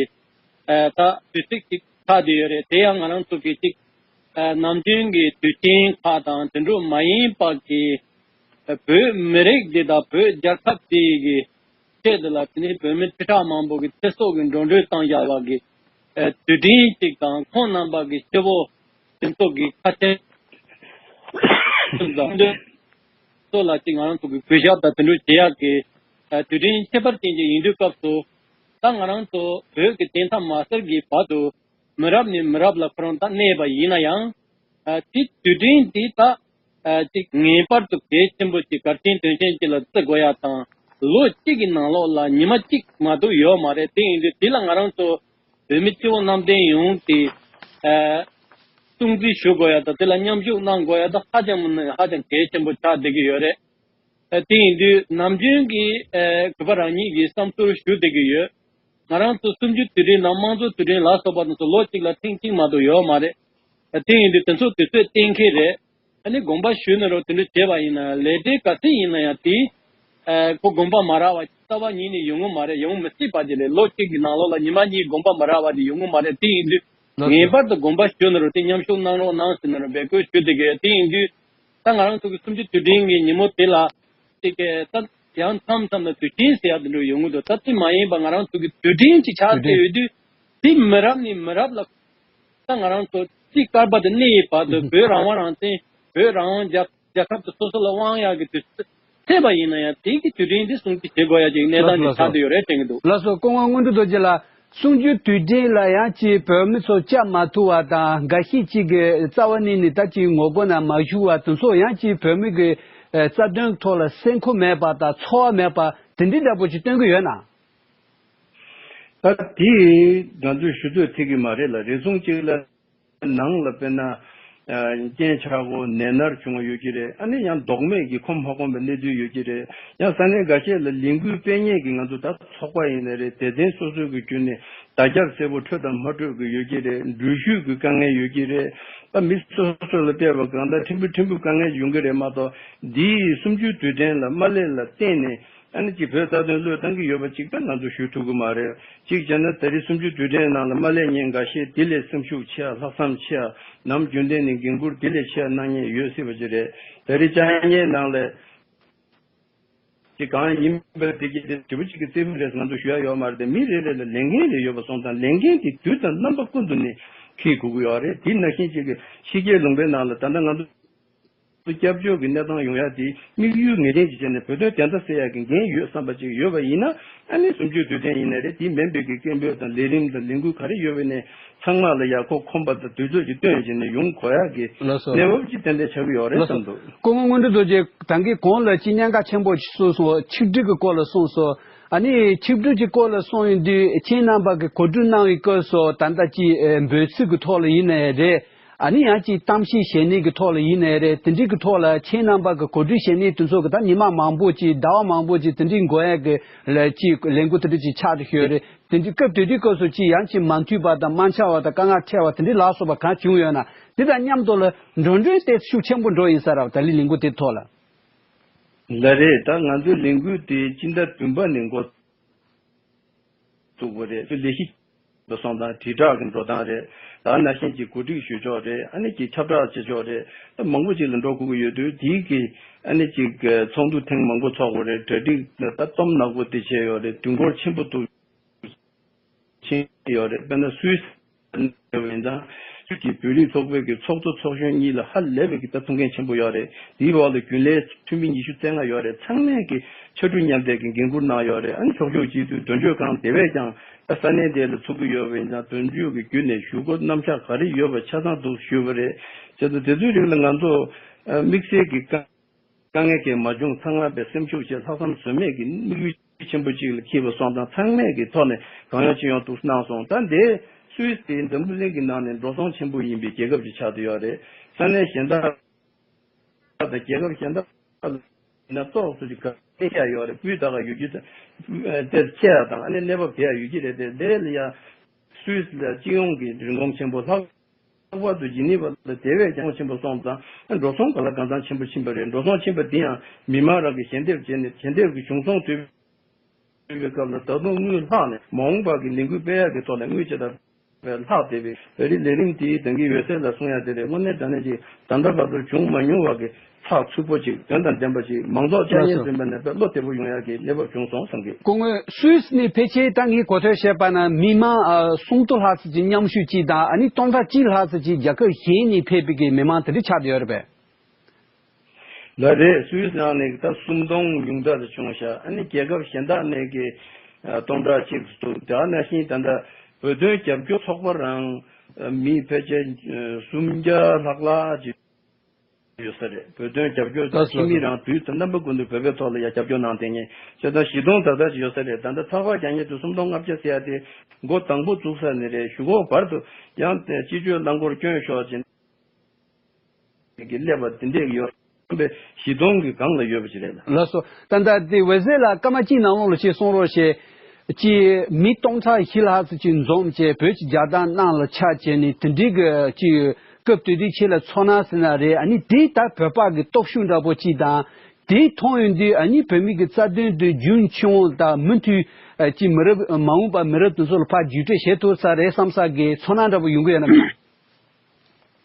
ཨ་ད་དུས་ཚིགས་ཅིག་ཆགས་བསྡད་ཡོད་རེད། དེ་ཡང་ང་རང་ཚོ་གི་ཅིག་ཨ་ནམ་རྒྱུན་གྱི་དུས་ཆེན་ཁག་དང་དེ་འདྲ་མ་ཡིན་པ་གི་ཨ་བོད་མི་རིགས་འདི་དང་བོད་རྒྱལ་ཁབ་འདི་གི་ཆེད་དུ་ལ་དེ་ནི་བོད་མི་ཁྲི་ཕྲག་མང་པོ་གི་ཚེ་སྲོག་གི་འགྲོ་གྲོན་བཏང་བཞག་པ་གི་ཨ་དུས་དྲན་ཅིག་དང་ཁོང་རྣམ་པ་གི་སྐྱེ་བོ་དེ་ཚོ་གི་ཁ་ཆེམས་དང་ཚོ་ལ་ཅིག་ང་རང་ཚོ་གི་གུས་ཞབས་དང་དེ་འདྲ་བྱེད་ཡག་གི་ཨ་དུས་དྲན་ཁྱད་པར་ཅན་ཅིག་ཡིན་དུས་སྐབས་སུ་ད་ང་རང་ཚོ་བོད་ཀྱི་བདེན་མཐའ་མ་གསལ་གྱི་བར་དུ་མི་རབས་ནས་མི་རབས་ལ་ཁོ་རང་ད་གནས་པ་ཡིན་ན་ཡང་ཨ་དེ་དུས་དྲན་དེ་ད་ཨ་ཅིག་ངེས་པར་དུ་གལ་ཆེན་པོ་ཅིག་གལ་ཆེན་དོན་ཆེན་ཅིག་ལ་བརྩི་དགོས་ཡ་དང་ལོ་གཅིག་གི་ནང་ལོགས་ལ་ཉི་མ་གཅིག་མ་གཏོགས་ཡོད་མ་རེད། དེ་ཡིན་དུས་དེ་ལ་ང་རང་ཚོ་བོད་མི་སྤྱི་བོ་གནམ་བསྟན་ཡོངས་ཏེ་ཨ་སྲུང་བརྩི་ཞུ་དགོས་ཡ་དང་དེ་ལ་མཉམ་ཞུགས་གནང་དགོས་ཡ་དང་ཧ་ཅང་མི་ཧ་ཅང་གལ་ཆེན་པོ་ཆགས་བསྡད་ཀྱི་ཡོད་རེད། ཨ་དེ་ཡིན་དུས་ནམ་རྒྱུན་གྱི་ཨ་གུས་པ་རང་ཉིད་ཀྱི་བསམ་ཚུལ་ཞུ་བསྡད་ཀྱི་ཡོད། ང་རང་ཚོ་གསུམ་བཅུ་དུས་དྲན་དང་དམངས་གཙོ་དུས་དྲན་ལ་སོགས་པ་དེ་ཚོ་ལོ་གཅིག་ལ་ཐེངས་གཅིག་མ་གཏོགས་ཡོད་མ་རེད། ཨ་དེ་ཡིན་དུས་དེ་ཚོ་དུས་ཚོད་གཏན་འཁེལ་རེད། ཨ་ནི་དགོངས་པ་ཞུས་ནས་རོགས་དེ་འདྲ་བྱས་པ་ཡིན་ན་ལས་འབྲས་ག་ཚད་ཡིན་ན་ཡང་དེ་ ཨ་ཁོ་དགོངས་པ་མ་རག་པ་རྩ་བ་ཉིད་ནས་ཡོང་གི་མ་རེད། ཡོང་མི་སྲིད་པ་ཅིག་རེད། ལོ་གཅིག་གི་ནང་ལོགས་ལ་ཉི་མ་གཉིས་དགོངས་པ་མ་རག་པ་དེ་ཡོང་གི་མ་རེད། དེ་ཡིན་དུས་ལགས་ངེས་སོ། པར་དུ་དགོངས་པ་ཞུ་ནི་རེད། དེ་མཉམ་ཞུགས་གནང་རོགས་གནང་ཟེར་ནི་རེད། འབོད་སྐུལ་ཞུ་བསྡད་ཀྱི་ཡོད། དེ་ཡིན་དུས་ད་ང་རང་ཚོ་གི་གསུམ་བཅུའི་དུས་དྲན་གྱི་ཉིན་མོ་དེ་ལ་དེ་ག་ད་ཡང་མཚམས་མཚམས་ལ་དུས་ཆེན་ཟེར་ཡ་དེ་འདྲ་ཡོང་གི་འདུག་ད་དེ་མ་ཡིན་པ་ང་རང་ཚོ་གི་དུས་དྲན་ཅིག་ཆགས་དུས་དྲན་ཡོད་དུས་དེ་མི་རབས་ནས་མི་རབས་ལ་ད་ང་རང་ཚོ་རྩིས་སྐར་པ་དེ་གནས་ཡི་བར་དུ་ཨུ་བོད་རང་དབང་རང་བཙན། བོད་རང་དབང་རྒྱལ་རྒྱལ་ཁབ་དེ་སོ་སོ་ལ་དབང་ཡག་གི་དུས་ཚོད་ཐེབས་པ་ཡིན་ན་ཡང་དེ་གི་དུས་དྲན་དེ་སྲུང་བརྩི་བྱེད་དགོས་ཡ་ཅིག་གནས་ལགས་སོ་སྟངས་ལགས་ཅིག་ཆགས་སོ། བསྡད་ཡོད་རེད་དྲན་གི་འདུག་ལགས་སོ། སྐུ་ངོ་མངོན་མཐོ་རྡོ་རྗེ་ལགས། གསུམ་བཅུའི་དུས་དྲན་ལ་ཡང་ཅིག་བོད་མི་ཚོ་བཅར་མ་ཐུབ་པ་དང་། འགའ་ཤས་ཅིག་གིས་རྩ་བ་ནས་ནི་ད་ཅིག་ངོ་རྒོལ་ནང་མ་ཞུགས་པ་དེ་ཚོ་ཡང་ཅིག་བོད་མི་གི་ཨ་རྩ་དོན་ཐོག་ལ་སེམས་ཁུར་མེད་པ་དང་ཚོར་བ་མེད་པ་དེ་འདྲའི་འདྲ་པོ་ཅིག་སྟོན་གི་ཡོད་ན། ད་དེ་ང་ཚོས་ཞུ་ཚོད་ཐིག་གི་མ་རེད་ལ། རེ་ཟུང་གཅིག་ལ་ནང་ལ་དཔེར་ན་ཨ་རྐྱེན་ཆག་སྒོ་ནད་མནར་བྱུང་བ་ཡོད་ཀྱི་རེད། ཨ་ནི་ཡང་ལྡོག་མེད་ཀྱི་ཁོམ་ཧ་གོམ་པའི་གནས་ཚུལ་ཡོད་ཀྱི་རེད། ཡང་ས་གནས་འགའ་ཤས་ལ་ལས་འགུལ་སྤེལ་མཁན་གྱི་ང་ཚོ་ད་ཚོགས་པ་ཡིན་ནའི་རེད། སྡེ་ཚན་སོ་སོའི་གི་བརྒྱུད་ནས་བརྡ་ཁྱབ་གསལ་པོ་འཕྲོད་དང་མ་འཕྲོད་ཀྱི་ཡོད་ཀྱི་རེད། འགྲུལ་བཞུད་ཀྱི་དཀའ་ངལ་ཡོད་ཀྱི་རེད། ད་མི་སོ་སོ་ལ་བལྟས་པ་གང་ལྟར་ཕྲན་བུ་ཕྲན་བུ་དཀའ་ངལ་ཡོང་གི་རེད་མ་གཏོགས། འདིའི་གསུམ་བཅུའི་དུས་དྲན་ལ་མ་སླེབས་ལ་བརྟེན་ནས་ཨ་ནི་ཅིག་བོད་རྩ་དོན་བློས་བཏང་གི་ཡོད་པ་ཅིག་ད་ང་ཚོ་ཞུ་ཐུབ་ཀྱི་མ་རེད། གཅིག་བྱས་ན་ད་རེས་གསུམ་བཅུའི་དུས་དྲན་ནང་ལ་མ་སླེབས་མཁན་འགའ་ཤས་དེ་ལས་སེམས་ཤུགས་ཆེ་བ། ལྷག་བསམ་ཆེ་བ། ནམ་རྒྱུན་ལྡན་ནས་འགན་འཁུར་དེ་ལས་ཆེ་བ་གནང་མཁན་ཡོད་སྲིད་པ་ཅིག་རེད། ད་རེས་བཅར་མཁན་ནང་ལ་ཅིག་གང་ཡིན་པ་དེ་གྱད་དེ་དྲི་བ་གཅིག་གི་རྩེ་ཕུད་རེད་ང་ཚོ་ཞུ་ཡ་ཡོད་མ་རེད་དེ། མི་རེ་རེ་ལ་ལས་འགན་རེ་ཡོད་པ་སོང་ཙང་ལས་འགན་དེ་དུས་དང་རྣམ་པ་ཀུན་ཏུ་ནས་འཁྱེར་དགོས་ཀྱི་ཡོད་རེད། དེ་ནང་བཞིན་གཅིག་གི་ཕྱི་རྒྱལ་ལུང་པའི་ནང་ལ་ད་ལྟ་ང་ཚོ་སྐྱབས་བཅོལ་གྱི་གནས་སྟངས་ཡོང་ཡ་དེ་དམིགས་ཡུལ་ངེས་ཅན་ཅིག་བྱས་ནས་བོད་དོན་བདེན་མཐའ་གསལ་ཡ་གི་འགན་ཡོད་བསམ་པ་ཅིག་ཡོད་པ་ཡིན་ན། ཨ་ནི་གསུམ་བཅུའི་དུས་དྲན་ཡིན་ནའི་རེད། དེ་མིན་པའི་གི་སྐད་འབོད་དང་ལས་རིམ་དང་ལས་འགུལ་ག་རེ་ཡོད་པ་ནས་ཚང་མ་ལ་ཡག་ཁོག་ཁོམ་པ་དང་དུས་ཚོད་ཅིག་བཏོན་བྱས་ནས་ཡོང་དགོས་ཡ་གི་ལགས་སོ། གནས་བབ་ཅིག་ཏན་ཏན་ཆགས་ཀྱི་ཡོད་རེད་ལགས་སོ། བསམ་འདུག་སྐུ་ངོ་མངོན་མཐོ་རྡོ་རྗེ་ད་གིན་གོང་ལ་ཅིག་གནད་འགག་ཆེན་པོ་ཞིག་གསུངས་སོང་། ཆིག་སྒྲིལ་གྱི་སྐོར་ལ་གསུངས་སོང་། ཨ་ནི་ཆིག་སྒྲིལ་གྱི་སྐོར་ལ་གསུངས་ཡོང་དུས་ཁྱེད་རྣམ་པ་གི་གོ་སྒྲིག་གནང་བའི་སྐབས་སུ་ད་ལྟ་ཅིག་འབོད་ཚིག་གི་ཐོག་ལ་ཡིན་ནའི་རེད། ཨ་ནི་ཡང་ཅིག་གཏམ་བཤད་བྱེད་ནི་གི་ཐོག་ལ་ཡིན་ནའི་རེད། དེ་འདྲའི་གི་ཐོག་ལ་ཁྱེད་རྣམ་པ་གི་གོ་སྒྲིག་བྱེད་ནི་དེ་ཚོ་གི་ད་ཉི་མ་མང་པོ་ཅིག་ཟླ་བ་མང་པོ་ཅིག་དེ་འདྲའི་འགོར་ཡ་གི་ལ་ཅིག་ལས་འགུལ་དེ་འདྲ་ཅིག་ཆགས་ཏེ་ཡོད་རེད། དེ་འདྲའི་སྐབས་དེ་དུས་སྐབས་སུ་ཅིག་ཡང་ཅིག་མ་མཐུན་པ་དང་དམག་འཆར་བ་དང་དཀའ་ངལ་འཕྲད་པ་དེ་འདྲའི་ལ་སོགས་པ་གང་བྱུང་ཡོད་ན། དེ་དང་མཉམ་དུ་ལ་འགྲོ་གྲོན་དེ་ཤུགས་ཆེན་པོ་འགྲོ་ཡིན་ས་རེད་པ། ད་ལི་ལས་འགུལ་དེ་ཐོག་ལ། ལགས་རེད། ད་ང་ཚོའི་ལས་འགུལ་དེ་སྤྱི་ཟླ་བདུན་པ་ནས་འགོ་བཙུགས་པ་རེད། ལས་གཞི་འགྲོ་སོང་དང་དྲིལ་བསྒྲགས་ཀྱི་འགྲོ་སྟངས་རེད། ད་ནང་བཞིན་གྱི་གོ་སྒྲིག་ཞུ་ཕྱོགས་རེད། ཨ་ནི་ཀྱི་ཁྱབ་བསྒྲགས་བྱེད་ཕྱོགས་རེད། ད་མང་པོ་ཅིག་ལ་འགྲོ་དགོས་ཀྱི་ཡོད་དུས་དེའི་གི་ཨ་ནི་ཅིག་ཚོགས་འདུ་ཐེངས་མང་པོ་ཚོགས་པ་རེད། གྲ་སྒྲིག་ད་གཏོང་ནག་པོ་དེ་བྱས་ཡོད་རེད། དུས་འགོར་ཆེན་པོ་འདུག་ཕྱིན་ཡོད་རེད། དཔེར་ན་སུད་སི་ཡིན་ཙང་སུད་ཀྱི་བོད་རིགས་ཚོགས་པའི་གི་ཚོགས་གཙོ་ཚོགས་གཞོན་གཉིས་ལ་ཧ་ལས་པའི་གི་ད་ཐུགས་འགན་ཆེན་པོ་ཡོད་རེད། དེའི་འོག་ལ་རྒྱུན་ལས་འཐུས་མི་ཉི་ཤུ་རྩ་ལྔ་ཡོད་རེད། ཚང་མས་གི་ཕྱར་གྲུ་མཉམ་འདེགས་ཀྱི་འགན་འཁུར་གནང་ཡོད་རེད། ཨ་ནི་ཕྱོགས་ཕྱོགས་གཅིག་ཏུ་དོན་གཅོད་ཁང་དེ་བས་ཀྱང་ད་ས་གནས་དེ་ལ་ཚུགས་ཀྱི་ཡོད་པ་ཡིན་ཙང་དོན་གཅོད་ཀྱི་བརྒྱུད་ནས་ཞུ་སྒོ་རྣམ་གཞག་ག་རེ་ཡོད་པ་ཆ་ཚང་འདུག་ཞུས་པ་རེད། བྱས་ཙང་དེ་ཚོའི་རིགས་ལ་ང་ཚོ་དམིགས་བསལ་གྱི་དཀའ་དཀའ་ངལ་གྱིས་མ་བྱུང་། ཚང་མ་པའི་སེམས་ཤུགས་ཆེ་ལྷག་བསམ་ཟོལ་མེད་ཀྱི་དམིགས་ཡུལ་ཆེན་པོ་གཅིག་ལ་འཁྱེར་བ་སོང་ཙང་ཚང་མས་ཀྱི་ཐོག་ནས་གང་ཡོང་ཅི་ཡོང་འདུག་གནང་སོང་། ད་འདི་སུད་སི་དེ་འཛམ་བུ་གླིང་གི་ནང་ནས་འགྲོ་སོང་ཆེན་པོ་ཡིན་པའི་རྒྱལ་ཁབ་ཅིག་ཆགས་བསྡད་ཡོད་རེད། ས་གནས་གཞན་དག་དང་རྒྱལ་ཁབ་གཞན་དག་ལ་ཡིན་ན་ཏོག་ཙམ་ཅིག་ག་ལེ་ཤ་ཡོད་རེད། སྤུས་དག་ག་ཡོད་རྒྱུ་དེ་ཆེ་ཡ་དང་ཨ་ནི་གནས་བབ་དེ་ཡ་ཡོད་ཀྱི་རེད་དེ། དེ་ལ་ཡ་སུད་སི་ལ་སྤྱི་ཡོངས་ཀྱི་རིན་གོང་ཆེན་པོ། ལྷག་ལྷག་པར་དུ་ཇི་ནི་ཝ་ལ་དེ་བས་ཀྱང་ཆེན་པོ་སོང་ཙང་འགྲོ་སོང་ག་ལ་གང་འཚམ་ཆེན་པོ་ཕྱིན་པ་རེད། འགྲོ་སོང་ཕྱིན་པ་འདི་ཡང་མི་མང་རང་གིས་ཞལ་འདེབས་བྱས་ནས་ཞལ་འདེབས་ཀྱི་བྱུང་སོང་ཐོབ་པའི་སྐབས་ལ་ད་དུང་དངུལ་ལྷག་ནས་མ་འོངས་པ་གི་ལས་འགུལ་སྤེལ་ཡག་གི་ཐོག་ལ་དངུལ་ཇི་ལྟར་ལྷག་བསྡད་པའི་བོད་རིགས་ལས་རིམ་དེའི་ད་གིན་འོད་ཟེར་ལ་གསུང་ཡ་དེ་རེད། དངོས་གནས་དྲང་གནས་ཀྱི་ད་ལྟ་བར་དུ་བྱུང་མ་མྱོང་བ་གི་ཚགས་ཚུད་པོ་ཅིག་དོན་དང་ལྡན་པ་ཅིག་མང་ཚོགས་བཅར་ཡས་ལགས་སོ། བཟོས་པ་ནས་དཔེ་བློ་བདེ་པོ་ཡོང་ཡག་གི་གནས་བབ་བྱུང་སོང་བསམ་གི། སྐུ་ངོ་སུད་སི་ནས་ཕལ་ཆེར་ད་ངས་གོ་ཐོས་བཤད་པ་ན་མི་མང་ཨ་སུམ་སྟོང་ལྷག་ཙམ་ཅིག་མཉམ་ཞུགས་ཅིག་དང་ཨ་ནི་སྟོང་ཕྲག་གཅིག་ལྷག་ཙམ་ཅིག་རྒྱལ་ཁབ་གཞན་ནས་ཕེབས་པའི་གི་མི་མང་དེ་འདྲ་ཆགས་བསྡད་ཡོད་རེད་པས། ལགས་རེད། སུད་སི་ནང་ནས་ད་སུམ་སྟོང་ཉུང་མཐའ་དུ་བྱུང་ཤག་ཨ་ནི་རྒྱལ་ཁབ་གཞན་དག་ནས་གི་ཨ་སྟོང་ཕྲག་གཅིག་ཏུ་འདུག་དེ་ནང་བཞིན་ད་ལྟ་བོད་དོན་རྒྱབ་སྐྱོར་ཚོགས་པ་རང་ཨ་མི་ཕལ་ཆེར་ཨ་སུམ་བརྒྱ་ལྷག་ལྷག་ཅིག་ཡོད་ས་རེད། བོད་དོན་རྒྱབ་སྐྱོར་ལགས་སོ་ཁྱིམ་མི་ལགས་རང་དུས་དང་རྣམ་པ་ཀུན་ཏུ་བོད་པའི་ཐོག་ལ་ཡ་རྒྱབ་སྐྱོར་གནང་བསྡད་མཁན་བྱས་ཙང་བཞི་སྟོང་ད་ལྟ་ཅིག་ཡོད་ས་རེད། ད་ལྟ་ཚགས་པར་རྒྱག་མཁན་དེ་སུམ་སྟོང་ལྔ་བརྒྱ་ཟེར་ཡ་དེ་འགོ་དང་པོ་བཙུགས་ས་ནས་རེད། གཞུག་གུ་བར་དུ་ཡང་སྤྱི་སྤྱོད་རླངས་འཁོར་བསྐྱོན་ཤོག་ཅེས་ཀྱི་སླེབས་པ་དེ་འདྲས་ཡོད་པའི་བཞི་སྟོང་གི་སྒང་ལ་ཡོད་པ་ཅིག་རེད་ལ། ལགས་སོ། ད་ལྟ་དེ་འོད་ཟེར་ལགས་སྐར་མ་གཅིག་ནང་ལོགས་ལ་ཅིག་གསུང་རོགས་བྱེད། ཅིག་མི་སྟོང་ཕྲག་བཞི་ལྷག་ཙམ་ཅིག་འཛོམས་བྱས་བོད་ཀྱི་རྒྱལ་དར་གནང་ལ་ཕྱག་བྱས་ནས་དེ་འདྲའི་གི་ཅིག་སྐབས་དེ་དུས་ཁྱེད་ལ་ཚོར་སྣང་ཟེར་ན་རེད། ཨ་ནི་དེ་ལྟར་བོད་པ་གི་སྟོབས་ཤུགས་འདྲ་པོ་ཅིག་དང་ དེ་མཐོང་ཡོང་དུས་ཨ་ནི་བོད་མི་གི་རྩ་དོན་དེ་རྒྱུན་འཁྱོངས་དང་མུ་མཐུད་ཨ་ཅིག་མི་རབས་མ་འོངས་པ་མི་རབས་དེ་ཚོ་ལ་ཕར་བརྒྱུད་སྤྲོད་བྱེད་ཐུབ་ས་རེད་བསམ་ས་གི་ཚོར་སྣང་འདྲ་པོ་ཡོང་གི་ཡོད་ན་མེད།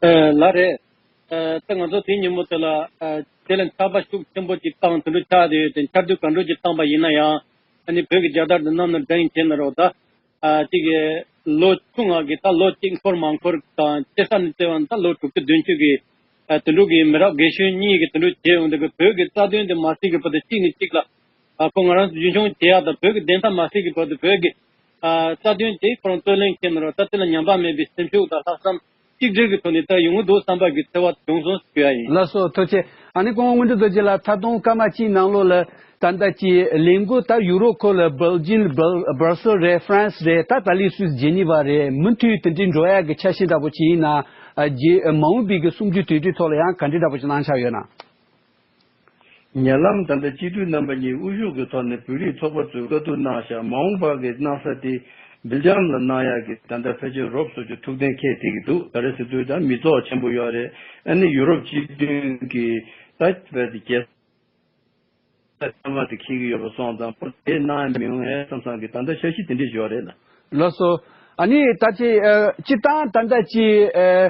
ཨ་ལགས་རེད། ཨ་ད་ང་ཚོ་དེ་ཉིན་མོ་དེ་ལ་ཨ་དེ་ལ་འཚབ་པ་ཤུགས་ཆེན་པོ་ཅིག་བཏང་དེ་འདྲ་ཆགས་བསྡད་ཡོད་དེ། འཆར་དུས་ག་འདྲ་ཅིག་བཏང་པ་ཡིན་ན་ཡང་ཨ་ནི་བོད་ཀྱི་རྒྱལ་དར་འདི་གནམ་ནས་བསྒྲེངས་བྱས་ནས་རོགས་ད། ཨ་གཅིག་གི་ལོ་ཆུང་ང་གི་ད་ལོ་གཅིག་འཁོར་མ་འཁོར་དང་སྐྱེ་ས་ནས་བརྩིས་པ་ན་ད་ལོ་དྲུག་ཅུ་བདུན་ཅུ་གི་ཨ་དེ་འདྲ་གི་མི་རབས་རྒན་གཞོན་གཉིས་ཀྱི་དེ་འདྲ་བྱས་ཡོང་དུས་ཀྱི་བོད་ཀྱི་རྩ་དོན་དེ་མ་སྲིད་ཀྱི་བར་དུ་གཅིག་ནས་གཅིག་ལ་ཨ་ཁོ་ང་རང་ཚོ་རྒྱུན་འཁྱོངས་བྱེད་ཡག་དང་བོད་ཀྱི་བདེན་མཐའ་མ་སྲིད་ཀྱི་བར་དུ་བོད་ཀྱི་ཨ་རྩ་དོན་དེ་ཁོ་རང་རྩོད་ལེན་བྱས་ནས་རོགས་ད་དེ་ལ་ཉམས་པ་མེད་པའི་སེམས་ཤུགས་དང་ལྷག་བསམ་གཅིག་སྒྲིལ་གྱི་ཐོག་ནས་ད་ཡོང་གི་འདུག་བསམ་པ་གི་ཚོར་བ་བྱུང་སོང་ཞུ་ཡ་ཡིན། ལགས་སོ་ཐུགས་རྗེ་ཆེ། ཨ་ནི་སྐུ་ངོ་དངོས་གྲུབ་རྡོ་རྗེ་ལགས་ད་དུང་སྐར་མ་གཅིག་ནང་ལོགས་ལ། ད་ལྟ་ཀྱི་ལས་འགུལ་ད་ཡུ་རོབ་ཁུལ་ལ་སྦེལ་ཇིམ་སྦེལ་སྦར་སེལ་རེད། ཧྥ་རན་སི་རེད། ད་ད་ལི་སུད་སི་ཇེ་ནི་ཝ་རེད། མུ་མཐུད་དེ་འདྲའི་འགྲོ་ཡག་གི་འཆར་གཞི་འདྲ་པོ་ཅིག་ཡིན་ན། ཨ་རྗེས་མ་འོངས་པའི་གི་གསུམ་བཅུའི་དུས་དྲན་ཐོག་ལ་ཡང་ག་འདྲ་འདྲ་པོ་ཅིག་གནང་འཆར་ཡོད་ན། ཉེ་ལམ་ད་ལྟ་སྤྱི་འཐུས་རྣམ་པ་གཉིས་དབུ་བཞུགས་ཀྱི་ཐོག་ནས་བོད་རིགས་ཚོགས་པ་ཚོས་བཀའ་བསྡུར་གནང་བཞག་མ་འོངས་པ་གི་གནང་ས་དེ་སྦེལ་ཇམ་ལ་གནང་ཡག་གི་ད་ལྟ་ཕལ་ཆེར་རོབ་སོ་ཅིག་ཐུགས་གཏན་འཁེལ་བསྡད་ཀྱི་འདུག་ག་རེ་ཟེར་དུས་ད་མི་ཚོགས་ཆེན་པོ་ཡོད་རེད། ཨ་ནི་ཡུ་རོབ་སྤྱི་མཐུན་གྱི་ད་བོད་ཀྱི་རྒྱལ་ཚབ་མ་དེ་འཁེལ་གྱི་ཡོད་པ་སོང་ཙང་པོ་དེ་གནང་ཡ་མི་ཡོང་ངས་བསམ་བསམ་གྱི་ད་ལྟ་འཆར་གཞི་དེ་འདྲས་ཡོད་རེད་ལ། ལགས་སོ། ཨ་ནི་ད་ཅི་ཨ་སྤྱི་བཏང་ད་ལྟ་ཅི་ཨ་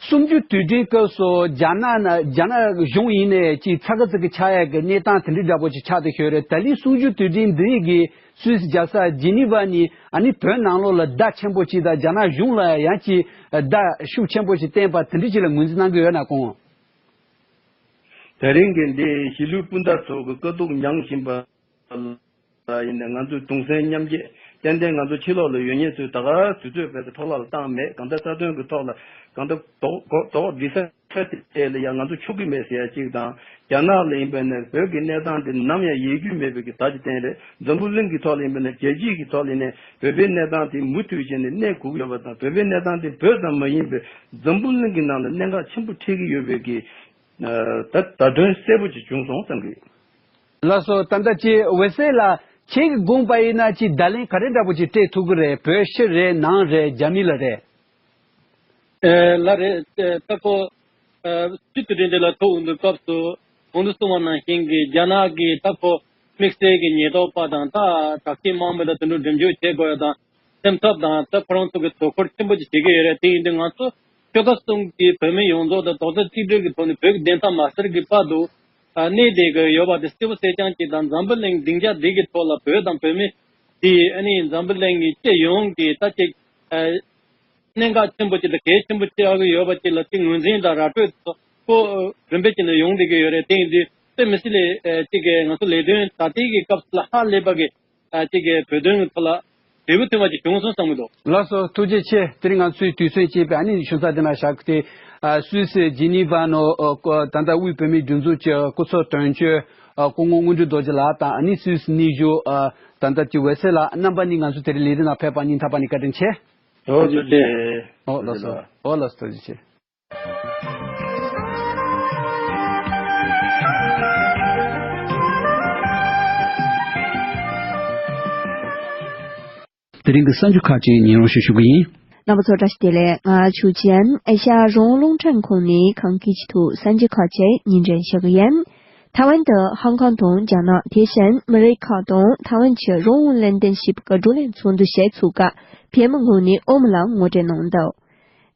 གསུམ་བཅུ་དུས་དྲན་སྐབས་སུ་རྒྱ་ནག་ན་རྒྱ་ནག་གཞུང་ཡིན་ནས་ཅི་ཚ་ག་ཚ་གི་ཆགས་ཡ་གི་གནས་སྟངས་དེ་འདྲ་འདྲ་པོ་ཅིག་ཆགས་བསྡད་ཡོད་རེད། ད་ལི་གསུམ་བཅུ་དུས་དྲན་འདི་གི་སུད་སི་རྒྱལ་ས་ཇི་ནི་ཝ་ནི་ཨ་ནི་བོད་ནང་ལོགས་ལ་བརྡ་ཆེན་པོ་ཅིག་དང་རྒྱ་ནག་གཞུང་ལ་ཡང་ཅི་བརྡ་ཤུགས་ཆེན་པོ་ཅིག་བསྟན་པ་དེ་འདྲ་ཅིག་ལ་ངོས་འཛིན་གནང་གི་ཡོད་ན་སྐུ་ངོ། དེ་རིང་གི་འདི་གཞིས་ལུས་སྤུན་ཟླ་ཚོ་གི་དཀའ་སྡུག་མྱངས་བཞིན་པ་ལ་ཡིན་ནའི་ང་ཚོས་གདུང་སེམས་མཉམ་སྐྱེད་ཏན་ཏན་ང་ཚོ་ཕྱི་ལོགས་ལ་ཡོད་མཁན་ཚོས་ད་ག་དུས་ཚོད་བས་ཏེ་འཕྲོ་བརླག་ལ་བཏང་མེད། གང་ལྟར་རྩ་དོན་གྱི་ཐོག་ལ་གང་ལྟར་དོགས་དོགས་དོགས་འདི་ས་ཁ་དེ་ལ་ཡང་ང་ཚོ་ཆོག་གི་མེད་ཟེར་ཡ་གཅིག་དང་། རྒྱ་ནག་ལ་ཡིན་པ་ནས་བོད་ཀྱི་གནས་སྟངས་འདི་ནམ་ཡང་ཡལ་རྒྱུ་མེད་པའི་གི་བརྡ་ཅིག་བསྟན་རེད། འཛམ་བུ་གླིང་གི་ཐོག་ལ་ཡིན་པ་ནས་རྒྱལ་སྤྱི་གི་ཐོག་ལ་ཡིན་ནའི་བོད་པའི་གནས་སྟངས་དེ་མུ་མཐུད་བྱས་ནས་གནས་དགོས་ཀྱི་ཡོད་པ་དང་། བོད་པའི་གནས་སྟངས་དེ་བོད་ཙམ་མ་ཡིན་པའི་འཛམ་བུ་གླིང་གི་ནང་ལ་གནད་འགག་ཆེན་པོ་འཕྲད་ཀྱི་ཡོད་པའི་གི་ད་བརྡ་དོན་གསལ་པོ་ཅིག་བྱུང་སོང་བསམ་གི། ལགས་སོ། ད་ལྟ་ཅིག་འོད་ཟེར་ལགས་ཁྱེད་ཀྱི་དགོངས་པ་ཡིན་ན་ཅིག་བརྡ་ལན་ག་རེ་འདྲ་པོ་ཅིག་སྤྲད་ཐུབ་ཀྱི་རེད། བོད་ཕྱི་རེད། ནང་རེད། རྒྱ་མི་ལ་རེད། ཨེ་ལགས་རེད། ཨེ་ད་ཁོ་ཨེ་སྤྱི་འཐུས་དེ་འདྲ་ལ་ཐོག་འོང་དུས་སྐབས་སུ་གོང་དུ་གསུངས་པ་ནང་བཞིན་གྱི་རྒྱ་ནག་གི་ད་ཁོ་དམིགས་བསལ་གྱི་ཉེན་རྟོག་པ་དང་ད་དྲག་ཆས་དམག་མི་ལ་དེ་འདྲ་འགྲེམས་འཇོག་བྱེད་དགོས་ཡ་དང་། སེམས་འཚབ་དང་ད་ཁོ་རང་ཚོ་གི་དོ་ཁུར་ཆེན་པོ་ཅིག་བྱེད་ཀྱི་ཡོད་རེད། དེ་ཡིན་དུས་ང་ཚོ་ཆོལ་ཁ་གསུམ་གྱི་བོད་མི་ཡོངས་རྫོགས་དང་རྡོག་རྩ་གཅིག་སྒྲིལ་གྱི་ཐོག་ནས་བོད་ཀྱི་བདེན་མཐའ་མ་གསལ་གྱི་བར་དུ་ཨ་གནས་བསྡད་ཀྱི་ཡོད་པ་དེ་གསལ་པོ་གསལ་རྐྱང་ཅིག་དང་། འཛམ་བུ་གླིང་སྡིངས་ཆ་འདི་གི་ཐོག་ལ་བོད་དང་བོད་མི་དེ་ཨ་ནི་འཛམ་བུ་གླིང་གི་སྤྱི་ཡོངས་ཀྱི་ད་ཅིག་ཨ་གནད་འགག་ཆེན་པོ་ཅིག་དང་གལ་ཆེན་པོ་ཆགས་ཀྱི་ཡོད་པ་ཅིག་ལ་ཅིག་ངོས་འཛིན་དང་ར་སྤྲོད་ཐོག་ཁོ་རིམ་པས་ཅིག་ནས་ཡོང་བསྡད་ཀྱི་ཡོད་རེད། དེ་ཡིན་དུས་དཔེ་མི་སྲིད་ལས་ཨ་ཅིག་གི་ང་ཚོ་ལས་དོན་ད་ལྟའི་གི་སྐབས་ལ་ཧ་ལས་པ་གི་ཨ་ཅིག་གི་བོད་དོན་གྱི་ཐོག་ལ་འབྲས་བུ་ཐོན་པ་ཅིག་བྱུང་སོང་བསམ་གྱི་འདུག་ལགས་སོ། ཐུགས་རྗེ་ཆེ། དེ་རིང་ང་ཚོའི་དུས་ཚོད་ཅིག་པས་ཨ་ནི་ཞུ་ས་དེ་ན་བཞག་སྟེ། ཨ་སུད་སི་ཇི་ནི་ཝ་ནོ་ཨ་ཀོ་ད་ལྟ་དབུས་བོད་མིའི་སྒྲིག་འཛུགས་ཀྱི་སྐུ་ཚབ་དོན་གཅོད་ཨ་སྐུ་ངོ་དངོས་གྲུབ་རྡོ་རྗེ་ལགས་དང་། ཨ་ནི་སུད་སི་གནས་བཞུགས་ཨ་ད་ལྟ་ཀྱི་འོད་ཟེར་ལགས་རྣམ་པ་གཉིས་ང་ཚོ་དེ་རིང་ལས་རིམ་ནང་ཕེབས་པ་སྙིང་ཐག་པ་ནས་བཀའ་དྲིན་ཆེ། ཐུགས་རྗེ་ཆེ། ཨོ་ལགས་སོ། ཨོ་ལགས་སོ། ཐུགས་རྗེ་ཆེ། དེ་རིང་གི་གསར་འགྱུར་ཁག་ཅིག་ཉན་རོགས་ཞུ་ཞུ་གི་ཡིན། རྣམ་པ་ཚོ་བཀྲ་ཤིས་བདེ་ལེགས། ང་ཆུ་ཆེན། ཨེ་ཤ་ཡ་རང་དབང་རླུང་འཕྲིན་ཁང་ནས་ཁམས་སྐད་ཀྱི་ཐོག་གསར་འགྱུར་ཁག་ཅིག་སྙན་སྒྲོན་ཞུ་གི་ཡིན། ཐའེ་ཝན་དུ་ཧང་ཀོང་དང་རྒྱ་ནག་དེ་བཞིན་མི་རིགས་ཁག་དང་ཐའེ་ཝན་གྱི་རང་དབང་ལེན་ཏན་བྱེད་པའི་བགྲོ་གླེང་ཚོགས་འདུ་ཞིག་ཚུགས་སྐབས་བོད་མི་ངོས་ནས་ཨོ་མོ་ལ་ངོ་སྤྲོད་གནང་འདུག་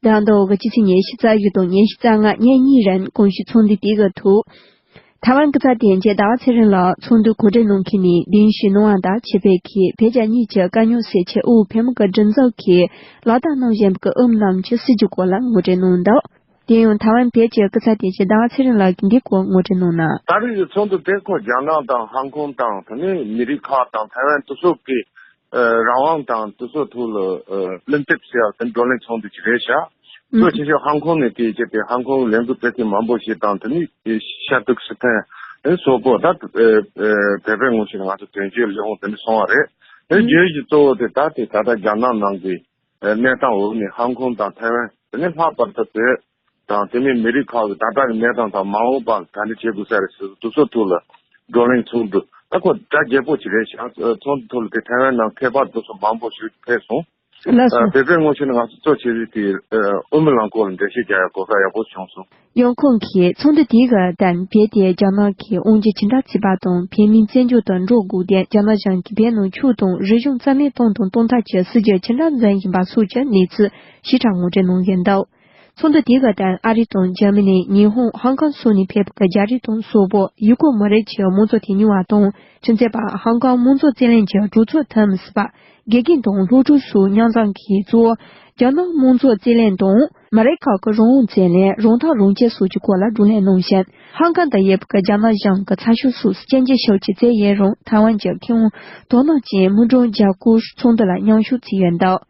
དང་ཐོག་གི་ཕྱི་ཚེས་ཉི་ཤུ་རྩ་བཞི་དང་ཉི་ཤུ་རྩ་ལྔ་ཉིན་གཉིས་རིང་གོང་ཞུས་ཚོགས་འདུ་དེ་གི་ཐོག་ཐའེ་ཝན་སྐུ་ཚབ་དོན་གཅོད་ཟླ་བ་ཚེ་རིང་ལགས་ཚོགས་འདུ་གོ་སྒྲིག་གནང་མཁན་ནས་གདན་ཞུ་གནང་བ་དང་ཆེད་ཕེབས་ཀྱིས་བོད་རྒྱ་གཉིས་ཀྱི་དཀའ་རྙོག་སེལ་ཆེད་དབུས་བོད་མི་གི་སྒྲིག་འཛུགས་ཀྱིས་ལག་བསྟར་གནང་བཞིན་པའི་ཨོམ་རྣམས་ཀྱི་སྲིད་ཇུས་སྐོར་ལ་ངོ་སྤྲོད་གནང་འདུག་དེ་ཡང་ཐའེ་ཝན་བོད་ཀྱི་སྐུ་ཚབ་དོན་གཅོད་ཟླ་བ་ཚེ་རིང་ལགས་ཀྱིས་འདིའི་སྐོར་ངོ་སྤྲོད་གནང་ན། ད་རེས་ཀྱི་ཚོགས་འདུ་དེ་ཁོ་རྒྱ་ནག་དང་ཧང་ཀོང་དང་དེ་ནས་མི་རིགས་ཁག་དང་ཐའེ་ཝན་དེ་ཚོ་གི་ཨ་རང་དབང་དང་དེ་ཚོ་ཐོག་ལ་ཨ་ལན་འདེབས་ཟེར་ཡག་དེ་བགྲོ་གླེང་ཚོགས་འདུ་ཅིག་རེད་ཤག་ཨུ། གཙོ་ཆེ་ཤོས་ཧང་ཀོང་ནས་དེ་བྱས་ཏེ་ཧང་ཀོང་ལས་འགུལ་སྤེལ་མཁན་མང་པོ་ཞིག་དང་དེ་ནས་ཤར་ཏུར་སི་ཐན་དེ་སོགས་པོ་ད་ཨ་ཨ་བོད་པའི་ངོས་ཤིག་ང་ཚོ་དོན་གཅོད་ལས་ཁུངས་དེ་ནས་སོང་བ་རེད། དེ་ཨུ། བརྗོད་གཞི་གཙོ་བོ་དེ་ད་དེ་ད་ལྟ་རྒྱ་ནག་ནང་གི་ཨ་གནས་སྟངས་འོག་ནས་ཧང་ཀོང་དང་ཐའེ་ཝན་དེ་ནས་ལྷག་པར་དུ་བོད་དང་དེ་ནས་མི་རིགས་ཁག་གི་ད་ལྟ་གི་གནས་སྟངས་དང་མ་འོངས་པ་ག་འདྲ་བྱེད་དགོས་ས་རེད་ཟེར་དུས་ཚོད་ཐོག་ལ་བགྲོ་གླེང་ཚོགས་འདུ་ད་ཁོ་གྲ་རྒྱས་པོ་ཅིག་རེད་ཤག་ཚོགས་འདུ་ཐོག་ལ་དེ་ཐའེ་ཝན་ནང་མཁས་པ་དེ་ཚོ་མང་པོ་ཞིག་ཕེབས་སོང་། ལགས་སོ། བོད་པའི་ངོས་ནས་ང་ཚོ་གཙོ་ཆེ་ཤོས་དེ་དབུ་མའི་ལམ་སྐོར་ལ་འགྲེལ་བཤད་རྒྱག་ཡག་གོ་སྐབས་ཡག་པོ་བྱུང་སོང་། ཡང་ཁོང་གིས་ཚོགས་འདུ་དེའི་སྒང་དང་རྦད་དེ་རྒྱ་ནག་གི་དབང་སྒྱུར་ཕྱི་འབྲེལ་བྱས་པ་དང་བོད་མིའི་བཙན་བྱོལ་དུ་འགྲོ་དགོས་དོན། རྒྱ་ནག་གཞུང་གིས་བོད་ནང་ཆོས་དང་རིག་གཞུང་རྩ་མེད་གཏོང་དང་གཏོང་ཐབས་ཀྱི་སྲིད་བྱུས་ཕྱི་འབྲེལ་འཛིན་བཞིན་པ་སོགས་ཀྱི་གནས་ཚུལ་ཞིབ་ཕྲ་ངོ་སྤྲོད་གནང་ཡོད་འདུག་ཚོགས་འདུ་དེའི་སྒང་དང་ཨ་རི་དང་འཇར་མ་ནི། ཉི་ཧོང་། ཧང་ཀང་སོགས་ནས་ཕེབས་པའི་རྒྱ་རིགས་དང་སོག་པོ། ཡུ་གུར་མི་རིགས་ཀྱི་མང་གཙོ་དོན་གཉེར་བ་དང་། ཁྲིམས་རྩོད་པ། ཧང་ཀང་དམངས་གཙོ་རྩོད་ལེན་གྱི་གྲོས་ཚོགས་འཐུས་མི་ཟུར་པ། དགེ་རྒན་དང་སློབ་ཕྲུག་སོགས་མཉམ་འཛོམས་ཀྱིས་གཙོ་བོ་རྒྱ་ནག་དམངས་གཙོ་རྩོད་ལེན་དང་། མི་རིགས་ཁག་གི་རང་དབང་རྩོད་ལེན། རང་ཐག་རང་བཅད་སོགས་ཀྱི་སྐོར་ལ་བགྲོ་གླེང་གནང་ཞིང་། ཧང་ཀང་དུ་ཡོད་པའི་རྒྱ་ནག་གཞུང་གི་ཚགས་ཤོག་སོགས་སུ་སྐྱོན་བརྗོད་ཤུགས་ཆེ་བྱས་ཡོད་རུང་། ཐའེ་ཝན་གྱི་མཁས་དབང་དོ་སྣང་ཅན་མུ་ཀྲང་ཇཱ་ཀུ་ཚོགས་འདུ་ལ་མཉམ་ཞུགས་བྱས་ཡོད་འདུག་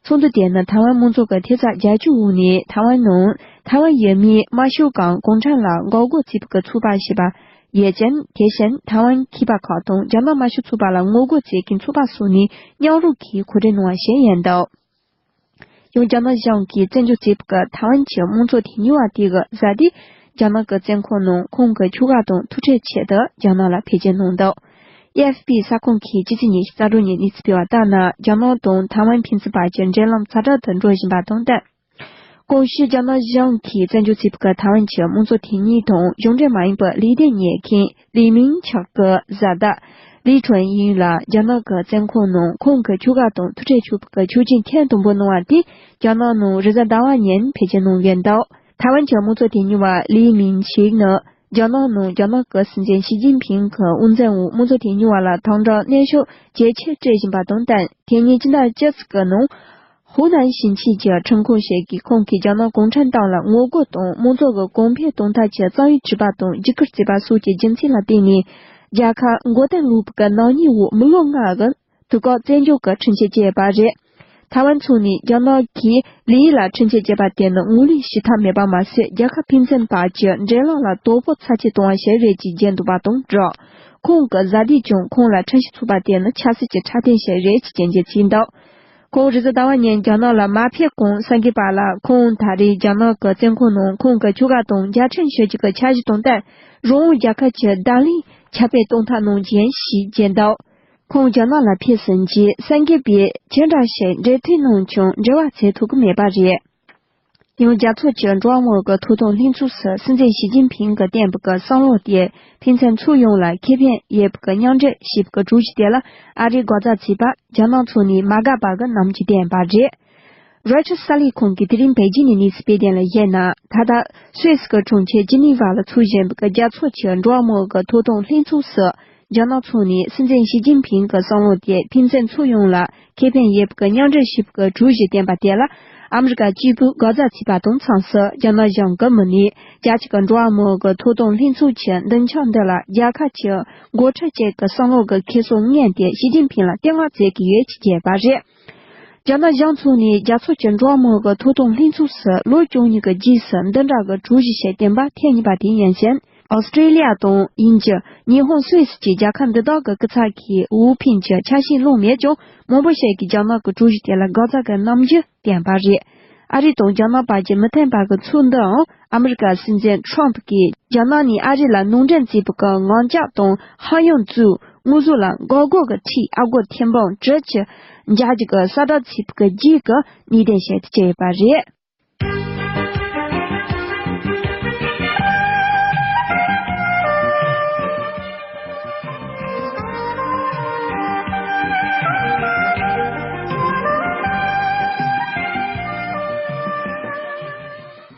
ཚོགས་འདུ་དེ་ནི་ཐའེ་ཝན་མང་ཚོགས་ཀྱི་ཐེབས་རྩ་རྒྱ་སྐྱེད་འོག་ནས་ཐའེ་ཝན་ནང་ཐའེ་ཝན་ཡུལ་མིའི་དམར་ཤོག་གམ་གུང་ཁྲན་ལ་འགོག་རྒོལ་བྱེད་པའི་ཚོགས་པ་ཞེས་པ་ཡོད་ཅིང་། དེ་བཞིན་ཐའེ་ཝན་མཁས་པ་ཁག་དང་རྒྱ་ནག་དམར་ཤོག་ཚོགས་པ་ལ་ངོ་རྒོལ་བྱེད་མཁན་ཚོགས་པ་སོགས་ནས་མཉམ་རུབ་ཀྱིས་གོ་སྒྲིག་གནང་བ་ཞིག་ཡིན་འདུག་ཡང་རྒྱ་ནག་གཞུང་གིས་བཙན་འཕྲོག་བྱས་པའི་ཐའེ་ཝན་གྱི་དམངས་གཙོ་དོན་གཉེར་བ་དེ་གི་བཟའ་ཟླས་རྒྱ་ནག་གི་བཙོན་ཁང་ནང་ཁོང་གི་ཁྱོ་ག་དང་ཐུག་འཕྲད་ཆེད་དུ་རྒྱ་ནག་ལ་ཕེབས་སྐྱེལ་གནང་འདུག་ཨེ་ཨེཕ་པི་གསར་ཁང་གིས་ཕྱི་ཚེས་ཉི་ཤུ་རྩ་དྲུག་ཉིན་གནས་ཚུལ་སྤེལ་བ་ལྟར་ན། རྒྱ་ནག་དང་ཐའེ་ཝན་ཕན་ཚུན་བར་གྱི་འབྲེལ་ལམ་ཛ་དྲག་ཏུ་འགྲོ་བཞིན་པ་དང་བསྟུན། གོང་ཞུས་རྒྱ་ནག་གཞུང་གིས་བཙན་འཕྲོག་བྱས་པའི་ཐའེ་ཝན་གྱི་དམངས་གཙོ་དོན་གཉེར་དང་གཞུང་འབྲེལ་མ་ཡིན་པའི་ལས་དོན་གཉེར་མཁན་ལི་མིང་ཆག་གི་བཟའ་ཟླ་ལི་ཁྲོན་ཡིན་ལ་རྒྱ་ནག་གི་བཙོན་ཁང་ནང་ཁོང་གི་ཁྱོ་ག་དང་ཐུག་འཕྲད་ཆོག་པའི་ཆོག་མཆན་ཐེངས་དང་པོ་གནང་བ་དེ་རྒྱ་ནག་ནང་རེས་གཟའ་ཟླ་བ་ཉིན་ཕེབས་སྐྱེལ་གནང་ཡོད་འདུག་ཐའེ་ཝན་གྱི་དམངས་གཙོ་དོན་གཉེར་བ་ལི་མིང་ཆིག་ནི་རྒྱ་ནག་ནང་རྒྱ་ནག་གི་སྲིད་འཛིན་ཞི་ཅིན་ཕིང་གི་དབང་འཛིན་འོག་དམངས་གཙོ་དོན་གཉེར་བ་ལ་དམ་དྲག་གནོན་ཤུགས་ཇེ་ཆེར་སྤྲོད་བཞིན་པ་དང་བསྟུན། དེ་ཉིད་སྤྱི་ཟླ་བཅུ་ཚིགས་ཀྱི་ནང་ཧུའུ་ནན་ཞིང་ཆེན་གྱི་ཁྲིམས་ཁང་ཞིག་གིས་ཁོང་གིས་རྒྱ་ནག་གུང་ཁྲན་ཏང་ལ་ངོ་རྒོལ་དང་དམངས་གཙོ་གི་གོང་འཕེལ་གཏོང་ཐབས་ཀྱི་རྩ་བའི་དྲི་བ་དང་བརྒྱུད་སྐུལ་བྱས་པ་སོགས་ཀྱི་རྒྱུ་མཚན་ལ་བརྟེན་ནས། རྒྱལ་ཁབ་མགོ་རྟིང་སློག་པའི་ནག་ཉེས་འོག་མི་ལོ་ལྔ་གི་དུས་བཀག་བཙོན་འཇུག་གི་ཁྲིམས་ཆད་བཅད་པ་རེད། ཐའེ་ཝན་ཕྱོགས་ནས་རྒྱ་ནག་གིས་ལི་ཡི་ལ་ཁྲིམས་ཆད་བཅད་པ་དེ་ནི་ངོས་ལེན་བྱེད་ཐབས་མེད་པ་མ་ཟད། རྒྱལ་ཁབ་ཕན་ཚུན་བར་གྱི་འབྲེལ་ལམ་ལ་དོ་ཕོག་ཚབས་ཆེ་གཏོང་བ་ཞིག་རེད་ཅེས་བརྗོད་འདུག་པ་དང་སྦྲགས། ཁོང་གི་བཟའ་ཟླས་ཀྱང་ཁོང་ལ་ཁྲིམས་ཞིབ་ཚོགས་པ་དེ་ནི་ཆབ་སྲིད་ཀྱི་འཁྲབ་སྟོན་ཞིག་རེད་ཅེས་སྐྱོན་བརྗོད་བྱས་འདུག་ཁོང་རེས་གཟའ་ཟླ་བ་ཉིན་རྒྱ་ནག་ལ་མ་ཕེབས་གོང་། གསར་འགོད་པ་ལ་ཁོང་ད་རེས་རྒྱ་ནག་གི་བཙོན་ཁང་ནང་ཁོང་གི་ཁྱོ་ག་དང་མཇལ་འཕྲད་ཞུ་རྒྱུ་གི་འཆར་གཞི་དང་བསྟུན། རང་དབང་རྒྱལ་ཁབ་ཀྱི་བརྡ་ལན་ཁྱབ་སྤེལ་གཏོང་ཐབས་གནང་རྒྱུ་ཡིན་ཞེས་བརྗོད་འདུག་ཁོང་རྒྱ་ནག་ལ་ཕེབས་ཟིན་རྗེས་གསར་འགོད་པས་ཅི་འདྲ་ཞིག་འབྲེལ་མཐུད་གནང་ཀྱང་འབྲེལ་བ་བྱེད་ཐུབ་ཀྱི་མེད་པ་རེད། ཡང་རྒྱལ་ཚོགས་ཀྱི་འགྲོ་བ་མིའི་ཐོབ་ཐང་ལྷན་ཚོགས་སུ་སྲིད་འཛིན་ཞི་ཅིན་ཕིང་གིས་བསྟན་པའི་བསམ་བློ་དེ་ཕན་ཚུན་ཕྱོགས་ཡོངས་ལ་ཁེ་ཕན་ཡོད་པའི་མཉམ་འབྲེལ་ཞེས་པའི་གྲོས་གཞི་དེ་ལ་ཨ་རིས་དགག་བྱ་བྱས་པ་རྒྱ་ནག་ཕྱོགས་ནས་མ་དགའ་བ་གི་རྣམ་འགྱུར་བསྟན་པ་རེད། རོའི་ཊར་གསར་ལས་ཁང་གིས་དེ་རིང་པེ་ཅིན་ནས་གནས་ཚུལ་སྤེལ་དོན་ལ་གཞིགས་ན། ད་ལྟ་སུད་སི་གི་གྲོང་ཁྱེར་ཇི་ནི་ཝ་ལ་འཚོགས་བཞིན་པའི་རྒྱལ་ཚོགས་ཀྱི་འགྲོ་བ་མིའི་ཐོབ་ཐང་ལྷན་ཚོགས་སུ། རྒྱ་ནག་ཕྱོགས་ནས་སྲིད་འཛིན་ཞི་ཅིན་ཕིང་གི་བསམ་བློ་དེ་ཕན་ཚུན་ཕྱོགས་ཡོངས་ལ་ཁེ་ཕན་ཡོད་པའི་མཉམ་འབྲེལ་ཞེས་པའི་གྲོས་གཞི་བཏོན་པ་དེ་ལ་ཨ་མི་རི་ཀ་གཅིག་པུས་དགག་བྱ་བྱས་པ་དང་མཚུངས་སུ། རྒྱ་ནག་གཞུང་གི་མི་སྣས་རྒྱལ་སྤྱི་གི་འགྲོ་བ་མིའི་ཐོབ་ཐང་ལྷན་ཚོགས་ཀྱི་འདུ་འཛོམས་འདི་ལ་རྒྱལ་ཁབ་ཀྱི་འགོ་ཁྲིད་ཅིག་གི་བསམ་བློ་གི་ཁེ་སང་མངོན་ཏེ་ཞི་ཅིན་ཕིང་ལ་བསྟོད་བསྔགས་མཛད་ཀྱི་ཡོད་ཅེས་བརྗོད་པ་རེད། རྒྱ་ནག་གཞུང་ཕྱོགས་ནས་རྒྱལ་ཚོགས་ཀྱི་འགྲོ་བ་མིའི་ཐོབ་ཐང་ལྷན་ཚོགས་སུ་ལོ་བཅུ་གཉིས་ཀྱི་རྗེས་སུ་འདི་འདྲ་གི་གྲོས་གཞི་ཞིག་བཏོན་པ་ཐེངས་གཉིས་པ་དེ་ཡིན་ཞིང་། ཨོ་སི་ཀྲི་ལི་ཡ་དང་དབྱིན་ཇི། ཉི་ཧོང་། སུད་སི་བཅས་རྒྱལ་ཁབ་འདི་དག་གི་སྐུ་ཚབ་ཀྱིས་འོས་འཕེན་གྱི་ཆ་ཤས་བླངས་མེད་ཀྱང་། མང་པོ་ཞིག་གིས་རྒྱ་ནག་གི་གྲོས་གཞི་དེ་ལ་དགག་བྱ་གི་རྣམ་འགྱུར་བསྟན་པ་རེད། ཨ་རི་དང་རྒྱ་ནག་བར་གྱི་མི་མཐུན་པ་གི་ཚོགས་འདུའང་ཨ་མི་རི་ཀ་སྲིད་འཛིན་ཁྲོམ་གྱིས་རྒྱ་ནག་ནས་ཨ་རི་ལ་ནང་འདྲེན་བྱས་པའི་གི་ངང་རྒྱལ་དང་ཧན་ཡོན་ཙུའུ་དངོས་ཟོག་ལ་འགག་སྒོ་གི་ཁྲལ་ཨ་སྒོར་ཐེར་འབུམ་དྲུག་ཅུ་འཇལ་རྒྱུ་གི་གསལ་བསྒྲགས་བྱས་པའི་གི་རྗེས་ཀྱི་གནད་དོན་ཞིག་ཏུ་གྱུར་ཡོད་པ་རེད།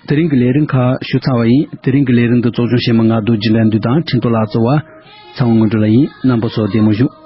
དེ་རིང་གི་ལས་རིམ་ཁག་ཞུས་ཚར་བ་ཡིན། དེ་རིང་གི་ལས་རིམ་འདི་གཙོ་སྐྱོང་བྱེད་མི་ང་རྡོ་རྗེ་ལྷ་འདུས་དང་ཁྲིན་ཏོ་ལགས་གཙོས་པ་ཚེ་དབང་དངོས་གྲུབ་ལགས་ཡིན། རྣམ་པ་ཚོ་བདེ་མོ་བཞུགས།